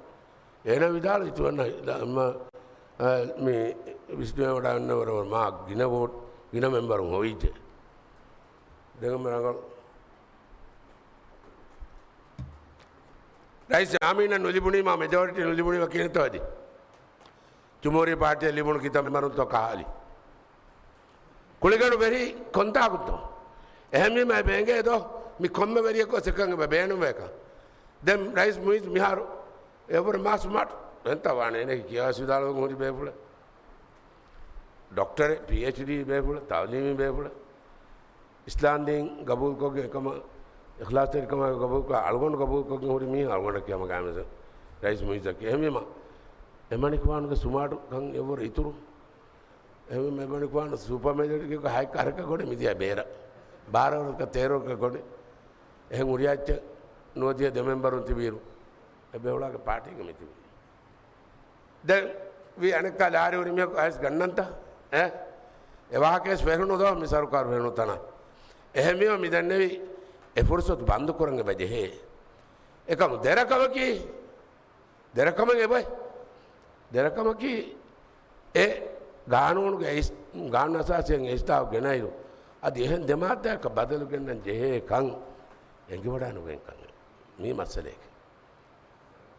އޭނަ ވިދާޅުވި ތި ވަންނަ މި ވިސްނުވެވަޑައިގަންނަ ވަރަށް މާ ގިނަ ވޯޓް، ގިނަ މެމްބަރުން ހޮވިއްޖެ. ދެން މި ރަނގަޅު. ރައީސް ޔާމީނަށް ނުލިބުނީމާ މެޖޯރިޓީ ނުލިބުނީމާ ކިހިނެއްތޯ އަދި؟ ޖުމްހޫރިއްޔަ ޕާޓީއަށް ލިބުނު ކިތައް މެމްބަރުންތޯ ކަހާލި؟ ކުޅިގަނޑު ވެރި ކޮންތާކުތޯ؟ އެހެންވީމަ އެބަ އެނގޭ ދޯ؟ މި ކޮންމެ ވެރިޔަކު ވެސް އެކަން އެބަ ބޭނުންވޭކަން. ދެން ރައީސް މުއިއްޒު މިހާރު އެވަރު މާ ސްމާޓް އެންތަ ވާނެ އޭނަގެ ކިޔާ ވިދާޅުވަން ހުރި ބޭފުޅެއް. ޑޮކްޓަރެއް، ޕީއެޗްޑީ ބޭފުޅެއް، ތައުލީމީ ބޭފުޅެއް. އިސްލާމްދީން ގަބޫލުކޮށްގެން އެކަމަށް އިޚްލާޞްތެރިކަމާއެކު ގަބޫލުކޮށް އަޅުގަނޑު ގަބޫލުކޮށްގެން ހުރި މީހެއް އަޅުގަނޑަށް ކިޔަމަ ގާމިސަ ރައީސް މުއިއްޒަކީ. އެހެންވީމަ އެމަނިކުފާނުގެ ސުމާޓުކަން އެއްވަރު އިތުރު. އެހެންވީމަ އެމަނިކުފާނު ސުޕަ މެޖޯރިޓީގެ ހަތް ކަރަކަށް ގޮނޑި މިދިޔަ ބޭރަށް. ބާރަ ކަރަކަށް ތޭރަ ކަރަކަށް ގޮނޑި. އެހެން ހުރިހާ އެއްޗެއް ނުވަދިހަ ދެ މެމްބަރުން ތިބިއިރު އެ ބޭފުޅާގެ ޕާޓީގަ މިތިބީ. ދެން ވީ އަނެއްކާ ލާރި ހުރި މީހަކު އައިސް ގަންނަންތަ؟ އެ؟ އެ ވާހަކަވެސް ފެށުނު ދޯ މި ސަރުކާރު ފެށުނު ތަނަށް؟ އެހެންވީމަ މި ދެންނެވި އެ ފުރުސަތު ބަންދު ކުރަން އެބަ ޖެހޭ. އެކަމު ދެރަ ކަމަކީ، ދެރަކަމެއް އެބައި. ދެރަކަމަކީ އެ ގާނޫނުގެ އިސް-، ގާނޫނު އަސާސީއަށް އިސްލާހު ގެނައިރު، އަދި އެހެން ދެމާއްދާއަކަށް ބަދަލު ގެންނަން ޖެހޭ ކަން އެނގިވަޑާނުގެން ކަން މީ މައްސަލައެކެ.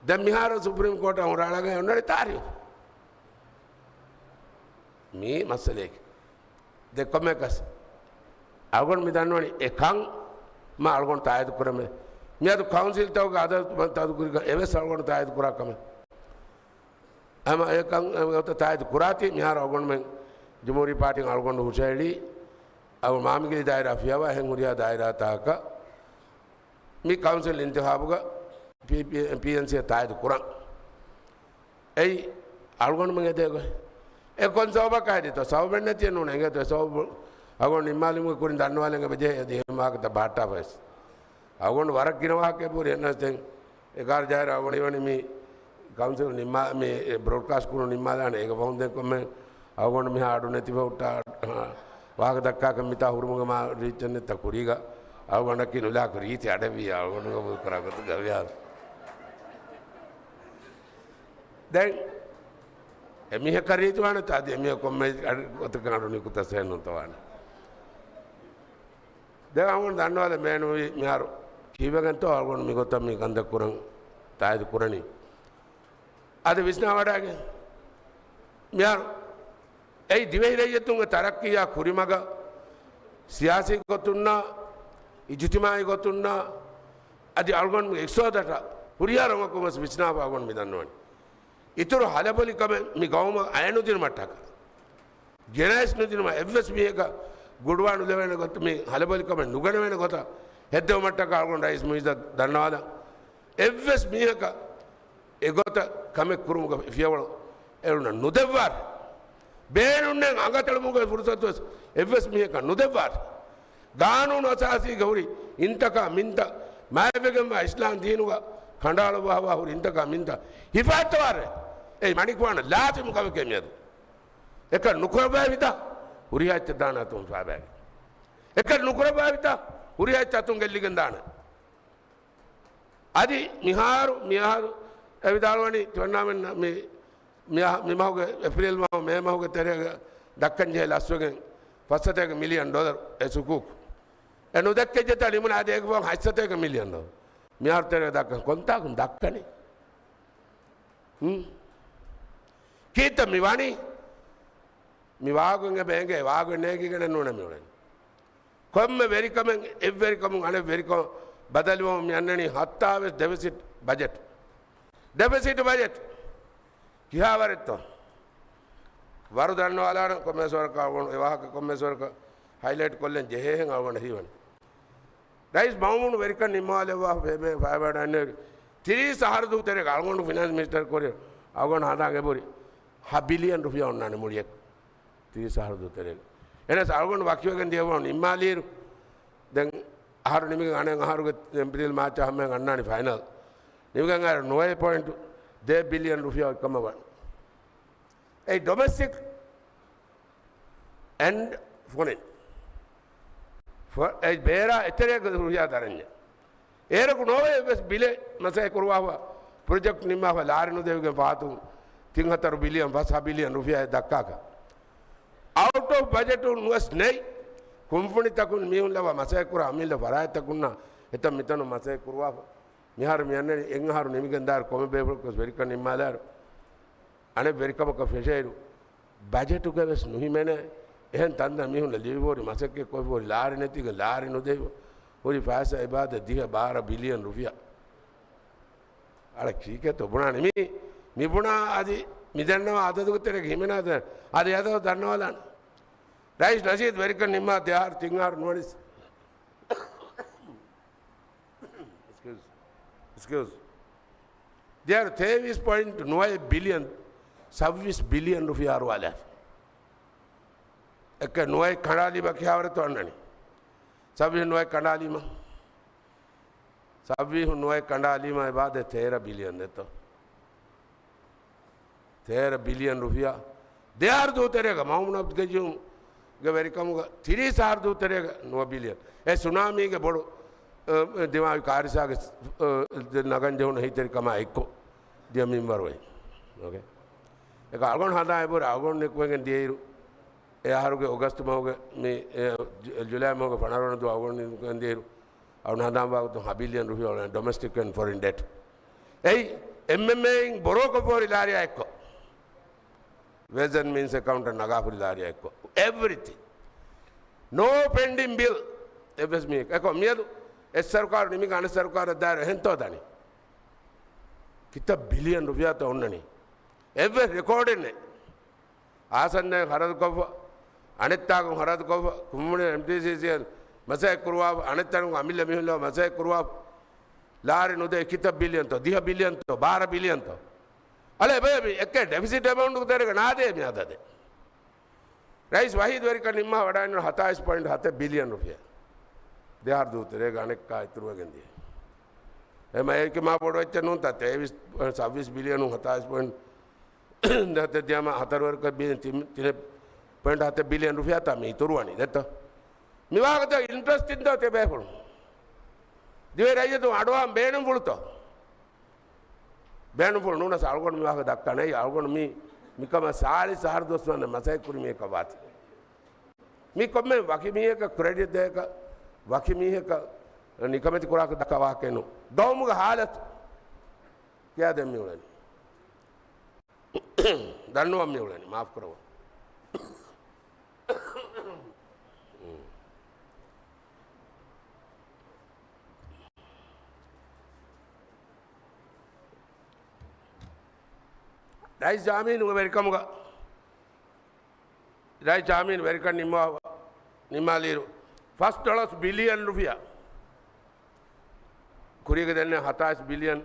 ދެން މިހާރު ސުޕްރީމް ކޯޓަށް އުނގަންނަވާލަގަތް އޮންނަނީ ތާރީޚު. މީ މައްސަލައެކެ. ދެ ކޮންމެއަކަސް އަޅުގަނޑު މި ދަންނަވަނީ އެ ކަން މާ އަޅުގަނޑު ތާއީދު ކުރަމޭ. މިއަދު ކައުންސިލްތަކުގެ އަދަދު ތަދު ކުރިގަ އެވެސް އަޅުގަނޑު ތާއީދު ކުރާ ކަމެއް. ހަމަ އެކަން އެ ގޮތަށް ތާއީދު ކުރާތީ، މިހާރު އަޅުގަނޑުމެން ޖުމްހޫރީ ޕާޓީން އަޅުގަނޑު ހުށަހެޅީ، އަޅު މާމިގެ ދާއިރާ ފިޔަވާ އެހެން ހުރިހާ ދާއިރާތަކަށް މި ކައުންސިލް އިންތިޚާބުގަ ޕީ-، ޕީ-، ޕީއެންސީއަށް ތާއީދު ކުރަން. އެއީ އަޅުގަނޑުމެން އެދޭ ގޮތް. އެ ކޮން ސަބަބަކާ އެދިތޯ؟ ސަބަބެއް ނެތިއެއް ނޫނޭ. އެނގޭތޯ އެ ސަބަބު އަޅުގަނޑު ނިންމާލުމުގެ ކުރިން ދަންނަވާލަން އެބަޖެހޭ އަދި އެހެން ވާހަކަތައް ބަހައްޓާފަވެސް. އަޅުގަނޑު ވަރަށް ގިނަ ވާހަކައެއް ބުރި އެންނަސް ދެން އެގާރަ ޖަހާއިރު އަޅުގަނޑު ހީވަނީ މި ކައުންސިލް ނިންމާ-، މި ބްރޯޑްކާސްޓް ކުރުން ނިންމާލާނެ. އޭގެ ފަހުން ދެން ކޮންމެ އަޅުގަނޑު މިހާ އަޑު ނެތިފަ ހުއްޓާ ވާހަކަ ދައްކާކަށް މިތާ ހުރުމުގެ މާ ރީއްޗެއް ނެތްތަ ކުރީގަ އަޅުގަނޑަކީ ނުލާކު ރީތި އަޑެއްވި އަޅުގަނޑު ގަބޫލު ކުރާ ގޮތުގަ ވިޔާ. ދެން އެމީހަކަށް ރީތިވާނެތަ އަދި އެމީހަކު ކޮންމެ އަޑު ގޮތަކަށް އަޑު ނިކުތަސް އެހެން ނުތަވާނެ. ދެން އަޅުގަނޑު ދަންނަވާލަން ބޭނުންވީ މިހާރު ކީއްވެގެންތޯ އަޅުގަނޑު މިގޮތަށް މި ކަންތައް ކުރަން ތާއީދު ކުރަނީ. އަދި ވިސްނާވަޑައިގެން މިހާރު އެއީ ދިވެހި ރައްޔިތުންގެ ތަރައްޤީއާ ކުރިމަގަށް ސިޔާސީ ގޮތުންނާ އިޖުތިމާޢީ ގޮތުންނާ އަދި އަޅުގަނޑުމެންގެ އިޤްތިޞާދަށް ހުރިހާ ރަނގަކުން ވެސް ވިސްނާފަ އަޅުގަނޑު މި ދަންނަވަނީ. އިތުރު ހަލަބޮލިކަމެއް މި ގައުމަށް އައެއް ނުދިނުމަށްޓަކާ، ގެނައިސް ނުދިނުމަށް އެއްވެސް މީހަކަށް ގުޑުވާ ނުލެވޭނެ ގޮތަށް، މި ހަލަބޮލިކަމެއް ނުގަނެވޭނެ ގޮތަށް ހެއްދެވުމަށްޓަކާ އަޅުގަނޑު ރައީސް މުއިއްޒަށް ދަންނަވާލަން. އެއްވެސް މީހަކަށް އެގޮތަށް ކަމެއް ކުރުމުގެ ފިޔަވަޅު އެޅުނަށް ނުދެއްވާށޭ. ބޭނުންނެއް އަނގަތެޅުމުގެ ފުރުޞަތުވެސް އެއްވެސް މީހަކަށް ނުދެއްވާށޭ. ގާނޫނު އަސާސީގަ ހުރި އިންތަކާ މިންތައް، މާތްވެގެންވާ އިސްލާމް ދީނުގަ ކަނޑައަޅުއްވާފަ ހުރި އިންތަކާ މިންތައް ހިފަހައްޓަވާށޭ. އެއީ މަނިކުފާނަށް ލާޒިމު ކަމެކޭ މިއަދު. އެކަން ނުކުރައްވައިވިތާ ހުރިހާ އެއްޗެއް ދާނެ އަތުން ފާބައިގެން. އެކަން ނުކުރައްވައިވިތާ ހުރިހާ އެއްޗެއް އަތުން ގެއްލިގެން ދާނެ. އަދި މިހާރު، މިހާރު އެ ވިދާޅުވަނީ ތިމަންނާމެން މި، މި، މި މަހުގެ އޭޕްރީލް މަހު، މޭ މަހުގެ ތެރޭގަ ދައްކަން ޖެހޭ ލަސްވެގެން ފަސް ސަތޭކަ މިލިއަން ޑޮލަރު އެ ސުކޫކު. އެ ނުދެއްކެއްޖެތާ ނިމުނާ އަދި އޭގެ ފަހުން ހަތް ސަތޭކަ މިލިއަން ޑޮލަރު. މިހާރު ތެރޭ ދައްކަން ކޮންތާކުން ދައްކަނީ؟ ހުން؟ ކީއްތަ މި ވަނީ؟ މި ވާގޮތް އެބަ އެނގޭ، ވާގޮތް ނޭނގިގެނެއް ނޫނޭ މި އުޅެނީ. ކޮންމެ ވެރިކަމެއް، އެއްވެރިކަމުން އަނެއް ވެރިކަމަށް ބަދަލުވަމުން މި އަންނަނީ ހައްތާވީސް ޑެފިސިޓް ބަޖެޓް. ޑެފިސިޓް ބަޖެޓް. ކިހާވަރެއްތޯ؟ ވަރު ދަންނަވާލާނަން ކޮންމެސް ވަރަކަށް އަޅުގަނޑު އެ ވާހަކަ ކޮންމެސް ވަރަކަށް ހައިލައިޓް ކޮށްލަން ޖެހޭހެން އަޅުގަނޑަށް ހީވަނީ. ރައީސް މައުމޫނު ވެރިކަން ނިންމާލެއްވާ ފޭބޭ ފައިބާޑަން ތިރީސް އަހަރު ދޫ ތެރޭގަ އަޅުގަނޑު ފިނޭންސް މިނިސްޓަރ ކުރި އަޅުގަނޑު ހަނދާން އެބުރި ހަ ބިލިއަން ރުފިޔާ އޮންނާނެ މުޅިއެކު. ތިރީސް އަހަރު ދޫ ތެރޭގަ. އެނަސް އަޅުގަނޑު ވަކިވެގެން ދިޔަވަން ނިންމާލިއިރު، ދެން އަހަރު ނިމިގެން އަނެއް އަހަރުގެ އޭޕްރީލް މާޗް ހަމައިން އަންނާނީ ފައިނަލް. ނިމިގެން އަހަރު ނުވައެއް ޕޮއިންޓު ދޭއް ބިލިއަން ރުފިޔާ އޮތްކަމަށް ވަން. އެ ޑޮމެސްޓިކް އެންޑް ފޮރިން. ފޮ-، އެ ބޭރާ އެތެރޭގަ ރުފިޔާ ދަރަންޏެއް. އޭރަކު ނޯވޭ ވެސް ބިލެއް މަސައްކަތް ކުރުވާފަ، ޕްރޮޖެކްޓް ނިންމާފަ، ލާރި ނުދެވިގެން ފަހަތުން ތިން ހަތަރު ބިލިއަން، ފަސް ހަ ބިލިއަން ރުފިޔާއެއް ދައްކާކަށް. އައުޓް އޮފް ބަޖެޓުން ނުވެސް ނެތް. ކުންފުނިތަކުން މީހުން ލަވާ މަސައްކަތް ކުރާ އަމިއްލަ ފަރާތްތަކުންނާ އެތަން މިތަނުން މަސައްކަތް ކުރުވާފަ. މިހާރު މި އަންނަނީ އެއް އަހަރު ނިމިގެން ދާއިރު ކޮންމެ ބޭފުޅަކުވެސް ވެރިކަން ނިންމާލާއިރު، އަނެއް ވެރިކަމަކަށް ފެށޭއިރު، ބަޖެޓުގަ ވެސް ނުހިމެނޭ. އެހެން ތަންތަން މީހުންނަށް ލިބިފަ ހުރި މަސައްކަތް ކޮށްފަ ހުރި ލާރި ނެތިގެން ލާރި ނުދެވިފަ ހުރި ފައިސާ އެބައާދޭ ދިހަ ބާރަ ބިލިއަން ރުފިޔާ. އަޅަ ކީކޭތޯ ބުނާނީ މި، މި ބުނާ އަދި މި ދަންނަވާ އަދަދުގެ ތެރޭގަ ހިމެނާ ދެން އަދި އަދަދު ދަންނަވާލާނެ. ރައީސް ނަޝީދު ވެރިކަން ނިންމާ ދެ އަހަރު ތިން އަހަރު ނުވަނީސް. އެކްސްކިއުޒް. އެކްސްކިއުޒް. ދެ އަހަރު ތޭވީސް ޕޮއިންޓް ނުވައެއް ބިލިއަން، ސައްވީސް ބިލިއަން ރުފިޔާ އަރުވާލާފަ. އެކެއް ނުވައެއް ކަނޑާލީމަ ކިހާވަރެއްތޯ އަންނަނީ؟ ސައްވީސް ނުވައެއް ކަނޑާލީމަ. ސައްވީސް ނުވައެއް ކަނޑާލީމަ އެބައާދޭ ތޭރަ ބިލިއަން ދެތޯ. ތޭރަ ބިލިއަން ރުފިޔާ. ދެ އަހަރު ދޫ ތެރޭގަ މައުމޫނު އަބްދުލްގައްޔޫމްގެ ވެރިކަމުގަ ތިރީސް އަހަރު ދޫ ތެރޭގަ ނުވަ ބިލިއަން. އެ ސުނާމީގެ ބޮޑު، އަ، ދިމާވި ކާރިސާގެ، އަ، ނަގަން ޖެހުނު އެހީތެރިކަމާ އެއްކޮށް. ދިޔަ މިންވަރު އެއް. އޯކޭ. އެކަ އަޅުގަނޑު ހަނދާން އެބުރަ އަޅުގަނޑު ނިކުމެގެން ދިޔައިރު، އެ އަހަރުގެ އޮގަސްޓް މަހުގެ މި، އެ، ޖު-، ޖުލައި މަހުގެ ފަނަރަ ވަނަ ދުވަހު އަޅުގަނޑު ނިކުމެގެން ދިޔައިރު، އަޅުގަނޑު ހަނދާން ވާގޮތުން ހަ ބިލިއަން ރުފިޔާ ޑޮމެސްޓިކް އެންޑް ފޮރިން ޑެޓް. އެއީ، އެމްއެމްއޭއިން ބޮރޯކޮށްފަ ހުރި ލާރިއާ އެއްކޮށް. ވެސް އެންޑް މީންސް އެކައުންޓަށް ނަގާފަ ހުރި ލާރިއާ އެއްކޮށް. އެވްރިތިން. ނޯ ޕެންޑިން ބިލް. އެއްވެސް މީހެއް. އެކޮށް މިއަދު އެއް ސަރުކާރު ނިމިގެން އަނެއް ސަރުކާރަށް ދާއިރު އެހެންތޯ ދަނީ؟ ކިތައް ބިލިއަން ރުފިޔާތޯ އޮންނަނީ؟ އެއްވެސް ރެކޯޑެއް ނެތް. އާސަންނައިން ޚަރަދުކޮށްފަ، އަނެއްތާކުން ޚަރަދުކޮށްފަ، ކުނބުނި އެމްޓީސީސީއަށް މަސައްކަތް ކުރުވާފަ، އަނެއްތަނުން އަމިއްލަ މީހުން ލޯ މަސައްކަތް ކުރުވާފަ، ލާރި ނުދޭ ކިތައް ބިލިއަންތޯ، ދިހަ ބިލިއަންތޯ، ބާރަ ބިލިއަންތޯ. އަޅެ ބަޔަ މި އެކެ ޑެފިސިޓް އެމައުންޓު ތެރޭގަ ނާދޭ މި އަދަދެއް. ރައީސް ވަހީދު ވެރިކަން ނިންމާ ވަޑައިން ހަތާއިސް ޕޮއިންޓް ހަތެއް ބިލިއަން ރުފިޔާ. ދެ އަހަރު ދޫ ތެރޭގަ އަނެއްކާ އިތުރުވެގެން ދިޔަ. އެމަ އޭކި މާ ބޮޑު އެއްޗެއް ނޫންތަ، ތޭވީސް، ސައްވީސް ބިލިއަނު ހަތާއިސް ޕޮއިންޓް ދެ ހަތެއް ދިޔަމަ ހަތަރުވަރަކަށް ބިލިއަން ތިން، ތިނެއް ޕޮއިންޓް ހަތެއް ބިލިއަން ރުފިޔާތާ މި އިތުރުވަނީ ދެއްތަ؟ މި ވާހަކަތައް އިންޓްރެސްޓިން ދޯ ތި ބޭފުޅުން؟ ދިވެހި ރައްޔިތުން އަޑުއަހަން ބޭނުންފުޅުތޯ؟ ބޭނުންފުޅު ނޫނަސް އަޅުގަނޑު މި ވާހަކަ ދައްކާނެ. އަޅުގަނޑު މި، މިކަމަށް ސާޅީސް އަހަރު ދުވަސް ވަންދެން މަސައްކަތް ކުރި މީހަކަށް ވާތީ. މީ ކޮންމެ ވަކި މީހަކަށް ކްރެޑިޓް ދޭކަށް، ވަކި މީހަކަށް ނިކަމެތި ކުރާކަށް ދައްކާ ވާހަކައެއް ނޫން. ގައުމުގެ ހާލަތު ކިޔާ ދެން މި އުޅެނީ. ދަންނުވަން މި އުޅެނީ. މާފު ކުރައްވާ. ރައީސް ޔާމީނުގެ ވެރިކަމުގަ، ރައީސް ޔާމީނު ވެރިކަން ނިންމާ، ނިންމާލިއިރު، ފަސް ޑޮލަސް ބިލިއަން ރުފިޔާ. ކުރީގެ ދެންނެވި ހަތާއިސް ބިލިއަން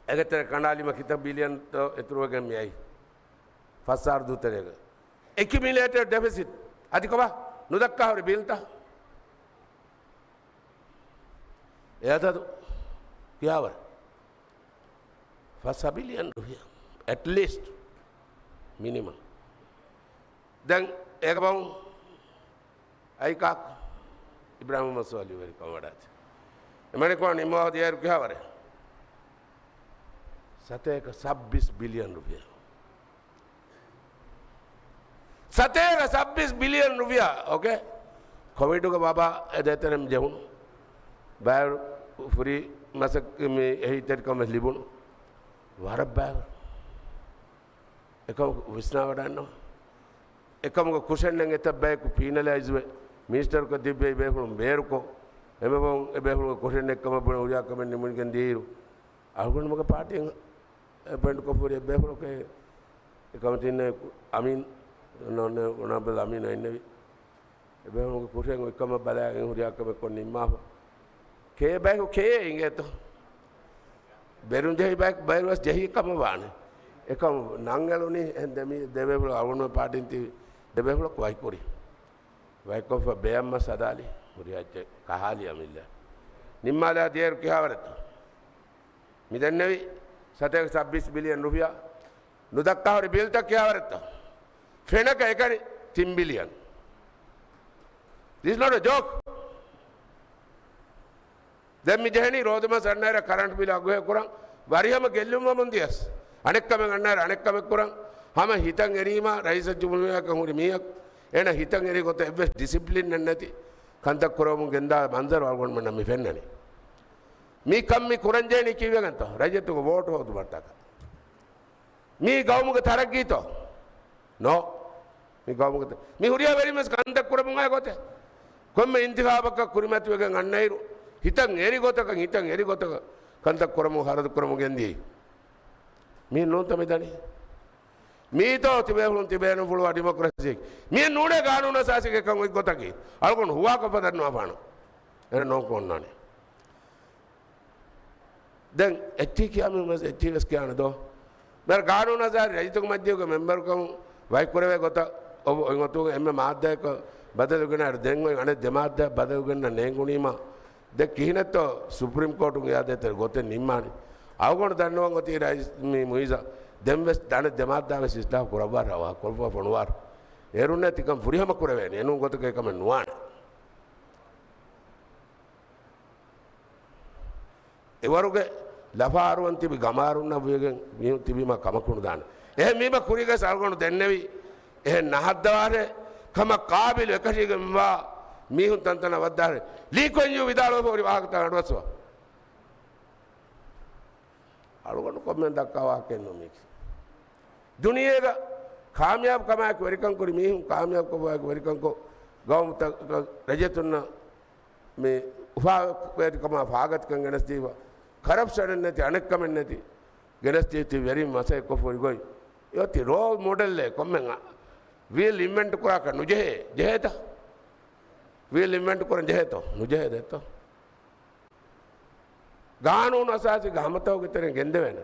އެގެތެރެ ކަނޑާލީމަ ކިތައް ބިލިއަންތޯ އިތުރުވެގެން މިއައީ. ފަސް އަހަރު ދޫ ތެރޭގަ. އެކިއުމިލޭޓެޑް ޑެފިސިޓް. އަދި ކޮބާ؟ ނުދައްކާ ހުރި ބިލްތައް. އެ އަދަދު ކިހާވަރެއް؟ ފަސް ބިލިއަން ރުފިޔާ. އެޓްލީސްޓް. މިނިމަމް. ދެން އޭގަ ބަހުން އައިކާ އިބްރާހިމް މަސްވާލި ވެރިކަން ވަޑާތި. އެމަނިކު ނިމާ ދިޔައިރު ކިހާވަރެއް؟ ސަތޭކަ ސައްބީސް ބިލިއަން ރުފިޔާ. ސަތޭކަ ސައްބީސް ބިލިއަން ރުފިޔާ. އޯކޭ. ކޮވިޑުގެ ވަބާ އެ ދޭތެރެން ޖެހުނު. ބައިވެރި ފްރީ މަސައްކަތް މި އެހީތެރިކަން ވެސް ލިބުނު. ވަރަށް ބައިވެރި. އެކަމަކު ވިސްނާވަޑައިންނަވާ. އެކަމަކު ކުޝަންއެއް އެތައް ބަޔަކު ޕީނަލައިޒްވެ، މިނިސްޓަރުކަ ދިއްބެވި ބޭފުޅުން ބޭރުކޮށް، އެމެ ބަހުން އެ ބޭފުޅުން ކުޝަންއެއްކަމަށް ބުނެ ހުރިހާ ކަމެއް ނިމުނިގެން ދިޔައިރު، އަޅުގަނޑުމެންގެ ޕާޓީން އެޕޮއިންޓް ކޮށްފަ ހުރި އެއް ބޭފުޅަކަށް އެކަމަށް ތިންނެވި އަމީން، އޮނަރަބަލް އަމީން އިންނެވި. އެބޭފުޅުންގެ ކުށެއް އޮތްކަމަށް ބަލާގެން ހުރިހާ ކަމެއް ކޮށް ނިންމާފަ. ކޭ ބަޔަކު ކޭ އިނގޭތޯ؟ ބޭރުން ޖެހި ބަޔަކު ބޭރުވެސް ޖެހި ކަމަށް ވާނެ. އެކަމު ނަންގެޅުނީ އެހެން ދެމި-، ދެބޭފުޅުން އަޅުގަނޑު ޕާޓީން ތި ދެބޭފުޅަކު ވަކިކުރި. ވަކިކޮށްފަ ބޭއަށްމަސް ހަދާލި ހުރިހާ އެއްޗެއް ކަހާލި އަމިއްލަ. ނިންމާލާ ދިޔައިރު ކިހާވަރެއްތޯ؟ މި ދެންނެވި ސަތޭކަ ސައްބީސް ބިލިއަން ރުފިޔާ ނުދައްކާ ހުރި ބިލްތައް ކިހާވަރެއްތޯ؟ ފެނަކަ އެކަނި ތިން ބިލިއަން. This is not a joke. ދެން މި ޖެހެނީ ރޯދަމަސް އަންނައިރަށް ކަރަންޓް ބިލް އަގުހެއް ކުރަން، ވަރިހަމަ ގެއްލުންވަމުން ދިޔަސް. އަނެއްކަމެއް އަންނައިރަށް އަނެއްކަމެއް ކުރަން، ހަމަ ހިތަށް އެރީމާ، ރައީސަށް ޖުމްހޫރިއްޔާއަކަށް ހުރި މީހަކު، އޭނަ ހިތަށް އެރި ގޮތަށް އެއްވެސް ޑިސިޕްލިންއެއް ނެތި ކަންތައް ކުރަމުން ގެންދާ މަންޒަރު އަޅުގަނޑުމެންނަށް މި ފެންނަނީ. މި ކަން މި ކުރަންޖެހެނީ ކީއްވެގެންތޯ؟ ރައްޔިތުންގެ ވޯޓް ހޯދުމަށްޓަކަ. މީ ގައުމުގެ ތަރައްގީތޯ؟ ނޯ. މި ގައުމުގެ ތަ-، މި ހުރިހާ ވެރިން ވެސް ކަންތައް ކުރަމުން އައި ގޮތެއް. ކޮންމެ އިންތިޚާބަކަށް ކުރިމަތިވެގެން އަންނައިރު، ހިތަށް އެރި ގޮތަކަށް، ހިތަށް އެރި ގޮތަކަށް ކަންތައް ކުރަމުން، ޚަރަދު ކުރަމުން ގެންދިޔައީ. މީ ނޫންތަ މި ދަނީ؟ މީތޯ ތިބޭފުޅުން ތިބޭނުފުޅުވާ ޑިމޮކްރަސީ؟ މިއެއް ނޫނޭ ގާނޫނު އަސާސީގެ ކަން އޮތް ގޮތަކީ. އަޅުގަނޑު ހުވާކޮށްފަ ދަންނަވާފާނަން. އެރެ ނޯންކޮށް އޮންނާނެ. ދެން އެއްޗިހި ކިޔާމެ ވެސް އެއްޗިހި ވެސް ކިޔާނެ ދޯ. މިހާރު ގާނޫނު އަސާސީ ރައްޔިތުންގެ މަޖިލީހުގެ މެމްބަރުކަމުން ވަކިކުރެވޭ ގޮތަށް އޮތް އޮތުގެ އެންމެ މާއްދާއެއް ބަދަލުގެން އައިރު ދެން އޮތް އަނެއް ދެ މާއްދާ ބަދަލުގެންނަ ނޭނގުނީމާ ދެ ކިހިނެއްތޯ ސުޕްރީމް ކޯޓުން އެއާ ދޭތެރެ ގޮތެއް ނިންމާނެ. އަޅުގަނޑު ދަންނަވަން އޮތީ ރައީސް މި މުއިއްޒަށް ދެން ވެސް އަނެއް ދެ މާއްދާ ވެސް އިސްލާހު ކުރައްވާ ރަވާ ކޮށްފަ ފޮނުވާރު. އޭރުންނޭ ތިކަން ފުރިހަމަ ކުރެވޭނެ. އެނޫން ގޮތަކަށް އެކަމެއް ނުވާނެ. އެވަރުގެ ލަފާރުވަން ތިބި ގަމާރުންނަށް ވެގެން މީހުން ތިބީމަ ކަމަކު ނުދާނެ. އެހެންވީމަ ކުރީގަސް އަޅުގަނޑު ދެންނެވި އެހެން ނަހައްދަވާރޭ ކަމަށް ޤާބިލު އެކަށީގެންވާ މީހުން ތަންތަނަށް ވައްދާރޭ. ލީ ކުއެން ޔޫ ވިދާޅުވެފަ ހުރި ވާހަކަތައް އަޑުއައްސަވާ. އަޅުގަނޑު ކޮންމެ ދައްކާ ވާހަކައެއް ނޫން މީކީ. ދުނިޔޭގަ ކާމިޔާބު ކަމާއެކު ވެރިކަން ކުރި މީހުން ކާމިޔާބު ކޮށްފައި ވެރިކަން ކޮށް، ގައުމުތައް ރައްޔިތުންނަށް މި އުފާވެރިކަމާ ފާގަތިކަން ގެނެސްދީފަ، ކަރަޕްޝަނެއް ނެތި، އަނެއްކަމެއް ނެތި، ގެނެސްދީތީ ވެރިން މަސައްކަތް ކޮށްފަ ހުރި ގޮތް. އޮތީ ރޯލް މޮޑެލްއެއް ކޮންމެ ވީލް އިންވެންޓް ކުރާކަށް ނުޖެހޭ، ޖެހޭތަ؟ ވީލް އިންވެންޓް ކުރަން ޖެހޭތޯ؟ ނުޖެހޭ ދެއްތޯ؟ ގާނޫނު އަސާސީގެ ހަމަތަކުގެ ތެރެއިން ގެންދެވޭނެ.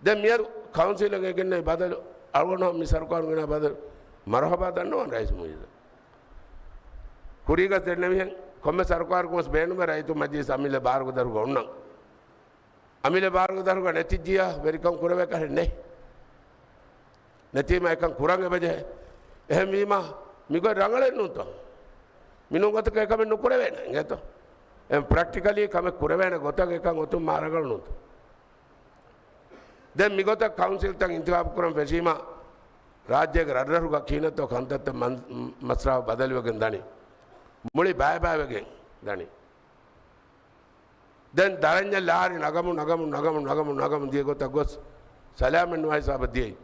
ދެން މިއަދު ކައުންސިލަށް އެ ގެންނެވި ބަދަލު އަޅުގަނޑު މި ސަރުކާރުން ގެނާ ބަދަލު މަރުހަބާ ދަންނަވަން ރައީސް މުއިއްޒަށް. ކުރީގަސް ދެންނެވިހެން ކޮންމެ ސަރުކާރަކުން ވެސް ބޭނުމެއް ރައްޔިތު މަޖިލިސް އަމިއްލަ ބާރުގެ ދަރުގަ އޮންނަން. އަމިއްލަ ބާރުގެ ދަރުގަ ނެތިއްޖިޔާ ވެރިކަން ކުރެވޭ ކަހެއް ނެތް. ނެތީމަ އެކަން ކުރަން އެބަޖެހޭ. އެހެންވީމަ މިގޮތް ރަނގަޅެއް ނޫންތޯ؟ މިނޫން ގޮތަކަށް އެކަމެއް ނުކުރެވޭނެ އިނގޭތޯ؟ އެހެން ޕްރެކްޓިކަލީ ކަމެއް ކުރެވޭނެ ގޮތަށް އެކަން އޮތުން މާ ރަނގަޅު ނޫންތޯ؟ ދެން މިގޮތަށް ކައުންސިލްތައް އިންތިޚާބު ކުރަން ފެށީމަ، ރާއްޖޭގެ ރަށްރަށުގަ ކިހިނެއްތޯ ކަންތައްތައް މަން-، މަސްރަހަ ބަދަލުވެގެން ދަނީ. މުޅި ބައިބައިވެގެން ދަނީ. ދެން ދަރަންޏަށް ލާރި ނަގަމު، ނަގަމު، ނަގަމު، ނަގަމު، ނަގަމު ދިޔަ ގޮތަށް ގޮސް ސަލާމަތް ނުވާ ހިސާބަށް ދިޔައީ.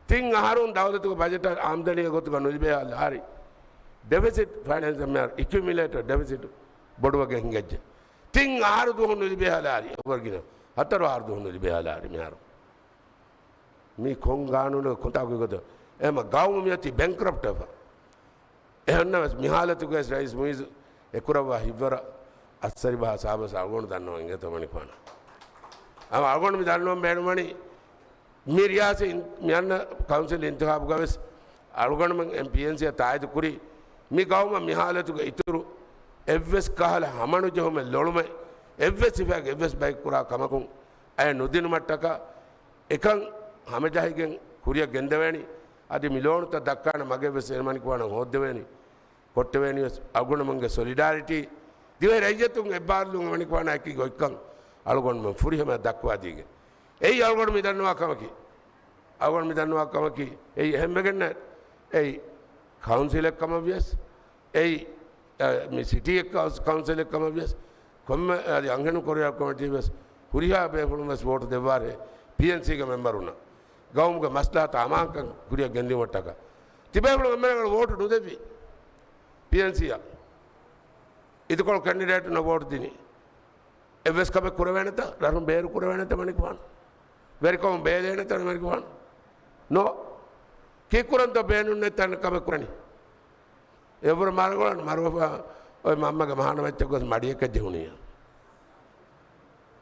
ތިން އަހަރުން ދައުލަތުގެ ބަޖެޓަށް އާމްދަނީގެ ގޮތުގަ ނުލިބޭހާ ލާރި ޑެފިސިޓް ފައިނޭންސަށް މިހާރު އެކިއުމިއުލޭޓަޑް ޑެފިސިޓް ބޮޑުވެގެން ހިނގައްޖެ. ތިން އަހަރު ދުވަހު ނުލިބޭހާ ލާރި އެވަރުގިނަ ހަތަރު އަހަރު ދުވަހު ނުލިބޭހާ ލާރި މިހާރު. މީ ކޮން ގާނޫނެއް ކޮންތާކު ގޮތަށް އެހެމަ ގައުމު މިއޮތީ ބެންކްރަޕްޓް ވެފަ. އެހެންނަމަވެސް މި ހާލަތުގައި ރައީސް މުއިއްޒު އެކުރައްވާ ހިތްވަރަށް އައްސަރިބަހާ ސާބަސް އަޅުގަނޑު ދަންނަވަން އިނގޭތޯ މަނިކުފާނަށް. އަމަ އަޅުގަނޑު މި ދަންނަވަން ބޭނުންވަނީ މި ރިޔާސީ އިން-، މި އަންނަ ކައުންސިލް އިންތިޚާބުގަވެސް އަޅުގަނޑުމެން އެމް ޕީއެންސީއަށް ތާއީދު ކުރީ މި ގައުމަށް މި ހާލަތުގަ އިތުރު އެއްވެސް ކަހަލަ ހަމަނުޖެހުމެއް ލޮޅުމެއް އެއްވެސް ސިފައެއްގެ އެއްވެސް ބައެއް ކުރާ ކަމަކުން އައެއް ނުދިނުމަށްޓަކާ އެކަން ހަމަޖަހިގެން ކުރިއަށް ގެންދެވޭނީ. އަދި މި ލޯނުތައް ދައްކާނެ މަގެއްވެސް އެމަނިކުފާނަށް ހޯއްދެވޭނީ. ކޮށްޓެވޭނީވެސް އަޅުގަނޑުމެންގެ ސޮލިޑާރިޓީ، ދިވެހި ރައްޔިތުން އެއްބާރުލުން އެމަނިކުފާނާ އެކީގެ އޮތްކަން އަޅުގަނޑުމެން ފުރިހަމަޔަށް ދައްކަވާދީގެން. އެއީ އަޅުގަނޑު މި ދަންނަވާ ކަމަކީ. އަޅުގަނޑު މި ދަންނަވާ ކަމަކީ އެއީ އެހެންވެގެންނެއް. އެއީ ކައުންސިލެއް ކަމަށްވިޔަސް، އެއީ، އަ، މި ސިޓީ އެއް ކައުންސް-، ކައުންސިލެއް ކަމަށްވިޔަސް، ކޮންމެ އަދި އަންހެނުން ކޮރިއަރ ކޮމިޓީ ވެސް ހުރިހާ ބޭފުޅުން ވެސް ވޯޓު ދެއްވާރޭ ޕީއެންސީގެ މެމްބަރުންނަށް ގައުމުގެ މަސްލަހަތާ އަމާންކަން ކުރިއަށް ގެންދިއުމަށްޓަކާ. ތިބޭފުޅުން އެންމެނަށް ވޯޓު ނުދެއްވި ޕީއެންސީއަށް. އިދިކޮޅު ކެންޑިޑޭޓުންނަށް ވޯޓު ދިނީ. އެއްވެސް ކަމެއް ކުރެވޭނެތަ؟ ރަށުން ބޭރު ކުރެވޭނެތަ މަނިކުފާނު؟ ވެރިކަމުން ބޭލޭނެތަ މަނިކުފާނު؟ ނޯ. ކީއްކުރަންތޯ ބޭނުން ނެތް ތަން ކަމެއް ކުރަނީ؟ އެއްވުރެ މަރަގޮޅަން މަރުވެފަ އޮތް މަންމަގެ މަހާނަ މައްޗަށް ގޮސް މަޑިއެއްކަށް ޖެހުނީ.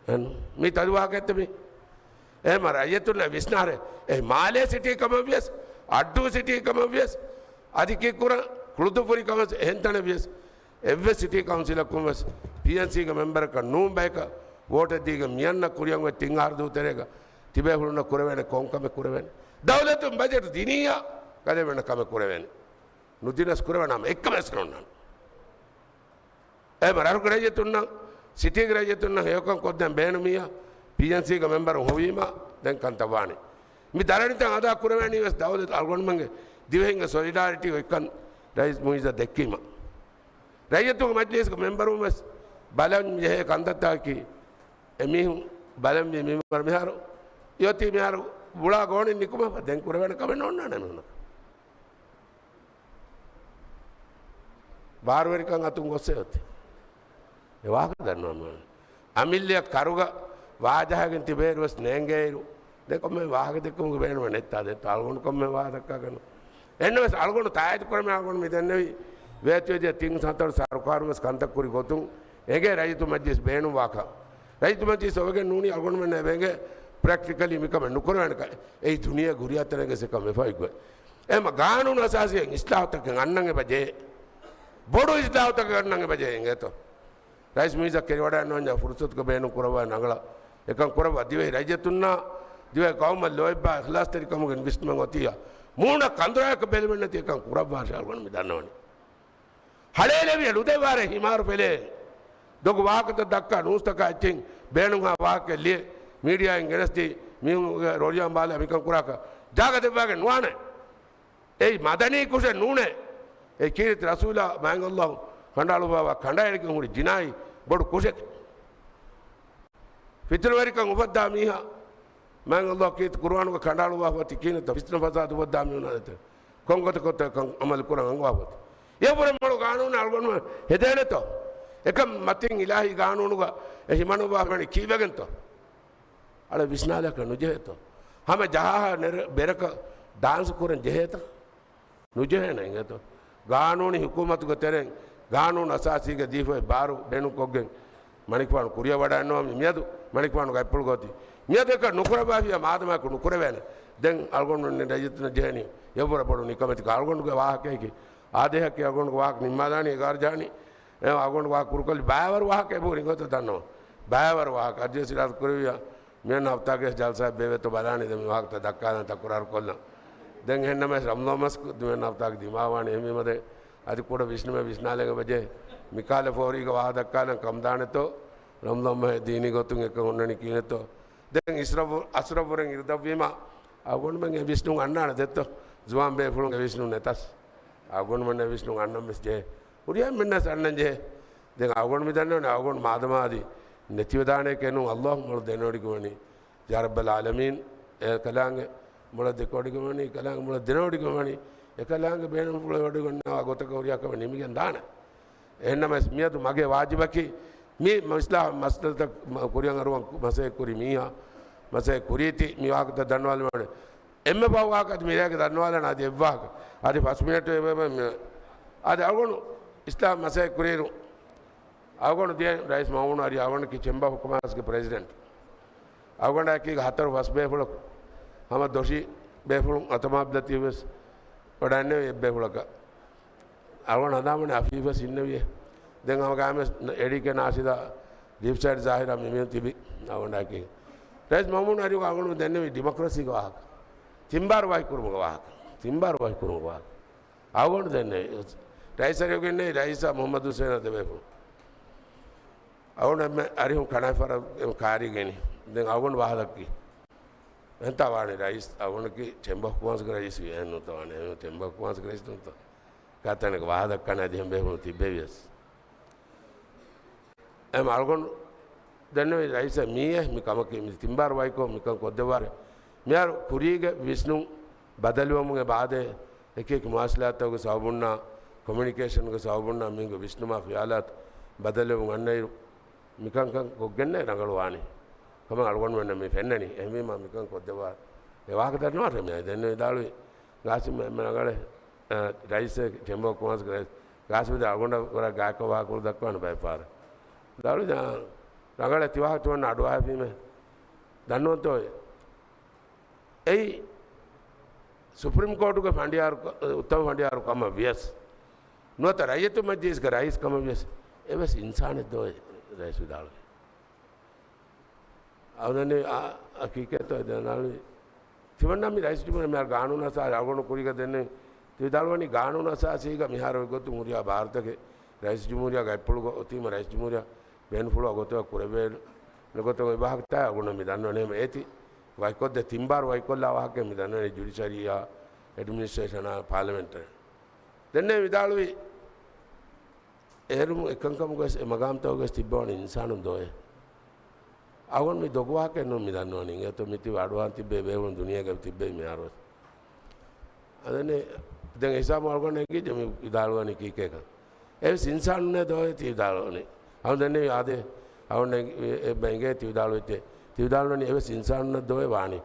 އެން؟ މީ ތަދު ވާހަކައެއްތަ މީ؟ އެހެމަ ރައްޔިތުންނަށް ވިސްނާރޭ. އެ މާލޭ ސިޓީ ކަމަށް ވިޔަސް، އައްޑޫ ސިޓީ ކަމަށް ވިޔަސް، އަދި ކީއްކުރަން ކުޅުދުފުރި ކަމަށް އެހެން ތަނެއް ވިޔަސް، އެއްވެސް ސިޓީ ކައުންސިލަކުން ވެސް ޕީއެންސީގެ މެމްބަރަކަށް ނޫން ބަޔަކަށް ވޯޓެއް ދީގެން މިއަންނަ ކުރިއަށް އޮތް ތިން އަހަރު ދުވަހު ތެރޭގަ ތިބޭފުޅުންނަށް ކުރެވޭނެ ކޮން ކަމެއް ކުރެވޭނެ؟ ދައުލަތުން ބަޖެޓު ދިނިއްޔާ ކަލޭމެންނަށް ކަމެއް ކުރެވޭނެ. ނުދިނަސް ކުރެވޭނެ ހަމަ އެއްކަމެއް ވެސް ނޯންނާނެ. އެހެމަ ރަށުގެ ރައްޔިތުންނަށް، ސިޓީގެ ރައްޔިތުންނަށް ހެޔޮކަން ކޮށްދޭން ބޭނުމިއްޔާ، ޕީއެންސީގެ މެމްބަރު ހޮވީމަ ދެން ކަންތައް ވާނެ. މި ދަރަނިތައް އަދާ ކުރެވޭނީ ވެސް ދައުލަތު އަޅުގަނޑުމެންގެ ދިވެހިންގެ ސޮލިޑާރިޓީ އޮތްކަން ރައީސް މުއިއްޒަށް ދެއްކީމަ. ރައްޔިތުންގެ މަޖްލީސްގެ މެމްބަރުން ވެސް ބަލަން ޖެހޭ ކަންތައްތަކަކީ އެމީހުން ބަލަންވީ މިންވަރު މިހާރު އޮތީ މިހާރު ބުޅާ ގޯނިން ނިކުމެފަ ދެން ކުރެވޭނެ ކަމެއް ނޯންނާނެ މީހުނަކަށް. ބާރުވެރިކަން އަތުން ގޮއްސޭ އޮތީ. އެ ވާހަކަ ދަންނަވަމުން. އަމިއްލައަށް ކަރުގަ ވާޖަހައިގެން ތިބޭއިރު ވެސް ނޭނގޭއިރު، ދެން ކޮންމެ ވާހަކަ ދެއްކުމުގެ ބޭނުމެއް ނެތްތާ ދެއްތޯ އަޅުގަނޑު ކޮންމެ ވާހަކަ ދައްކާކަށް. އެހެންނަމަވެސް އަޅުގަނޑު ތާއީދު ކުރަމޭ އަޅުގަނޑު މި ދެންނެވި ވޭތުވެދިޔަ ތިން ހަތަރު ސަރުކާރުން ވެސް ކަންތައް ކުރި ގޮތުން އެނގޭ ރައްޔިތު މަޖްލިސް ބޭނުންވާކަން. ރައްޔިތު މަޖްލިސް އޮވެގެން ނޫނީ އަޅުގަނޑުމެންނަށް އެބަ އެނގޭ ޕްރެކްޓިކަލީ މިކަމެއް ނުކުރެވޭނެކަން. އެއީ ދުނިޔެ ހުރިހާ ތަނެއްގަ އެކަން ވެފަ އޮތްގޮތް. އެހެމަ ގާނޫނު އަސާސީއަށް އިސްލާހުތަކެއް އަންނަން އެބަ ޖެހޭ. ބޮޑު އިސްލާހުތަކެއް އަންނަން އެބަ ޖެހޭ އިނގޭތޯ. ރައީސް މުއިއްޒަށް ކެރިވަޑައިންނަވަންޏާ ފުރުސަތުގަ ބޭނުން ކުރައްވާ ނަގަޅަށް އެކަން ކުރައްވާ ދިވެހި ރައްޔިތުންނާ ދިވެހި ގައުމަށް ލޯތްބާ އިޚްލާޞްތެރިކަމުގެ ވިސްނުމެއް އޮތިއްޔާ މޫނަށް ކަނދުރާއަކަށް ބެލުމެއް ނެތި އެކަން ކުރައްވާށޭ އަޅުގަނޑު މި ދަންނަވަނީ. ހަޅޭލެވިޔަ ނުދެއްވާރޭ ހިމާރު ފެލޭ. ދޮގު ވާހަކަތައް ދައްކާ، ނޫސްތަކާ އެއްޗެއް ބޭނުންހާ ވާހަކައެއް ލިޔެ، މީޑިއާއިން ގެނެސްދީ، މީހުންގެ ރޯލިއާ ބާލާ މިކަން ކުރާކަށް ޖާގަ ދެއްވާގެން ނުވާނެ. އެއީ މަދަނީ ކުށެއް ނޫނޭ. އެ ކީރިތި ރަސޫލާ މާތް ﷲ ކަނޑައަޅުއްވާ ކަނޑައެޅިގެން ހުރި ޖިނާއީ ބޮޑު ކުށެކޭ. ފިތުނަވެރިކަން އުފައްދާ މީހާ މާތް ﷲ ކީރިތި ޤުރުއާނުގަ ކަނޑައަޅުއްވާފަ އޮތީ ކިހިނެއްތޯ؟ ފިތުނަ ފަސާދަ އުފައްދާ މީހުނާ ދެތެރޭ. ކޮން ގޮތަކަށްތޯ އެކަން ޢަމަލު ކުރަން އަންގަވާފަ އޮތީ؟ އެއަށްވުރެ މޮޅު ގާނޫނެއް އަޅުގަނޑުމެން ހެދޭނެތޯ؟ އެކަން މަތިން އިލާހީ ގާނޫނުގަ އެ ހިމަނައްވާފަ ވަނީ ކީއްވެގެންތޯ؟ އަޅެ ވިސްނާލާކަށް ނުޖެހޭތޯ؟ ހަމަ ޖަހާހާ ނެރެ ބެރަކަށް ޑާންސް ކުރަން ޖެހޭތަ؟ ނުޖެހޭނެ އިނގޭތޯ؟ ގާނޫނީ ޙުކޫމަތުގެ ތެރެއިން ގާނޫނު އަސާސީގެ ދީފައި ބާރު ބޭނުންކޮށްގެން މަނިކުފާނު ކުރިއަށް ވަޑައިންނަވަނީ މިއަދު މަނިކުފާނުގެ އަތްޕުޅުގަ އޮތީ. މިއަދު އެކަން ނުކުރައްވާފިއްޔާ މާދަމާއެކު ނުކުރެވޭނެ. ދެން އަޅުގަނޑު ރައްޔިތުންނަށް ޖެހެނީ އެއްވަރަށް ބޮޑު ނިކަމެތިކަން. އަޅުގަނޑުގެ ވާހަކައަކީ އާދޭހަކީ އަޅުގަނޑުގެ ވާހަކަ ނިންމާލާނީ އެގާރަ ޖަހަނީ. އެ އަޅުގަނޑު ވާހަކަ ކުރުކޮށްލި ބައިވަރު ވާހަކަ އެބަހުރި އިނގޭތޯ ދަންނަވަން. ބައިވަރު ވާހަކަ އަދިވެސް އިރާދަ ކުރެއްވިއްޔާ މިއަންނަ ހަފްތާގެ ޖަލްސާއެއް ބޭއްވޭތޯ ބަލާނީ ދެން މި ވާހަކަތައް ދައްކާލަން ތަކުރާރު ކޮށްލަން. ދެން އެހެންނަމަވެސް ރަމަޟާން މަސް ދެން މިއަންނަ ހަފްތާގެ ދިމާވާނީ. އެހެންވީމަ ދެން އަދި ކުޑަ ވިސްނުމެއް ވިސްނާލަން އެބަޖެހޭ. މިކާލެ ފޯރީގަ ވާހަކަ ދައްކާލަން ކަމުދާނެތޯ؟ ރަމަޟާން މަހެއް ދީނީ ގޮތުން އެކަން ހުންނަނީ ކިހިނެއްތޯ؟ ދެން އިސްރަފު، އަސްރަފު ވުރެން އިރުދަށްވީމަ އަޅުގަނޑުމެން އެ ވިސްނުން އަންނާނެ ދެއްތޯ؟ ޒުވާން ބޭފުޅުން އެ ވިސްނުން ނެތަސް. އަޅުގަނޑުމެން އެ ވިސްނުން އަންނަން ވެސް ޖެހޭ. ހުރިހާ އެންމެންނަށް އަންނަން ޖެހޭ. ދެން އަޅުގަނޑު މި ދަންނަވަނީ އަޅުގަނޑު މާދަމާ އަދި ނެތިވެދާނެކޭ ނޫން. ﷲ މޮޅަށް ދެނެވޮޑިގެންވަނީ. ޔާ ރައްބަލް ޢާލަމީން، އެކަލާނގެ މޮޅަށް ދެކެވޮޑިގެންވަނީ، އެކަލާނގެ މޮޅަށް ދެނެވޮޑިގެންވަނީ. އެކަލާނގެ ބޭނުންފުޅު ވޮޑިގަންނަވާ ގޮތަކަށް ހުރިހާ ކަމެއް ނިމިގެން ދާނެ. އެހެންނަމަވެސް މިއަދު މަގޭ ވާޖިބަކީ މި އިސްލާހު މައްސަލަތައް ކުރިއަށް އަރުވަން މަސައްކަތް ކުރި މީހާ، މަސައްކަތް ކުރީތީ މި ވާހަކަތައް ދަންނަވާލަމާނެ. އެންމެ ފަހު ވާހަކަ އަދި މިރޭގެ ދަންނަވާލާނެ އަދި އެއްވާހަކަ. އަދި ފަސް މިނެޓު އެބަ، އެބަ، އަދި އަޅުގަނޑު އިސްލާމް މަސައްކަތް ކުރިއިރު އަޅުގަނޑު ދިޔަ ރައީސް މައުމޫނު އަރި އަޅުގަނޑަކީ ޗެމްބަރ އޮފް ކޮމާސްގެ ޕްރެޒިޑެންޓް. އަޅުގަނޑާއެކީގަ ހަތަރު ފަސް ބޭފުޅަކު ހަމަ ދޮށީ ބޭފުޅުން އަތޮމާބްލަތީ ވެސް ވަޑައިންނެވި އެއްބޭފުޅަކަށް. އަޅުގަނޑު ހަނދާންވަނީ އަފީފްވެސް އިންނެވިއޭ. ދެން ހަމަ ގާމެސް އޭޑީކޭ ނާޝިދާ، ދީޕް ސައިޑް ޒާހިރާ މިމީހުން ތިބި އަޅުގަނޑާއެކީ. ރައީސް މައުމޫނު އަރި އަޅުގަނޑު ދެންނެވި ޑިމޮކްރަސީގެ ވާހަކަ. ތިންބާރު ވަކިކުރުމުގެ ވާހަކަ. ތިންބާރު ވަކިކުރުމުގެ ވާހަކަ. އަޅުގަނޑު ދެންނެވި. ރައީސް އަރިހުގެ އިންނެވި ރައީސާ މުޙައްމަދު ހުސެނާ ދެބޭފުޅުން. އަޅުގަނޑު އެންމެ އަރިހުން ކަނާތްފަރަށް އެންމެ ކާރީގަ އިނީ. ދެން އަޅުގަނޑު ވާހަކަ ދައްކީ. އެހެންތާ ވާނީ ރައީސް، އަޅުގަނޑަކީ ޗެމްބަރ އޮފް ކޮމާސްގެ ރައީސް ވިޔަ އެހެން ނޫންތަ ވާނީ. އެހެން ޗެމްބަރ އޮފް ކޮމާސްގެ ރައީސް ނޫންތަ؟ ކާތަނަކަ ވާހަކަ ދައްކާނެ އަދި އެހެން ބޭފުޅުން ތިއްބެވިޔަސް. އެހެން އަޅުގަނޑު ދެންނެވި ރައީސަށް މިއީ މި ކަމަކީ މި ތިންބާރު ވަކިކޮށް މިކަން ކޮށްދެއްވާރޭ. މިހާރު ކުރީގެ ވިސްނުން ބަދަލުވަމުން އެބަ އާދޭ. އެކި އެކި މުވާސަލާތުގެ ސަބަބުންނާ، ކޮމިއުނިކޭޝަންގެ ސަބަބުންނާ މީހުންގެ ވިސްނުމާ ޚިޔާލާތު ބަދަލުވެމުން އަންނައިރު މިކަންކަން ކޮށްގެންނޭ ރަނގަޅު ވާނީ ކަމަށް އަޅުގަނޑުމެންނަށް މި ފެންނަނީ. އެހެންވީމާ މިކަން ކޮށްދެއްވާ އެ ވާހަކަ ދަންނަވާށޭ. މި ދެންނެވި ވިދާޅުވި ގާސިމް އެންމެ ރަނގަޅޭ، އަ، ރައީސް ޗެމްބަރ އޮފް ކޮމާސްގެ ރައީސް ގާސިމް ވިދާޅުވި އަޅުގަނޑަށް ވަރަށް ގާތްކޮށް ވާހަކަ ދައްކާނެ ބައެއް ފަހަރަށް. ވިދާޅުވި ރަނގަޅޭ ތި ވާހަކަ ތިމަންނަ އަޑުއަހައިފީމޭ. ދަންނަވަންތޯއޭ؟ އެއީ ސުޕްރީމް ކޯޓުގެ ފަނޑިޔާރު، އުއްތަމަ ފަނޑިޔާރު ކަމަށް ވިޔަސް، ނުވަތަ ރައްޔިތު މަޖިލީސްގެ ރައީސް ކަމަށް ވިޔަސް، އެވެސް އިންސާނެއްދޯއޭ؟ ރައީސް ވިދާޅުވި. އަދި ދެން އާ، ހަޤީޤަތްތޯ ދެން ވިދާޅުވި. ތިމަންނަ މި ރައީސް ޖުމްހޫރިއްޔާ މިހާރު ގާނޫނު އަސާސީ އަޅުގަނޑު ކުރީގަ ދެންނެވި. ތި ވިދާޅުވަނީ ގާނޫނު އަސާސީގަ މިހާރު އޮތް ގޮތުން ހުރިހާ ބާރުތަކެއް ރައީސް ޖުމްހޫރިއްޔާގެ އަތްޕުޅުގަ އޮތީމަ ރައީސް ޖުމްހޫރިއްޔާ ބޭނުންފުޅު އަގުތައް ކުރެވޭނެ ގޮތަށް އޮތް ވާހަކަތައް އަޅުގަނޑު މި ދަންނަވަނީ. އޭތި ވަކިކޮށްދޭ ތިންބާރު ވަކިކޮށްލާ ވާހަކައެއް މި ދަންނަވަނީ ޖުޑިޝަރީއާ، އެޑްމިނިސްޓްރޭޝަނާ، ޕާލަމެންޓަށް. ދެންނެވި ވިދާޅުވި އޭރު އެކަންކަމުގަވެސް އެ މަގާމްތަކުގަވެސް ތިއްބަވަނީ އިންސާނުން ދޯއޭ؟ އަޅުގަނޑު މި ދޮގު ވާހަކައެއް ނޫން މި ދަންނަވަނީ. އިނގޭތޯ މި ތިބި އަޑުއަހަން ތިއްބޭ ބޭފުޅުން ދުނިޔޭގަ ތިއްބެވި މިހާރުވެސް. އަދަނީ ދެން ހިސާބު އަޅުގަނޑަށް އެނގިއްޖެ މި ވިދާޅުވަނީ ކީކޭކަން. އެވެސް އިންސާނުންނޭ ދޯއޭ ތި ވިދާޅުވަނީ. އަޅުގަނޑު ދެންނެވި އާދެ، އަޅުގަނޑު އެ، އެ، އެ، އެނގޭ ތި ވިދާޅުވެއްޖެ. ތި ވިދާޅުވަނީ އެވެސް އިންސާނުންނަށް ދޯއޭ ވާނީ.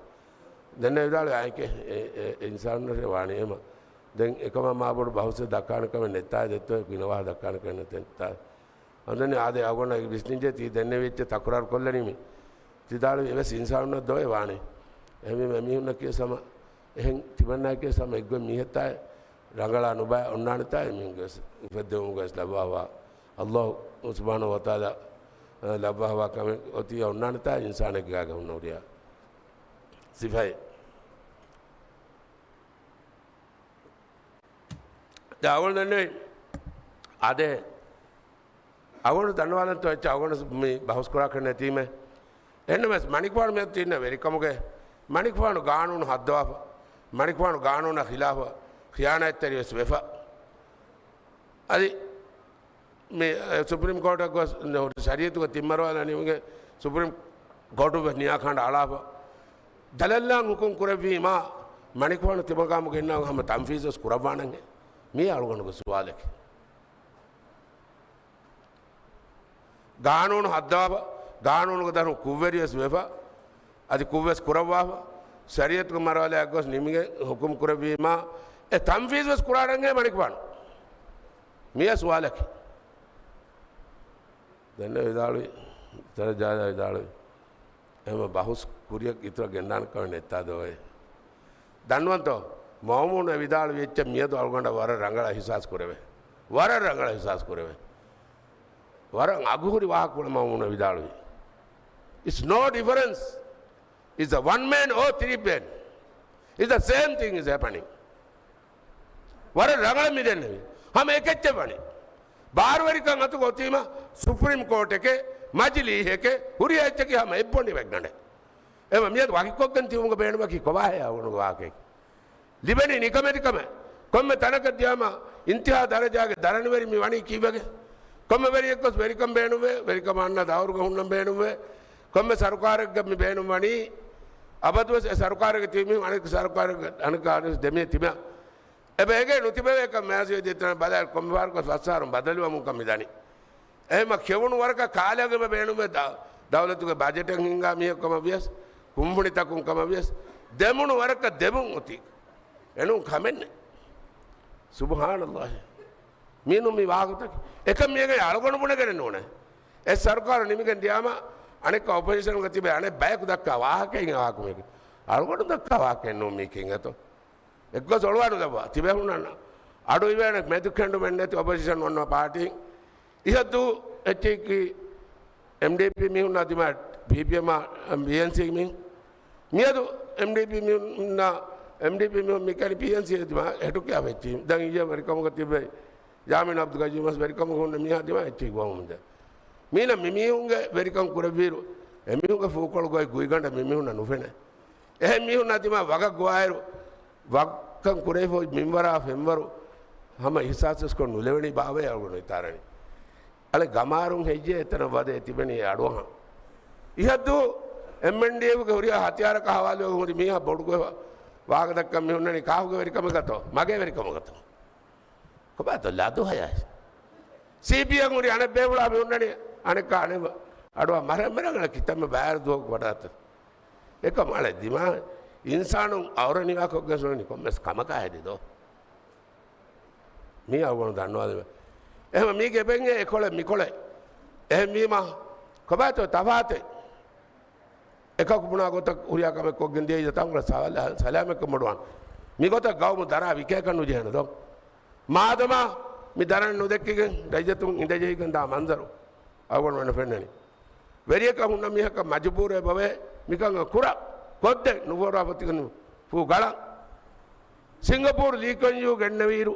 ދެންނެވި ވިދާޅުވީ އާއެކޭ، އެ، އެ، އެ އިންސާނުންނަށޭ ވާނީ އެމަ. ދެން އެކަމާ މާބޮޑު ބަހުސެއް ދައްކާނެ ކަމެއް ނެތާ ދެއްތޯ ގިނަ ވާހަކަ ދައްކާނެ ކަމެއް ނެތާ. އަދަނީ އާދެ އަޅުގަނޑަށް ވިސްނިއްޖެ ތި ދެންނެވިއްޖެ ތަކުރާރު ކޮށްލަނީ މި. ތި ވިދާޅުވީ އެވެސް އިންސާނުންނަށް ދޯއޭ ވާނީ. އެހެންވީމަ އެމީހުންނަކީ ހަމަ، އެހެން ތިމަންނައަކީ ހަމަ އެއްގޮތް މީހެއްތާއޭ ރަނގަޅާ ނުބައި އޮންނާނެތާ އެމީހުންގެ ވެސް އުފެއްދެވުމުގަ ވެސް ލައްވާފަ. ﷲ ސުބްޙާނަހޫ ވަތަޢާލާ، އަ، ލައްވާފަ ކަމެއް އޮތީ އޮންނާނެތާ އިންސާނެއްގެ ގާގަ ހުންނަ ހުރިހާ ސިފައެއް. ދެން އަޅުގަނޑު ދެންނެވި އާދެ، އަޅުގަނޑު ދަންނަވާލަންތޯ އެއްޗެއް އަޅުގަނޑު މި ބަހުސް ކުރާކަށް ނެތީމޭ. އެހެންނަމަވެސް މަނިކުފާނު މިއަދު ތިންނަ ވެރިކަމުގެ މަނިކުފާނު ގާނޫނު ހައްދަވާފަ، މަނިކުފާނު ގާނޫނާ ޚިލާފަށް ޚިޔާނާތްތެރިވެސް ވެފަ. އަދި މި، އެ، ސުޕްރީމް ކޯޓަށް ގޮސް ޝަރީއަތުގެ ތިން މަރުހަލާ ނިމިގެން ސުޕްރީމް ކޯޓު ވެސް ނިޔާ ކަނޑައަޅާފަ. ދަލަށްލާން ހުކުމް ކުރެއްވީމާ މަނިކުފާނު ތިމަގާމު ގެންނާ ހަމަ ތަންފީޒު ވެސް ކުރައްވާނަންހޭ؟ މީ އަޅުގަނޑުގެ ސުވާލަކީ. ގާނޫނު ހައްދަވާފަ، ގާނޫނުގެ ދަރުން ކުށްވެރިވެސް ވެފަ، އަދި ކުށްވެސް ކުރައްވާފަ، ޝަރީއަތުގެ މަރުހަލާއަށް ގޮސް ނިމިގެން ހުކުމް ކުރެއްވީމާ، އެ ތަންފީޒު ވެސް ކުރާނަންހޭ މަނިކުފާނު؟ މިއާ ސުވާލަކީ. ދެންނެ ވިދާޅުވި، ތަރަ ޖާލާ ވިދާޅުވި. އެހެން ބަހުސް ކުރިއަށް އިތުރަށް ގެންދާނެ ކަމެއް ނެތާ ދޯއޭ. ދަންނަވަންތޯ؟ މައުމޫނަށް ވިދާޅުވި އެއްޗެއް މިއަދު އަޅުގަނޑަށް ވަރަށް ރަނގަޅަށް އިޙްސާސް ކުރެވޭ. ވަރަށް ރަނގަޅަށް އިޙްސާސް ކުރެވޭ. ވަރަށް އަގުހުރި ވާހަކަ ކުޅެ މައުމޫނަށް ވިދާޅުވި. It's no difference. It's a one man or three man. It's the same thing is happening. ވަރަށް ރަނގަޅަށް މި ދެންނެވި. ހަމަ އެކެއްޗެއް ވަނީ. ބާރުވެރިކަން އަތުގަ އޮތީމަ ސުޕްރީމް ކޯޓެކޭ، މަޖިލީހެކޭ، ހުރިހާ އެއްޗަކީ ހަމަ އެއްބޮނޑި ވެގަނޑެ. އެމަ މިއަދު ވަކިކޮށްގެން ތިބުމުގެ ބޭނުމަކީ ކޮބާހޭ އަޅުގަނޑުގެ ވާހަކައެއް؟ ލިބެނީ ނިކަމެތިކަމެއް. ކޮންމެ ތަނަކަށް ދިޔާމަ އިންތިހާ ދަރަޖާގެ ދަރަނިވެރި މި ވަނީ ކީއްވެގެ؟ ކޮންމެ ވެރިއެއްގޮސް ވެރިކަން ބޭނުންވޭ، ވެރިކަމަށް އަންނަ ދައުރުގަ ހުންނަން ބޭނުންވޭ. ކޮންމެ ސަރުކާރެއްގަ މި ބޭނުން ވަނީ، އަބަދުވެސް އެ ސަރުކާރެއްގެ ތިބި މީހުން އަނެއް ސަރުކާރެއްގެ އަނެއްކާ އަނެއް ދެމި ތިބެ. އެބަ އެގޭ ނުތިބެވޭކަން މާޒީ ދިޔަތަނަށް ބަލާއިރު ކޮންމެ ފަހަރަކުވެސް ފަސް އަހަރުން ބަދަލުވަމުން ކަން މި ދަނީ. އެހެމަ ކެވުނު ވަރަކަށް ކާލައިގެން ބޭނުންވޭ ދަ-، ދައުލަތުގެ ބަޖެޓެއް ހިންގާ މީހެއް ކަމަށް ވިޔަސް، ކުންފުނިތަކުން ކަމަށް ވިޔަސް، ދެމުނު ވަރަކަށް ދެމުން އޮތީ. އެނޫން ކަމެއް ނެތް. ސުބްޙާނައްލާހި. މީނު މި ވާގޮތަކީ. އެކަން މިއެގައި އަޅުގަނޑު ބުނެގެނެއް ނޫނޭ. އެ ސަރުކާރު ނިމިގެން ދިޔާމަ، އަނެއްކާ އޮޕޮޒިޝަނުގަ ތިބޭ އަނެއް ބަޔަކު ދައްކާ ވާހަކައެއް އެ ވާހަކަ މީގެ. އަޅުގަނޑު ދައްކާ ވާހަކައެއް ނޫން މީ ކިން އެތޯ. އެއްގޮސް އޮޅުވާ ނުލައްވާ. ތިބޭ ހުންނަން. އަޑު އިވޭނެ މެދު ކެނޑުމެއް ނެތި އޮޕޮޒިޝަން އޮންނަ ޕާޓީ. އިހަށްދޫ އެއްޗެއްކީ އެމްޑީޕީ މީހުންނާ ދިމާ ޕީޕީއެމް އާ، ޕީއެންސީ މީހުން. މިއަދު އެމްޑީޕީ މީހުންނާ، އެމްޑީޕީ މީހުން މިކަނި ޕީއެންސީ ދިމާ ހެޓުކިޔާ އެއްޗެއް. ދެން އިއްޔެ ވެރިކަމުގަ ތިބެ ޔާމީން އަބްދުލް ގައްޔޫމަސް ވެރިކަމުގަ ހުންނަ މީހާ ދިމާ އެއްޗެއް ގޮވަމުންދޭ. މީނަ މިމީހުންގެ ވެރިކަން ކުރެއްވިއިރު، އެމީހުންގެ ފޫކޮޅުގައި ގުއިގަނޑަށް މިމީހުންނަށް ނުފެނޭ. އެހެން މީހުންނާ ދިމާ ވަގަށް ގޮވާއިރު، ވައްކަން ކުރެވިފަ މިންވަރާ ފެންވަރު ހަމަ އިހްސާސްވެސްކޮށް ނުލެވެނީ ބާވައޭ އަޅުގަނޑު ހިތާރަނީ. އަޅެ ގަމާރުން ހެއްޔޭ އެތަނަށް ވަދެ ތިބެނީ އެ އަޑުއަހަން. އިހަށްދޫ އެމްއެންޑީއެފްގެ ހުރިހާ ހަތިޔާރަކާ ހަވާލުވެ ހުރި މީހާ ބޮޑުކޮށް ވާގަދައްކަން މި ހުންނަނީ ކާކުގެ ވެރިކަމަކަތޯ؟ މަގޭ ވެރިކަމަކަތޯ؟ ކޮބާތޯ ލަދު ހަޔާތް؟ ސީޕީއެމް ހުރި އަނެއް ބޭފުޅާ މި ހުންނަނީ އަނެއްކާ އަނެއް އަޑުއަށް މަރަން މިރަނގަޅަށް ކިތަންމެ ބައިވަރު ދުވަހަކު ވަޑާތަ. އެކަމް އަޅެ ދިމާ އިންސާނުން އައުރަ ނިވާކޮށްގެން ސުނަނީ ކޮންމެސް ކަމަކާ ހެދި ދޯ؟ މީ އަޅުގަނޑު ދަންނަވާލެވޭ. އެހެން މީގެ އެބެން އެކޮޅެއް މިކޮޅެއް. އެހެންވީމަ ކޮބާތޯ ތަފާތެއް؟ އެކަކު ބުނާ ގޮތަށް ހުރިހާ ކަމެއް ކޮށްގެން ދިޔައީ ތަންކޮޅެއް ސަލާ-، ސަލާމަތްކަން ބޮޑުވާން. މިގޮތަށް ގައުމު ދަރާ ވިކޭކަށް ނުޖެހޭނެ ދޯ. މާދަމާ މި ދަރަނި ނުދެއްކިގެން ރައްޔިތުން އިނދެޖެހިގެން ދާ މަންޒަރު އަޅުގަނޑުމެންނަށް ފެންނަނީ. ވެރިޔަކަށް ހުންނަ މީހަކަށް މަޖުބޫރުވެ ބޮވޭ މިކަން ކުރަން. ކޮށްދެން ނުފޯރާފަ ތިކަން ފޫ ގަޅަން. ސިންގަޕޫރު ލީ ކުއެން ޔޫ ގެންނެވިއިރު،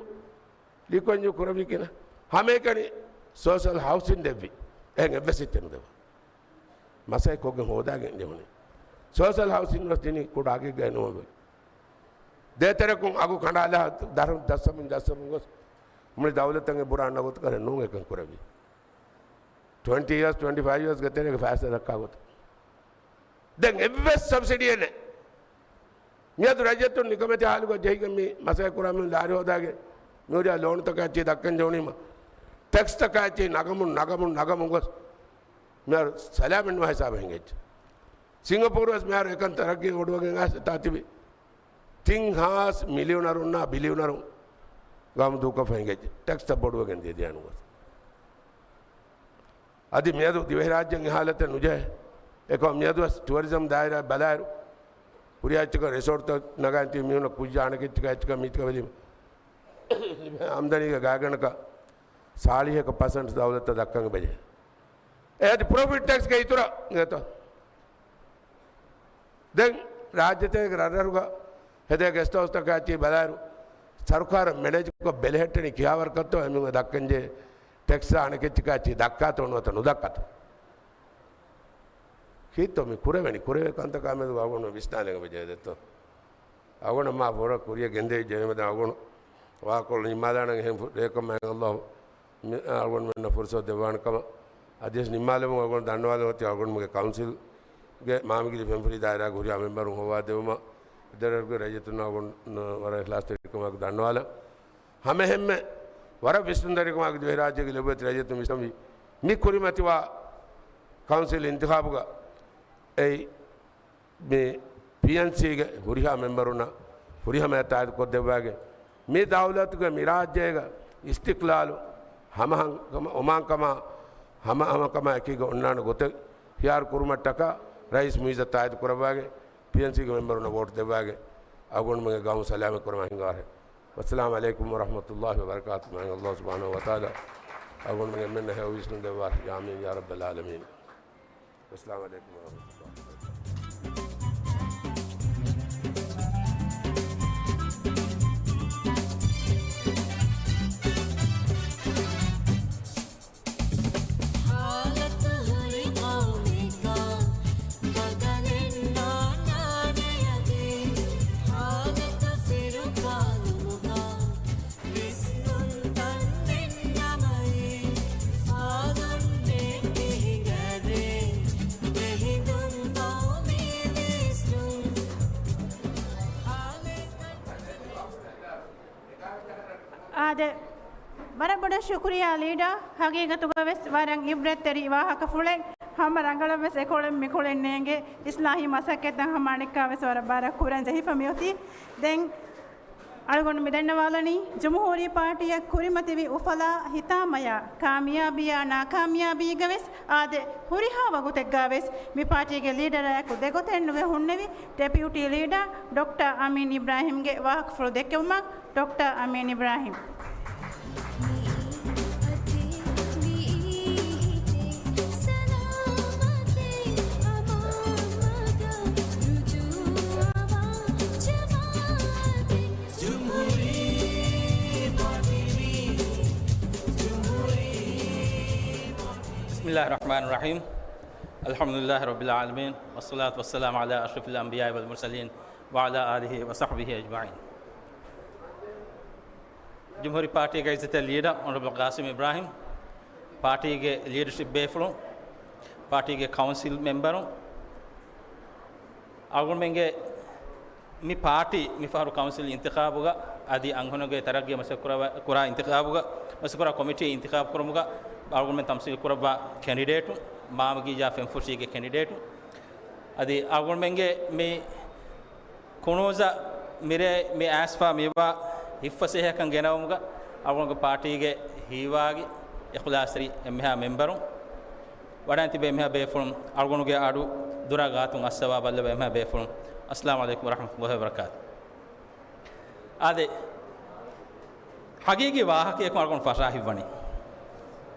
ލީ ކުއެން ޔޫ ކުރެއްވީ ކިހިނެއް؟ ހަމައެކަނި ސޯޝަލް ހައުސިން ދެއްވި. އެހެން އެއްވެސް ހިތެއް ނުދެވޭ. މަސައްކަތް ކޮށްގެން ހޯދާގެން ޖެހުނީ. ސޯޝަލް ހައުސިން ވެސް ދިނީ ކުޑަ އަގެއްގައި ނޫން. ދޭތެރެކުން އަގު ކަނޑާލާ ދަށް-، ދަށްސަމުން ދަށްސަމުން ގޮސް މުޅި ދައުލަތަށް އެބުރާންނަ ގޮތަކަށް ނޫން އެކަން ކުރެވި. ޓްވެންޓީ އިޔާސް، ޓްވެންޓީ ފައިވް އިޔާސްގެ ތެރޭގެ ފައިސާ ދައްކާ ގޮތަށް. ދެން އެއްވެސް ސަބްސިޑީއެއް ނެތް. މިއަދު ރައްޔިތުން ނިކަމެތި ހާލުގަ ޖެހިގެން މި މަސައްކަތް ކުރާ މި ލާރި ހޯދާގެ މިހުރިހާ ލޯނުތަކާ އެއްޗެހި ދައްކަން ޖެހުނީމަ، ޓެކްސްތަކާ އެއްޗެހި ނަގަމުން ނަގަމުން ނަގަމުން ގޮސް މިހާރު ސަލާމަތްނުވާ ހިސާބެއް ހިނގައްޖެ. ސިންގަޕޫރު ވެސް މިހާރު އެކަން ތަރައްގީ ބޮޑުވެގެން އައިސް އެތާ ތިބި ތިން ހާސް މިލިއުނަރުންނާ ބިލިއުނަރުން ގައުމު ދޫކޮށްފަ ހިނގައްޖެ. ޓެކްސްތައް ބޮޑުވެގެން ދިޔަ ދިޔަނު ގޮސް. އަދި މިއަދު ދިވެހިރާއްޖޭން އެ ހާލަތެއް ނުޖެހޭ. އެކަމަށް މިއަދުވެސް ޓުއަރިޒަމް ދާއިރާ ބަލާއިރު، ހުރިހާ އެއްޗަކަށް ރިސޯޓްތައް ނަގާން ތިބި މީހުންނަށް ކުއްޖާ އަނެކެއްޗަކާ އެއްޗަކާ މީތިކަ ބެލީމަ، އާމްދަނީގެ ގާތްގަނޑަކަށް ސާޅީހަކަށް ޕަސެންޓް ދައުލަތަށް ދައްކަން އެބަޖެހޭ. އެ އަދި ޕްރޮފިޓް ޓެކްސްގެ އިތުރަށް އިނގޭތޯ. ދެން ރާއްޖެތޭގެ ރަށްރަށުގަ ހެދޭ ގެސްޓް ހައުސްތަކާ އެއްޗެހި ބަލާއިރު، ސަރުކާރަށް މެނޭޖްކޮށް ބެލެހެއްޓެނީ ކިހާވަރަކަށްތޯ އެމީހުން ދައްކަންޖެހޭ ޓެކްސްއާ އަނެކެއްޗަކާ އެއްޗެއް ދައްކާތޯ ނުވަތަ ނުދައްކަތޯ؟ ކީއްތޯ މި ކުރެވެނީ؟ ކުރެވޭ ކަންތަކާ މެދުގަ އަޅުގަނޑު ވިސްނާލަން އެބަޖެހޭ ދެއްތޯ؟ އަޅުގަނޑަށް މާ ފޯރަ ކުރިއަށް ގެންދެވިއްޖެ. އެހެންވެ ދެން އަޅުގަނޑު ވާކޮޅު ނިންމާލާނަން. އެހެން ފު-، އެކަމަށް އައި އައްލާހު މި-، އަޅުގަނޑުމެންނަށް ފުރުސަތު ދެއްވާނެ ކަމަށް. އަދިވެސް ނިންމާލެވުން އަޅުގަނޑު ދަންނަވާލަން އޮތީ އަޅުގަނޑުމެންގެ ކައުންސިލްގެ މާމަގިރި ފެންފުރި ދާއިރާގެ ހުރިހާ މެމްބަރުން ހޮވާދެވުމަށް. އެ ދަރަޖައިގެ ރައްޔިތުންނަށް އަޅުގަނޑު ވަރަށް އިޚްލާޞްތެރިކަމާއެކު ދަންނަވާލަން. ހަމައެހެންމެ ވަރަށް ވިސްނުންތެރިކަމާއެކު ދިވެހިރާއްޖޭގެ ލޮބުވެތި ރައްޔިތުން ވިސްނަންވީ، މި ކުރިމަތިވާ ކައުންސިލް އިންތިޚާބުގަ އެއީ މި ޕީއެންސީގެ ހުރިހާ މެމްބަރުންނަށް ފުރިހަމަޔަށް ތާއީދު ކޮށްދެއްވާގެ، މި ދައުލަތުގެ މި ރާއްޖޭގަ އިސްތިޤްލާލު ހަމަހަން ކަމަށް، އޮމާންކަމާ، ހަމަހަމަކަމާ އެކީގަ އޮންނާނެ ގޮތެއް ހިޔާރު ކުރުމަށްޓަކާ ރައީސް މުއިއްޒަށް ތާއީދު ކުރައްވާގެ، ޕީއެންސީގެ މެމްބަރުންނަށް ވޯޓް ދެއްވާގެ، އަޅުގަނޑުމެންގެ ގައުމު ސަލާމަތް ކުރަމާ ހިނގާހެ. ވައްސަލާމު ޢަލައިކުމް ވަރަޙްމަތުﷲި ވަބަރަކާތު. މާތް ﷲ ސުބްޙާނަހޫ ވަތަޢާލާ އަޅުގަނޑުމެން އެންމެންނަށް ހެޔޮ ވިސްނުން ދެއްވާށި. އާމީން ޔާ ރައްބަލް ޢާލަމީން. ވައްސަލާމު ޢަލައިކުމް ވަރަޙްމަތުﷲި ވަބަރަކާތު. ހާލަތު ހުރި ޤައުމެއްގަ ބަދަލެއް ނޯންނާނެ އަދި، ހާލަތު ފިރުކާލުމުގަ ވިސްނުންތައް ނެތްނަމައި، ފާލުން ނެތި ހިނގަރޭ، ދެހިނދުން ޤައުމީ ވިސްނުން. އާދެ، ވަރަށް ބޮޑަށް ޝުކުރިއްޔާ ލީޑާ. ހަގީގަތުގަ ވެސް ވަރަށް އިބްރަތްތެރި ވާހަކަފުޅެއް. ހަމަ ރަނގަޅަށް ވެސް އެކޮޅެއް މިކޮޅެއް ނޭނގެ. އިސްލާހީ މަސައްކަތްތައް ހަމަ އަނެއްކާ ވެސް ވަރަށް ބާރަށް ކުރަން ޖެހިފަ މިއޮތީ. ދެން އަޅުގަނޑު މި ދަންނަވާލަނީ، ޖުމްހޫރީ ޕާޓީއަށް ކުރިމަތިވި އުފަލާ ހިތާމަޔާ، ކާމިޔާބީއާ ނާކާމިޔާބީގަ ވެސް އާދެ، ހުރިހާ ވަގުތެއްގަ ވެސް މި ޕާޓީގެ ލީޑަރާއެކު ދެގޮތެއް ނުވެ ހުންނެވި ޑެޕިއުޓީ ލީޑާ ޑޮކްޓަރ އަމީން އިބްރާހިމްގެ ވާހަކަފުޅު ދެއްކެވުމަށް ޑޮކްޓަރ އަމީން އިބްރާހިމް. بسم الله الرحمن الرحيم. الحمد لله رب العالمين، والصلاة والسلام على أشرف الأنبياء والمرسلين، وعلى آله وصحبه أجمعين. ޖުމްހޫރީ ޕާޓީގެ އިއްޒަތްތެރި ލީޑަރ އޮނަރަބަލް ޤާސިމް އިބްރާހިމް، ޕާޓީގެ ލީޑަޝިޕް ބޭފުޅުން، ޕާޓީގެ ކައުންސިލް މެމްބަރުން، އަޅުގަނޑުމެންގެ މި ޕާޓީ މިފަހަރު ކައުންސިލް އިންތިޚާބުގަ އަދި އަންހެނުންގެ ތަރައްގީ މަސައްކަތް ކުރާ، ކުރާ އިންތިޚާބުގަ މަސައްކަތް ކުރާ ކޮމިޓީ އިންތިޚާބު ކުރުމުގަ އަޅުގަނޑުމެން ތަމްސީލް ކުރައްވާ ކެނޑިޑޭޓު، މާމަގީޖާ ފެންފުށީގެ ކެނޑިޑޭޓު، އަދި އަޅުގަނޑުމެންގެ މި ކުނޫޒަށް މިރޭ މި އައިސްފަ މިވާ ހިތްފަސޭހަކަން ގެނައުމުގަ އަޅުގަނޑުގެ ޕާޓީގެ ހީވާގި އިޚްލާޞްތެރި އެންމެހާ މެމްބަރުން، ވަޑައިން ތިބޭ އެންމެހާ ބޭފުޅުން އަޅުގަނޑުގެ އަޑު ދުރާ ގާތުން އައްސަވާ ބައްލަވާ އެންމެހާ ބޭފުޅުން، އައްސަލާމު ޢަލައިކުމް ވަރަޙްމަތުﷲި ވަބަރަކާތު. އާދެ، ހަގީގީ ވާހަކަޔަކު އަޅުގަނޑު ފަށާ ހިތްވަނީ.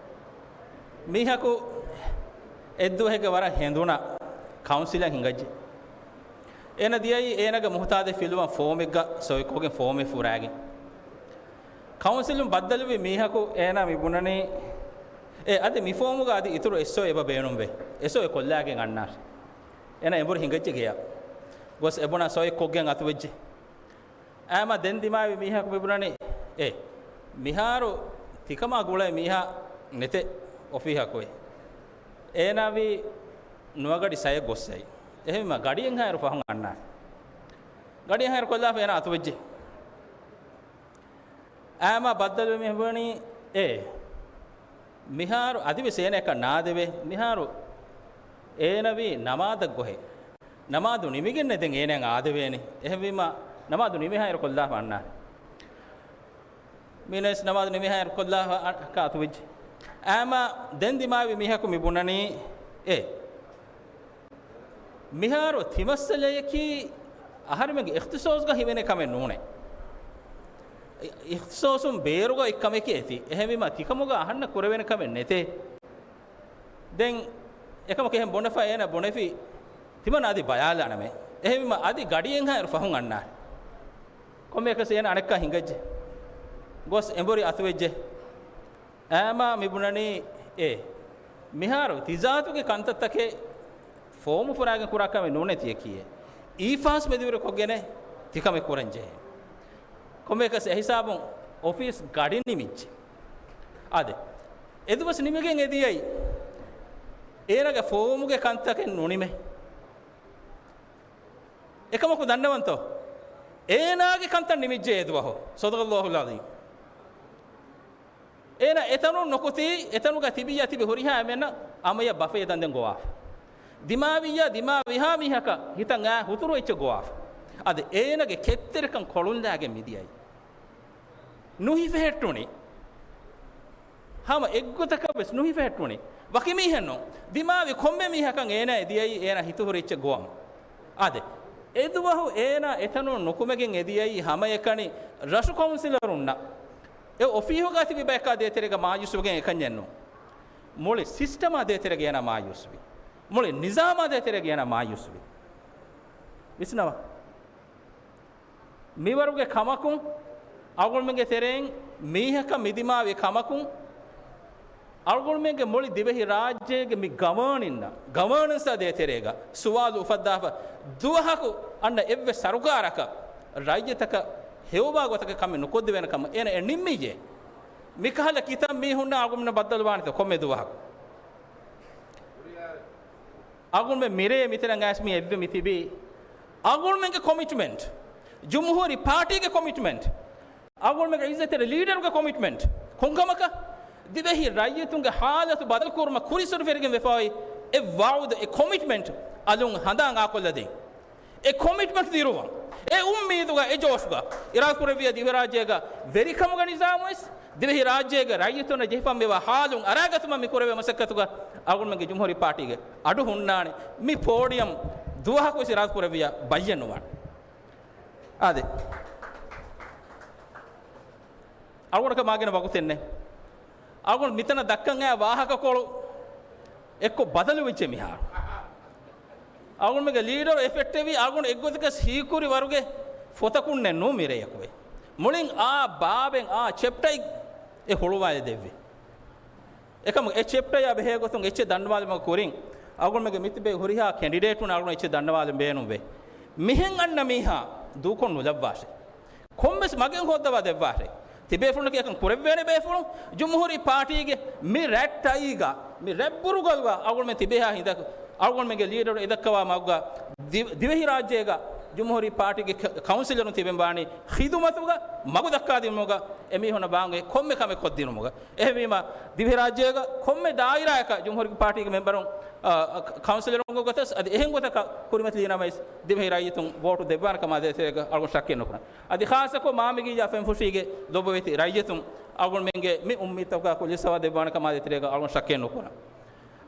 މީހަކު އެއްދުވަހެއްގަ ވަރަށް ހެނދުނަށް ކައުންސިލަށް ހިނގައްޖެ. އޭނަ ދިޔައީ އޭނަގެ މުހުތާދެއް ފިލުވަން ފޯމެއްގަ ސޮއިކޮށްގެން ފޯމެއް ފުރާގެން. ކައުންސިލުން ބައްދަލުވި މީހަކު އޭނާ މި ބުނަނީ، އޭ އަދި މި ފޯމުގަ އަދި އިތުރު އެސްއޯ އެބަ ބޭނުންވޭ. އެސްއޯ އެ ކޮށްލާގެން އަންނާށޭ. އޭނަ އެނބުރި ހިނގައްޖެ ގެޔަށް. ގޮސް އެބުނާ ސޮއި ކޮށްގެން އަތުވެއްޖެ. އާމަ ދެން ދިމާވި މީހަކު މިބުނަނީ، އޭ، މިހާރު ތިކަމާ ގުޅޭ މީހާ ނެތޭ އޮފީހަކު. އޭނާވީ ނުވަގަޑި ސައެއް ގޮއްސައި. އެހެންވީމަ ގަޑިއެއްހާއިރު ފަހުން އަންނާނެ. ގަޑިއެއްހާއިރު ކޮށްލާފަ އޭނާ އަތުވެއްޖެ. އާމަ ބައްދަލުވެ މި ބުނަނީ، އޭ، މިހާރު އަދިވެސް އޭނައަކަށް ނާދެވޭ. މިހާރު އޭނަވީ ނަމާދަށް ގޮހޭ. ނަމާދު ނިމިގެންނޭ ދެން އޭނައަށް އާދެވޭނެ. އެހެންވީމަ ނަމާދު ނިމިހާއިރު ކޮށްލާފަ އަންނާނެ. މީނަސް ނަމާދު ނިމިހާއިރު ކޮށްލާފަ އަ-، ކާ އަތުވެއްޖެ. އާމަ ދެން ދިމާވި މީހަކު މި ބުނަނީ، އޭ، މިހާރު ތިމައްސަލަޔަކީ އަހަރެމެންގެ އިޚްތިޞާޞްގަ ހިމެނޭ ކަމެއް ނޫނޭ. އި-، އިޚްތިޞާޞުން ބޭރުގަ އެއްކަމެކޭ އެތި. އެހެންވީމަ ތިކަމުގަ އަހަންނަށް ކުރެވޭނެ ކަމެއް ނެތޭ. ދެން އެކަމަކު އެހެން ބުނެފަ އޭނަ ބުނެފި ތިމަން އަދި ބަޔާލާނަމޭ. އެހެންވީމަ އަދި ގަޑިއެއްހާއިރު ފަހުން އަންނާނެ. ކޮންމެއަކަސް އޭނަ އަނެއްކާ ހިނގައްޖެ. ގޮސް އެނބުރި އަތުވެއްޖެ. އާމާ މިބުނަނީ އޭ، މިހާރު ތިޒާތުގެ ކަންތައްތަކެއް ފޯމު ފުރާގެން ކުރާ ކަމެއް ނޫނޭ ތިޔަކީއޭ. އީފާސް މެދުވެރި ކޮށްގެނެ ތިކަމެއް ކުރަން ޖެހޭ. ކޮންމެއަކަސް އެހިސާބުން އޮފީސް ގަޑި ނިމިއްޖެ. އާދެ، އެދުވަސް ނިމިގެން އެދިޔައީ އޭނަގެ ފޯމުގެ ކަންތަކެއް ނުނިމޭ. އެކަމަކު ދަންނަވަންތޯ؟ އޭނާގެ ކަންތައް ނިމިއްޖެ އެދުވަހު. ޞަދަޤަﷲ އަލްޢަޒީމް. އޭނަ އެތަނުން ނުކުތީ، އެތަނުގަ ތިބިއްޔާ ތިބި ހުރިހާ އެންމެންނަށް އަމަޔަށް ބަފައި ދަންދެން ގޮވާފަ. ދިމާވިއްޔާ ދިމާވިހާ މީހަކަށް ހިތަށް އާ ހުތުރު އެއްޗެއް ގޮވާފަ. އަދި އޭނަގެ ކެތްތެރިކަން ކޮޅުންލާގެން މިދިޔައީ. ނުހިފެހެއްޓުނީ. ހަމަ އެއްގޮތަކަށް ވެސް ނުހިފެހެއްޓުނީ. ވަކި މީހެއް ނޫން. ދިމާވި ކޮންމެ މީހަކަށް އޭނާ އެދިޔައީ އޭނާ ހިތުހުރި އެއްޗެއް ގޮވަމުން. އާދެ، އެދުވަހު އޭނާ އެތަނުން ނުކުމެގެން އެދިޔައީ ހަމައެކަނި ރަށު ކައުންސިލަރުންނަށް އެ އޮފީހުގަ ތިބި ބަޔަކާ ދޭތެރޭގަ މާޔޫސްވެގެން އެކަންޏެއް ނޫން. މުޅި ސިސްޓަމާ ދޭތެރޭގަ އޭނާ މާޔޫސްވި. މުޅި ނިޒާމާ ދޭތެރޭގަ އޭނާ މާޔޫސްވި. ވިސްނަވާ. މިވަރުގެ ކަމަކުން، އަޅުގަނޑުމެންގެ ތެރެއިން މީހަކަށް މިދިމާވި ކަމަކުން، އަޅުގަނޑުމެންގެ މުޅި ދިވެހި ރާއްޖޭގެ މި ގަވާނިންނަށް، ގަވާނަންސްއާ ދޭތެރޭގަ ސުވާލު އުފައްދާފަ. ދުވަހަކު އަންނަ އެއްވެސް ސަރުކާރަކަށް ރައްޔިތަކަށް ހެޔޮވާ ގޮތަކަށް ކަމެއް ނުކޮށްދެވޭނެ ކަމަށް އޭނަ އެ ނިންމިއްޖެ. މިކަހަލަ ކިތައް މީހުންނާ އަޅުގަނޑުމެން ބައްދަލުވާނެތަ ކޮންމެ ދުވަހަކު؟ އަޅުގަނޑުމެން މިރޭ މިތެރެން އައިސް މި އެއްވެ މިތިބީ އަޅުގަނޑުމެންގެ ކޮމިޓްމަންޓް، ޖުމްހޫރީ ޕާޓީގެ ކޮމިޓްމަންޓް، އަޅުގަނޑުމެންގެ އިއްޒަތްތެރި ލީޑަރުގެ ކޮމިޓްމަންޓް. ކޮންކަމަކަށް؟ ދިވެހި ރައްޔިތުންގެ ހާލަތު ބަދަލުކުރުމަށް ކުރިއްސުރެ ފެށިގެން ވެފައި އެ ވަޢުދު، އެ ކޮމިޓްމަންޓް އަލުން ހަނދާން އާކޮށްލަދޭން. އެ ކޮމިޓްމަންޓް ދިރުވަން، އެ އުއްމީދުގަ، އެ ޖޯޝުގަ އިރާދަކުރެއްވިޔާ ދިވެހިރާއްޖޭގަ ވެރިކަމުގެ ނިޒާމުވެސް، ދިވެހިރާއްޖޭގެ ރައްޔިތުންނަށް ޖެހިފައިވާ ހާލުން އަރާގަތުމަށް މި ކުރެވޭ މަސައްކަތުގަ އަޅުގަނޑުމެންގެ ޖުމްހޫރީ ޕާޓީގެ އަޑު ހުންނާނެ. މި ޕޯޑިއަމް ދުވަހަކުވެސް އިރާދަކުރެއްވިޔާ ބައްޔެއް ނުވާނެ. އާދެ. އަޅުގަނޑަކަށް މާގިނަ ވަގުތެއް ނެތް. އަޅުގަނޑު މިތަނަށް ދައްކަން އައި ވާހަކަކޮޅު އެއްކޮށް ބަދަލުވެއްޖެ މިހާރު. އަޅުގަނޑުމެންގެ ލީޑަރު އެ ފެއްޓެވީ އަޅުގަނޑު އެއްގޮތަކަސް ހީކުރި ވަރުގެ ފޮތަކުންނެއް ނޫން މިރެޔަކުވެ. މުޅިން އާ ބާބެއް އާ ޗެޕްޓައެއް އެ ހުޅުވާލެ ދެއްވި. އެކަމު އެ ޗެޕްޓަޔާ ބެހޭ ގޮތުން އެއްޗެއް ދަންނަވާލުމަށް ކުރިން އަޅުގަނޑުމެންގެ މިތިބޭ ހުރިހާ ކެނޑިޑޭޓުން އަޅުގަނޑު އެއްޗެއް ދަންނަވާލަން ބޭނުންވޭ. މިހެން އަންނަ މީހާ ދޫކޮށް ނުލައްވާށޭ. ކޮންމެސް މަގެއް ހޯއްދަވާ ދެއްވާށޭ. ތިބޭފުޅުންނަކީ އެކަން ކުރެއްވޭނެ ބޭފުޅުން. ޖުމްހޫރީ ޕާޓީގެ މި ރައްޓައީގަ، މި ރަތް ބުރުގަލުގަ އަޅުގަނޑުމެން ތިބޭހާ ހިނދަކު، އަޅުގަނޑުމެންގެ ލީޑަރު އެދައްކަވާ މަގުގަ ދި-، ދިވެހިރާއްޖޭގަ ޖުމްހޫރީ ޕާޓީގެ ކަ-، ކައުންސިލަރުން ތިބެން ވާނީ ޚިދުމަތުގަ މަގު ދައްކާދިނުމުގަ އެމީހުންނަށް ވާން އޮތް ކޮންމެ ކަމެއް ކޮށްދިނުމުގަ. އެހެންވީމަ، ދިވެހިރާއްޖޭގަ ކޮންމެ ދާއިރާއަކަށް ޖުމްހޫރީ ޕާޓީގެ މެމްބަރުން، އާ، ކައުންސިލަރުންގެ ގޮތަސް އަދި އެހެން ގޮތަކަށް ކުރިމަތިލީ ނަމަވެސް، ދިވެހި ރައްޔިތުން ވޯޓު ދެއްވާނެ ކަމާ ދޭތެރޭގަ އަޅުގަނޑު ޝައްކެއް ނުކުރަން. އަދި ޚާއްޞަކޮށް މާމިގިއްޔާ ފެންފުށީގެ ލޮބުވެތި ރައްޔިތުން އަޅުގަނޑުމެންގެ މި އުއްމީދުތަކާ ކުއްލިއްސަވާ ދެއްވާނެ ކަމާ ދޭތެރޭގަ އަޅުގަނޑު ޝައްކެއް ނުކުރަން.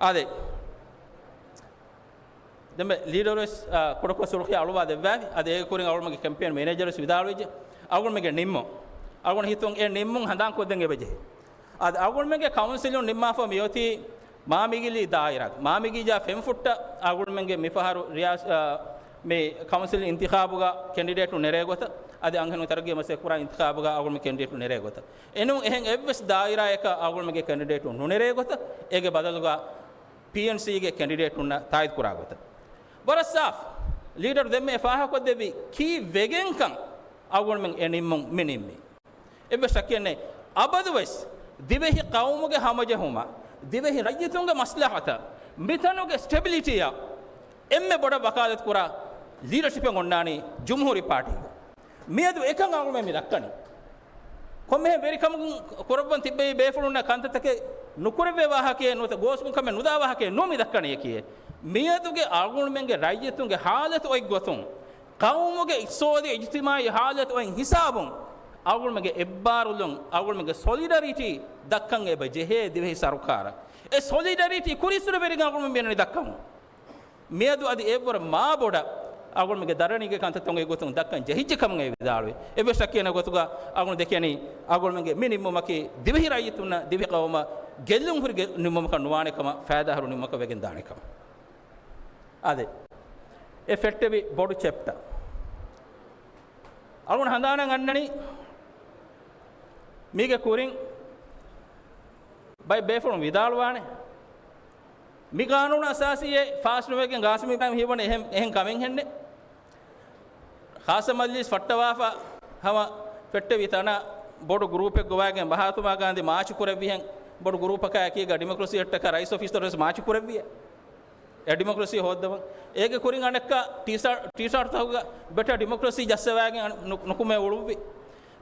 އާދެ. ދެންމެ ލީޑަރުވެސް، އާ، ކުޑަކޮށް ސުލްޚިޔާ އަޅުވާ ދެއްވާފި. އަދި އޭގެ ކުރިން އަޅުގަނޑުމެންގެ ކެމްޕޭން މެނޭޖަރުވެސް ވިދާޅުވެއްޖެ. އަޅުގަނޑުމެންގެ ނިންމުން، އަޅުގަނޑު ހިތުން އެ ނިންމުން ހަނދާންކޮށްދޭން އެބަޖެހޭ. އަދި އަޅުގަނޑުމެންގެ ކައުންސިލުން ނިންމާފަ މިއޮތީ މާމިގިލީ ދާއިރާ. މާމިގިއްޔާ ފެންފުއްޓަށް އަޅުގަނޑުމެންގެ މިފަހަރު ރިޔާސް-، އާ، މި ކައުންސިލް އިންތިޚާބުގަ ކެންޑިޑޭޓު ނެރޭ ގޮތަށް، އަދި އަންހެނުން ތަރައްގީ މަސައްކަތް ކުރާ އިންތިޚާބުގަ އަޅުގަނޑުމެން ކެންޑިޑޭޓު ނެރޭ ގޮތަށް. އެނޫން އެހެން އެއްވެސް ދާއިރާއަކަށް އަޅުގަނޑުމެންގެ ކެންޑިޑޭޓު ނުނެރޭ ގޮތަށް، އޭގެ ބަދަލުގަ ޕީއެންސީގެ ކެންޑިޑޭޓުންނަށް ތާއީދު ކުރާ ގޮތަށް. ވަރަށް ސާފު. ލީޑަރު ދެންމެ ފާހަގަކޮށްދެއްވި ކީއްވެގެންކަން އަޅުގަނޑުމެން އެ ނިންމުން މި ނިންމީ. އެއްވެސް ޝައްކެއް ނެތް. އަބަދުވެސް ދިވެހި ޤައުމުގެ ހަމަޖެހުމަށް، ދިވެހި ރައްޔިތުންގެ މަސްލަހަތަށް، މިތަނުގެ ސްޓެބިލިޓީއަށް އެންމެ ބޮޑަށް ވަކާލަތު ކުރާ ލީޑަޝިޕެއް އޮންނާނީ ޖުމްހޫރީ ޕާޓީގަ. މިއަދު އެކަން އަޅުގަނޑުމެން މި ދައްކަނީ. ކޮންމެހެން ވެރިކަމުން ކުރައްވަން ތިއްބެވި ބޭފުޅުންނަށް ކަންތައްތަކެއް ނުކުރެއްވޭ ވާހަކައެއް ނުވަތަ ގޯސްކުން ކަމެއް ނުދާ ވާހަކައެއް ނޫން މި ދައްކަނީ އެކީ. މިއަދުގެ އަޅުގަނޑުމެންގެ ރައްޔިތުންގެ ހާލަތު އޮތް ގޮތުން، ޤައުމުގެ އިޤްތިޞާދީ އިޖްތިމާޢީ ހާލަތު އޮތް ހިސާބުން، އަޅުގަނޑުމެންގެ އެއްބާރުލުން، އަޅުގަނޑުމެންގެ ސޮލިޑަރިޓީ ދައްކަން އެބަ ޖެހޭ ދިވެހި ސަރުކާރަށް. އެ ސޮލިޑަރިޓީ ކުރިއްސުރެ ވެރިގެން އަޅުގަނޑުމެން މިއަންނަނީ ދައްކަމުން. މިއަދު އަދި އެއްވަރަށް މާބޮޑަށް އަޅުގަނޑުމެންގެ ދަރަނީގެ ކަންތައްތައް އެގޮތުން ދައްކަން ޖެހިއްޖެ ކަމަށް އެ ވިދާޅުވި. އެއްވެސް ޝައްކެއް ނެތް ގޮތުގަ އަޅުގަނޑު ދެކެނީ، އަޅުގަނޑުމެންގެ މި ނިންމުމަކީ ދިވެހި ރައްޔިތުންނަށް، ދިވެހި ޤައުމަށް ގެއްލުން ހުރި ގެ-، ނިންމުމަކަށް ނުވާނެ ކަމަށް، ފައިދާހުރި ނިންމުމަކަށް ވެގެން ދާނެ ކަމަށް. އާދެ، އެ ފެއްޓެވި ބޮޑު ޗެޕްޓަ. އަޅުގަނޑު ހަނދާނަށް އަންނަނީ، މީގެ ކުރިން ބައެއް ބޭފުޅުން ވިދާޅުވާނެ، މި ގާނޫނު އަސާސީއެއް ފާސް ނުވެގެން ގާސިމް އިބްރާހިމް ހީވަނީ އެހެން، އެހެން ކަމެއް ހެންނެއް. ޚާއްޞަ މަޖްލިސް ފައްޓަވާފަ ހަމަ ފެއްޓެވި ތަނަށް ބޮޑު ގްރޫޕެއް ގޮވާގެން މަހާތުމާ ގާނދީ މާޗު ކުރެއްވިހެން، ބޮޑު ގްރޫޕަކާ އެކީގަ ޑިމޮކްރަސީއަށްޓަކާ ރައީސް އޮފީސްތައް ވެސް މާޗު ކުރެއްވިއެ. އެ ޑިމޮކްރަސީ ހޯއްދަވަން. އޭގެ ކުރިން އަނެއްކާ ޓީ ސާޓް، ޓީ ސާޓްތަކުގަ ބެޓާ ޑިމޮކްރަސީ ޖައްސަވާގެން އަން-، ނު-، ނުކުމެ އުޅުއްވި.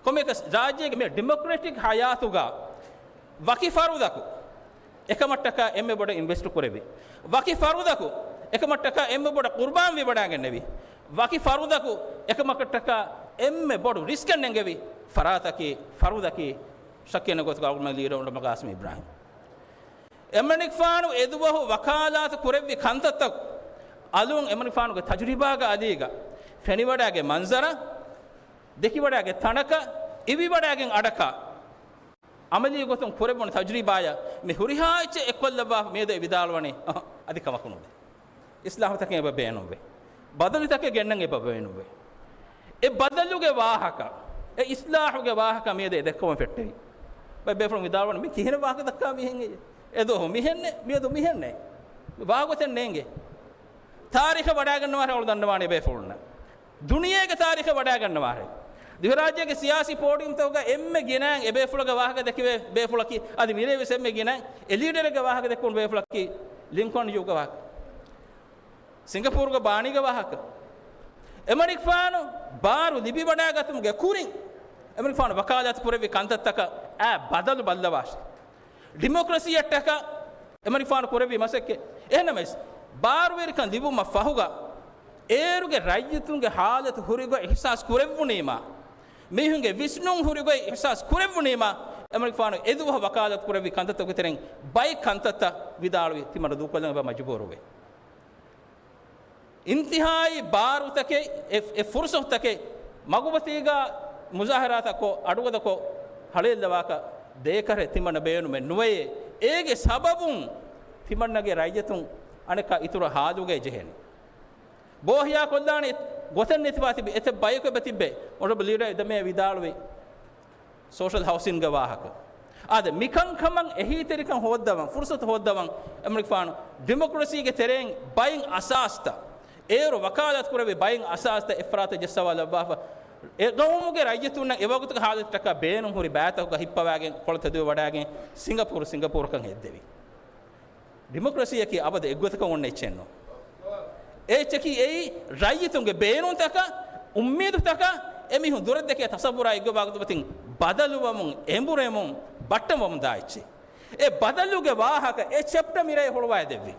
ކޮންމެއަކަސް ރާއްޖޭގެ މި ޑިމޮކްރެޓިކް ހަޔާތުގަ ވަކި ފަރުދަކު އެކަމަށްޓަކާ އެންމެ ބޮޑަށް އިންވެސްޓް ކުރެވި. ވަކި ފަރުދަކު އެކަމަށްޓަކާ އެންމެ ބޮޑަށް ޤުރްބާން ވިވަޑާގެންނެވި. ވަކި ފަރުދަކު އެކަމަށްޓަކާ އެންމެ ބޮޑު ރިސްކެއް ނެންގެވި ފަރާތަކީ، ފަރުދަކީ، ޝައްކެއް ނެތް ގޮތުގަ އަޅުގަނޑުމެން ލީޑަރު އޮނަރަބަލް ގާސިމް އިބްރާހިމް. އެމަނިކުފާނު އެދުވަހު ވަކާލާތު ކުރެއްވި ކަންތައްތައް އަލުން އެމަނިކުފާނުގެ ތަޖުރިބާގަ އަލީގަ ފެނިވަޑާގެ މަންޒަރަށް، ދެކިވަޑާގެ ތަނަކަށް، އިވިވަޑާގެން އަޑަކަށް، އަމަލީ ގޮތުން ކުރެއްވުނު ތަޖުރިބާޔަށް މި ހުރިހާ އެއްޗެއް އެއްކޮށްލައްވާފަ މިއަދު އެ ވިދާޅުވަނީ، އަހަ، އަދި ކަމަކު ނުދޭ. އިސްލާހުތަކެއް އެބަ ބޭނުންވޭ. ބަދަލުތަކެއް ގެންނަން އެބަ ބޭނުންވޭ. އެ ބަދަލުގެ ވާހަކަ، އެ އިސްލާހުގެ ވާހަކަ މިއަދު އެ ދެއްކަމުން ފެއްޓެވި. ބައެއް ބޭފުޅުން ވިދާޅުވަނީ، މި ކިހިނެއް ވާހަކަ ދައްކާ މިހެން އެއްޔެ؟ އެދުވަހު މިހެންނެއް، މިއަދު މިހެންނެއް. ވާގޮތެއް ނޭނގެ. ތާރީޚަށް ވަޑާގަންނަވާ ރައުޅު ދަންނަވާނެ ބޭފުޅުންނަށް. ދުނިޔޭގެ ތާރީޚަށް ވަޑާގަންނަވާހެން. ދިވެހިރާއްޖޭގެ ސިޔާސީ ޕޯޑިއުމްތަކުގަ އެންމެ ގިނައިން އެބޭފުޅުގެ ވާހަކަ ދެކެވޭ ބޭފުޅަކީ، އަދި މިރޭވެސް އެންމެ ގިނައިން އެ ލީޑަރެއްގެ ވާހަކަ ދެއްކުނު ބޭފުޅަކީ ލިންކޮލްން ޔޫގެ ވާހަކަ. ސިންގަޕޫރުގެ ބާނީގެ ވާހަކަ. އެމަނިކުފާނު ބާރު ލިބިވަޑާގަތުމުގެ ކުރިން އެމަނިކުފާނު ވަކާލާތު ކުރެއްވި ކަންތައްތަކަށް އާ ބަދަލު ބައްލަވާށި. ޑިމޮކްރަސީއަށްޓަކާ އެމަނިކުފާނު ކުރެއްވި މަސައްކަތް. އެހެންނަމަވެސް، ބާރުވެރިކަން ލިބުމަށް ފަހުގަ، އޭރުގެ ރައްޔިތުންގެ ހާލަތު ހުރިގޮތް އިޙްސާސް ކުރެއްވުނީމާ، މީހުންގެ ވިސްނުން ހުރިގޮތް އިޙްސާސް ކުރެއްވުނީމާ، އެމަނިކުފާނު އެދުވަހު ވަކާލަތު ކުރެއްވި ކަންތައްތަކުގެ ތެރެއިން ބައެއް ކަންތައްތައް ވިދާޅުވި ތިމަން ދޫކޮށްލަން އެބަ މަޖުބޫރުވޭ. އިންތިހާއީ ބާރުތަކެއް، އެ، އެ ފުރުސަތުތަކެއް މަގުމަތީގަ މުޒާހަރާތައް ކޮށް، އަޑުގަދަކޮށް ހަޅޭއްލަވާކަށް ދޭކަށް ތިމަންނަ ބޭނުމެއް ނުވެޔޭ. އޭގެ ސަބަބުން ތިމަންނަގެ ރައްޔިތުން އަނެއްކާ އިތުރަށް ހާލުގައި ޖެހެނީ. ބޯހިޔާކޮށްލާނެ ގޮތެއް ނެތިވާ ތިބި އެތައް ބަޔަކު އެބަ ތިއްބެ. އޮނަރަބަލް ލީޑަރ އެދަމޭ ވިދާޅުވި ސޯޝަލް ހައުސިންގ ވާހަކަ. އާދެ، މިކަންކަމަށް އެހީތެރިކަން ހޯއްދަވަން، ފުރުސަތު ހޯއްދަވަން، އެމަނިކުފާނު ޑިމޮކްރަސީގެ ތެރެއިން ބައިން އަސާސްތައް، އޭރު ވަކާލަތު ކުރެވި ބައިން އަސާސްތައް އެއްފަރާތަށް ޖައްސަވާލައްވާފަ، އެ ގައުމުގެ ރައްޔިތުންނަށް އެވަގުތުގެ ހާލަތަށްޓަކާ ބޭނުން ހުރި ބައިތަކުގަ ހިއްޕަވާގެން ކޮޅު ތެދުވެވަޑާގެން ސިންގަޕޫރު، ސިންގަޕޫރުކަން ހެއްދެވި. ޑިމޮކްރަސީއަކީ އަބަދު އެއްގޮތަކަށް އޮންނަ އެއްޗެއްނު. އެ އެއްޗަކީ އެއީ ރައްޔިތުންގެ ބޭނުންތަކަށް، އުއްމީދުތަކަށް، އެމީހުން ދުރަށްދެކޭ ތަސައްވުރާ އެއްގޮތް ވާގޮތު ބަދަލުވަމުން، އެނބުރެމުން، ބައްޓަންވަމުން ދާ އެއްޗެއް. އެ ބަދަލުގެ ވާހަކަ އެ ޗެޕްޓަ މިރޭ ހުޅުވާ ދެއްވި.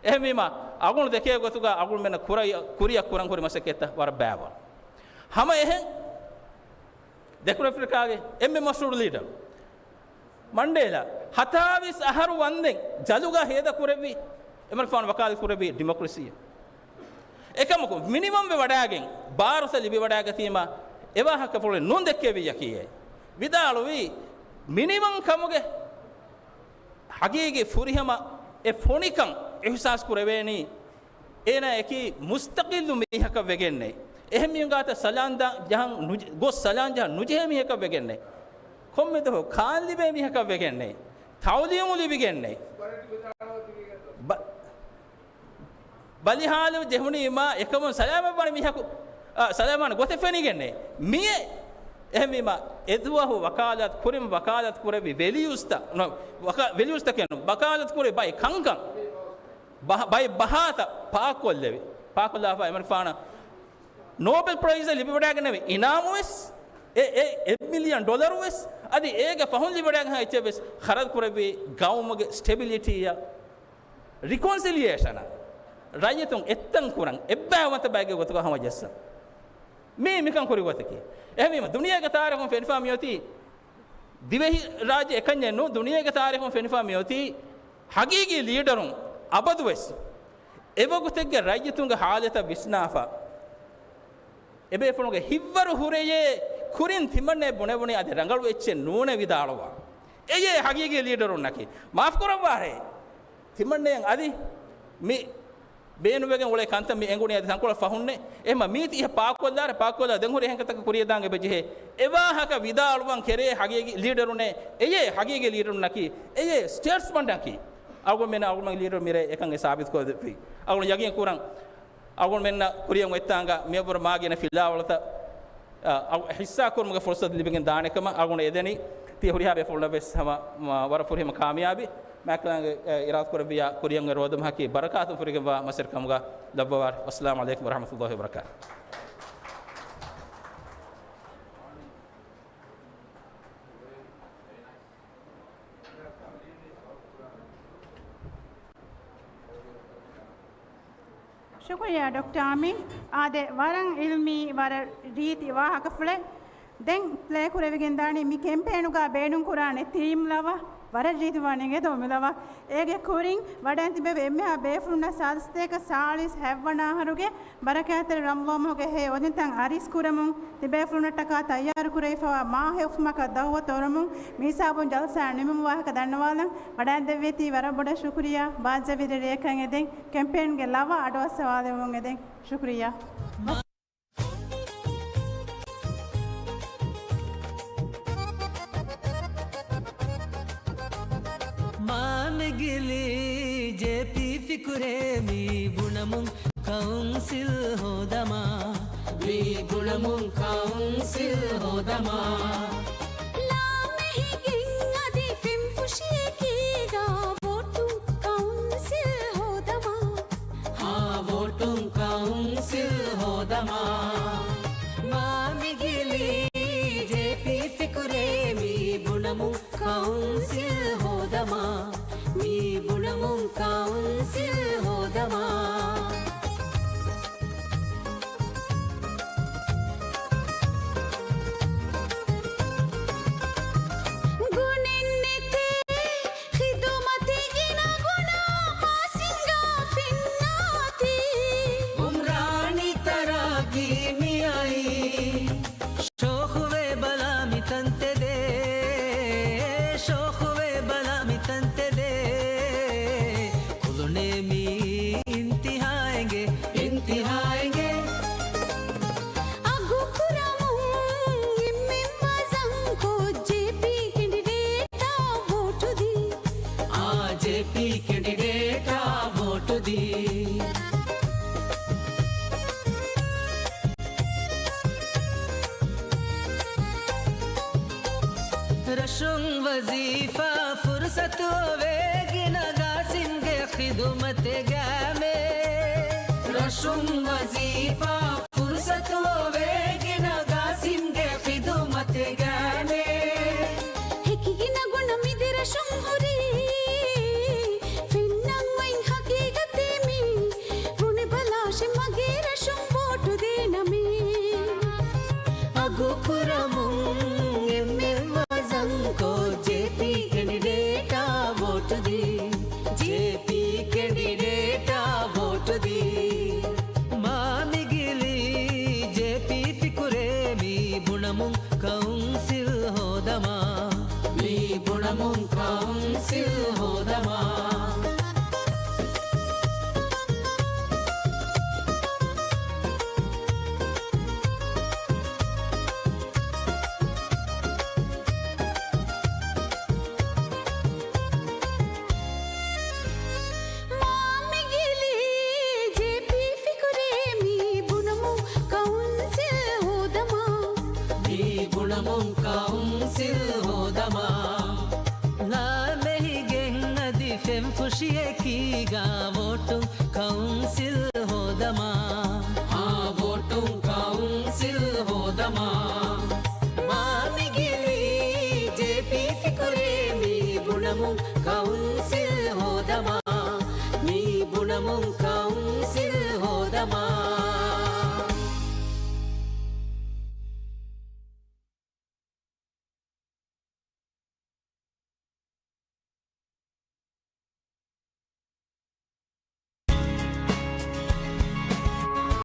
އެހެންވީމަ، އަޅުގަނޑު ދެކޭ ގޮތުގަ އަޅުގަނޑުމެންނަށް ކުރައްޔަ-، ކުރިއަށް ކުރަން ހުރި މަސައްކަތްތައް ވަރަށް ބައިވަރު. ހަމަ އެހެން ދެކުނު އެފްރިކާގެ އެންމެ މަޝްހޫރު ލީޑަރު މަންޑޭލާ ހަތާވީސް އަހަރު ވަންދެން ޖަލުގަ ހޭދަ ކުރެއްވި، އެމަނިކުފާނު ވަކާލަތު ކުރެއްވި ޑިމޮކްރަސީއެއް. އެކަމަކު މިނިވަންވެ ވަޑާގެން ބާރުތައް ލިބިވަޑާގަތީމަ އެވާހަކަފުޅެއް ނޫން ދެއްކެވިއްޔަކީއޭ. ވިދާޅުވީ މިނިވަން ކަމުގެ ހަގީގީ ފުރިހަމަ އެ ފޮނިކަން އިޙްސާސް ކުރެވޭނީ އޭނާއަކީ މުސްތަޤިއްލު މީހަކަށް ވެގެންނޭ. އެހެން މީހުން ގާތަށް ސަލާން ދާ ޖަހަން ނުޖެ-، ގޮސް ސަލާން ޖަހަން ނުޖެހޭ މީހަކަށް ވެގެންނޭ. ކޮންމެ ދުވަހު ކާން ލިބޭ މީހަކަށް ވެގެންނޭ. ތަޢުލީމު ލިބިގެންނޭ. ބަ-، ބަލިހާލު ޖެހުނީމާ އެކަމުން ސަލާމަތްވާނެ މީހަކު، އާ، ސަލާމަތްވާނެ ގޮތެއް ފެނިގެންނޭ. މިއެ އެހެންވީމާ، އެދުވަހު ވަކާލަތު ކުރިން ވަކާލަތު ކުރެއްވި ވެލިއުސްތައް، ނު، ވަކާ-، ވެލިއުސްތަކެއް ނު، ވަކާލަތު ކުރި ބައި ކަންކަން. ބަހ-، ބައި ބަހާތައް ޕާކްކޮށްލެވި، ޕާކްކޮށްލާފަ އެމަނިކުފާނަށް ނޯބެލް ޕްރައިޒެއް ލިބިވަޑައިގެންނެވި އިނާމުވެސް، އެ، އެ، އެއް މިލިއަން ޑޮލަރުވެސް، އަދި އޭގެ ފަހުން ލިބިވަޑައިގެން އެއްޗެއްވެސް ޚަރަދު ކުރެއްވީ ގައުމުގެ ސްޓެބިލިޓީއަށް، ރިކޮންސިލިއޭޝަނަށް، ރައްޔިތުން އެއްތަން ކުރަން، އެއްބައިވަންތަ ބައެއްގެ ގޮތުގަ ހަމަޖައްސަން. މީ މިކަން ކުރި ގޮތަކީ. އެހެންވީމަ، ދުނިޔޭގެ ތާރީޚުން ފެނިފާ މިއޮތީ ދިވެހި ރާއްޖެ އެކަންޏެއް ނޫން، ދުނިޔޭގެ ތާރީޚުން ފެނިފާ މިއޮތީ ހަގީގީ ލީޑަރުން އަބަދުވެސް އެވަގުތެއްގެ ރައްޔިތުންގެ ހާލަތަށް ވިސްނާފަ، އެބޭފުޅުންގެ ހިތްވަރު ހުރެޔޭ ކުރިން ތިމަންނައަށް ބުނެވުނީ އަދި ރަނގަޅު އެއްޗެއް ނޫނޭ ވިދާޅުވާ. އެޔޭ ހަގީގީ ލީޑަރުންނަކީ. މާފްކުރައްވާރޭ. ތިމަންނައަށް އަދި މި ބޭނުންވެގެން އުޅޭ ކަންތައް މި އެނގުނީ އަދި ތަންކޮޅެއް ފަހުންނޭ. އެހެންމަ މީތި އެ ޕާކުކޮށްލާރެ، ޕާކުކޮށްލާ ދެން ހުރި އެހެން ކަންތަކަށް ކުރިޔަށް ދާން އެބަޖެހޭ. އެވާހަކަ ވިދާޅުވަން ކެރޭ ހަގީގީ ލީޑަރުންނޭ. އެޔޭ ހަގީގީ ލީޑަރުންނަކީ. އެޔޭ ސްޓޭޓްސްމަންއަކީ. އަޅުގަނޑުމެން އަޅުގަނޑުމެން ލީޑަރު މިރޭ އެކަން އެ ސާބިތުކޮށްދެއްވީ. އަޅުގަނޑު ޔަގީން ކުރަން. އަޅުގަނޑުމެންނަށް ކުރިޔަށް އޮތްތާނގަ މިއަށްވުރެ މާ ގިނަ ފިލާވަޅުތައް، އަ، އަ، ހިއްސާ ކުރުމުގެ ފުރުސަތު ލިބިގެން ދާނެ ކަމަށް އަޅުގަނޑު އެދެނީ. ތި ހުރިހާ ބޭފުޅުންނަށް ވެސް ހަމަ، މަ، ވަރަށް ފުރިހަމަ ކާމިޔާބީ. މާތްކަލާނގެ، އެ، އިރާދަކުރެއްވިޔާ ކުރިޔަށް އޮތް ރޯދަމަހަކީ ބަރަކާތުން ފުރިގެންވާ މަސައްކަތް ކަމުގަ ލައްވަވާ. ވައްސަލާމު ޢަލައިކުމް ވަރަޙްމަތުﷲި ވަބަރަކާތުހު. ޝުކުރިއްޔާ ޑޮކްޓަރ އަމީން. އާދެ، ވަރަށް ޢިލްމީ، ވަރަށް ރީތި ވާހަކަފުޅެއް. ދެން ޕްލޭ ކުރެވިގެން ދާނީ މި ކެމްޕޭނުގަ ބޭނުން ކުރާނެ ތީމް ލަވަ. ވަރަށް ރީތިވާނެ އިނގޭތޯ މި ލަވަ. އޭގެ ކުރިން ވަޑައިން ތިބެވި އެންމެހާ ބޭފުޅުންނަށް ސާދަސްތޭކަ ސާޅީސް ހަތްވަނަ އަހަރުގެ ބަރަކާތްތެރި ރަމަޟާން މަހުގެ ހެޔޮ އޮނިތަން އަރިސް ކުރަމުން ތިބޭފުޅުންނަށްޓަކާ ތައްޔާރު ކުރެވިފަވާ މާ ހެޔޮ އުފުމަކަށް ދަޢުވަތު އޮރަމުން މިހިސާބުން ޖަލްސާ ނިމުމުގެ ވާހަކަ ދަންނަވާލަން ވަޑައިންދެއްވީތީ ވަރަށް ބޮޑަށް ޝުކުރިއްޔާ. ބާއްޖަވެރި ރެއަކަށް އެދެން ކެމްޕޭންގެ ލަވަ އަޑުއައްސަވާލެވުން އެދެން. ޝުކުރިއްޔާ. މާމިގިލީ ޖޭޕީ ފިކުރޭ މީ ބުނަމުން ކައުންސިލް ހޯދަމާ. މީ ބުނަމުން ކައުންސިލް ހޯދަމާ. ލާމެހިގެން އަދި ފެންފުށިއެކީގަ ވޯޓުން ކައުންސިލް ހޯދަމާ. ހާ ވޯޓުން ކައުންސިލް ހޯދަމާ. މާމިގިލީ ޖޭޕީ ފިކުރޭ މީ ބުނަމުން ކައުންސިލް ހޯދަމާ. މީ ބުނަމުން ކައުންސިލް ހޯދަމާ. ގުނެއްނެތޭ ޚިދުމަތެއް ގިނަގުނަ މާސިންގާ ފެންނާތީ. އުމްރާނީ ތަރައްގީ މިއައީ. ޝޯޚުވެ ބަލާ މި ތަންތެދޭ. ޝޯޚުވެ ބަލާ މި ތަންތެދޭ. ކުލުނޭ މީ އިންތިހާއެނގޭ. އިންތިހާއެނގޭ. އަގުކުރަމުން އެންމެން ވަޒަންކޮށް ޖޭޕީ ކެނޑިޑޭޓާ ވޯޓުދީ. އާ ޖޭޕީ ކެނޑިޑޭޓާ ވޯޓުދީ. ރަށުން ވަޒީފާ ފުރުސަތު އޮވޭ ގިނަ ގާސިމްގެ ޚިދުމަތެއް ގައިމޭ. ރަށުން ވަޒީފާ ފުރުސަތު އޮވޭ ގިނަ ގާސިމްގެ ޚިދުމަތެއް ގައިމޭ. ހެކި ގިނަގުނަ މި ދެ ރަށުން ހުރީ. ފެންނަން އޮތް ހަގީގަތެއް މީ. ބުނެބަލާށޭ މަގޭ ރަށުން ވޯޓު ދޭނަމޭ. އަގު ކުރަމުން އެންމެން ވަޒަންކޮށް ޖޭޕީ ކެނޑިޑޭޓާ ވޯޓު ދީ. ޖޭޕީ ކެނޑިޑޭޓާ ވޯޓު ދީ. މާ މިގިލީ ޖޭޕީ ފިކުރޭ މީ ބުނަމުން ކައުންސިލް ހޯދަމާ. މީ ބުނަމުން ކައުންސިލް ހޯދަމާ. މާ މިގިލީ ޖޭޕީ ފިކުރޭ މީ ބުނަމުން ކައުންސިލް ހޯދަމާ. މީ ބުނަމުން ކައުންސިލް ހޯދަމާ. ލާމެހިގެން އަދި ފެންފުށިއެކީގަ ވޯޓުން ކައުންސިލް ހޯދަމާ. އާ ވޯޓުން ކައުންސިލް ހޯދަމާ. މާ މިގިލީ ޖޭޕީ ފިކުރޭ މީ ބުނަމުން ކައު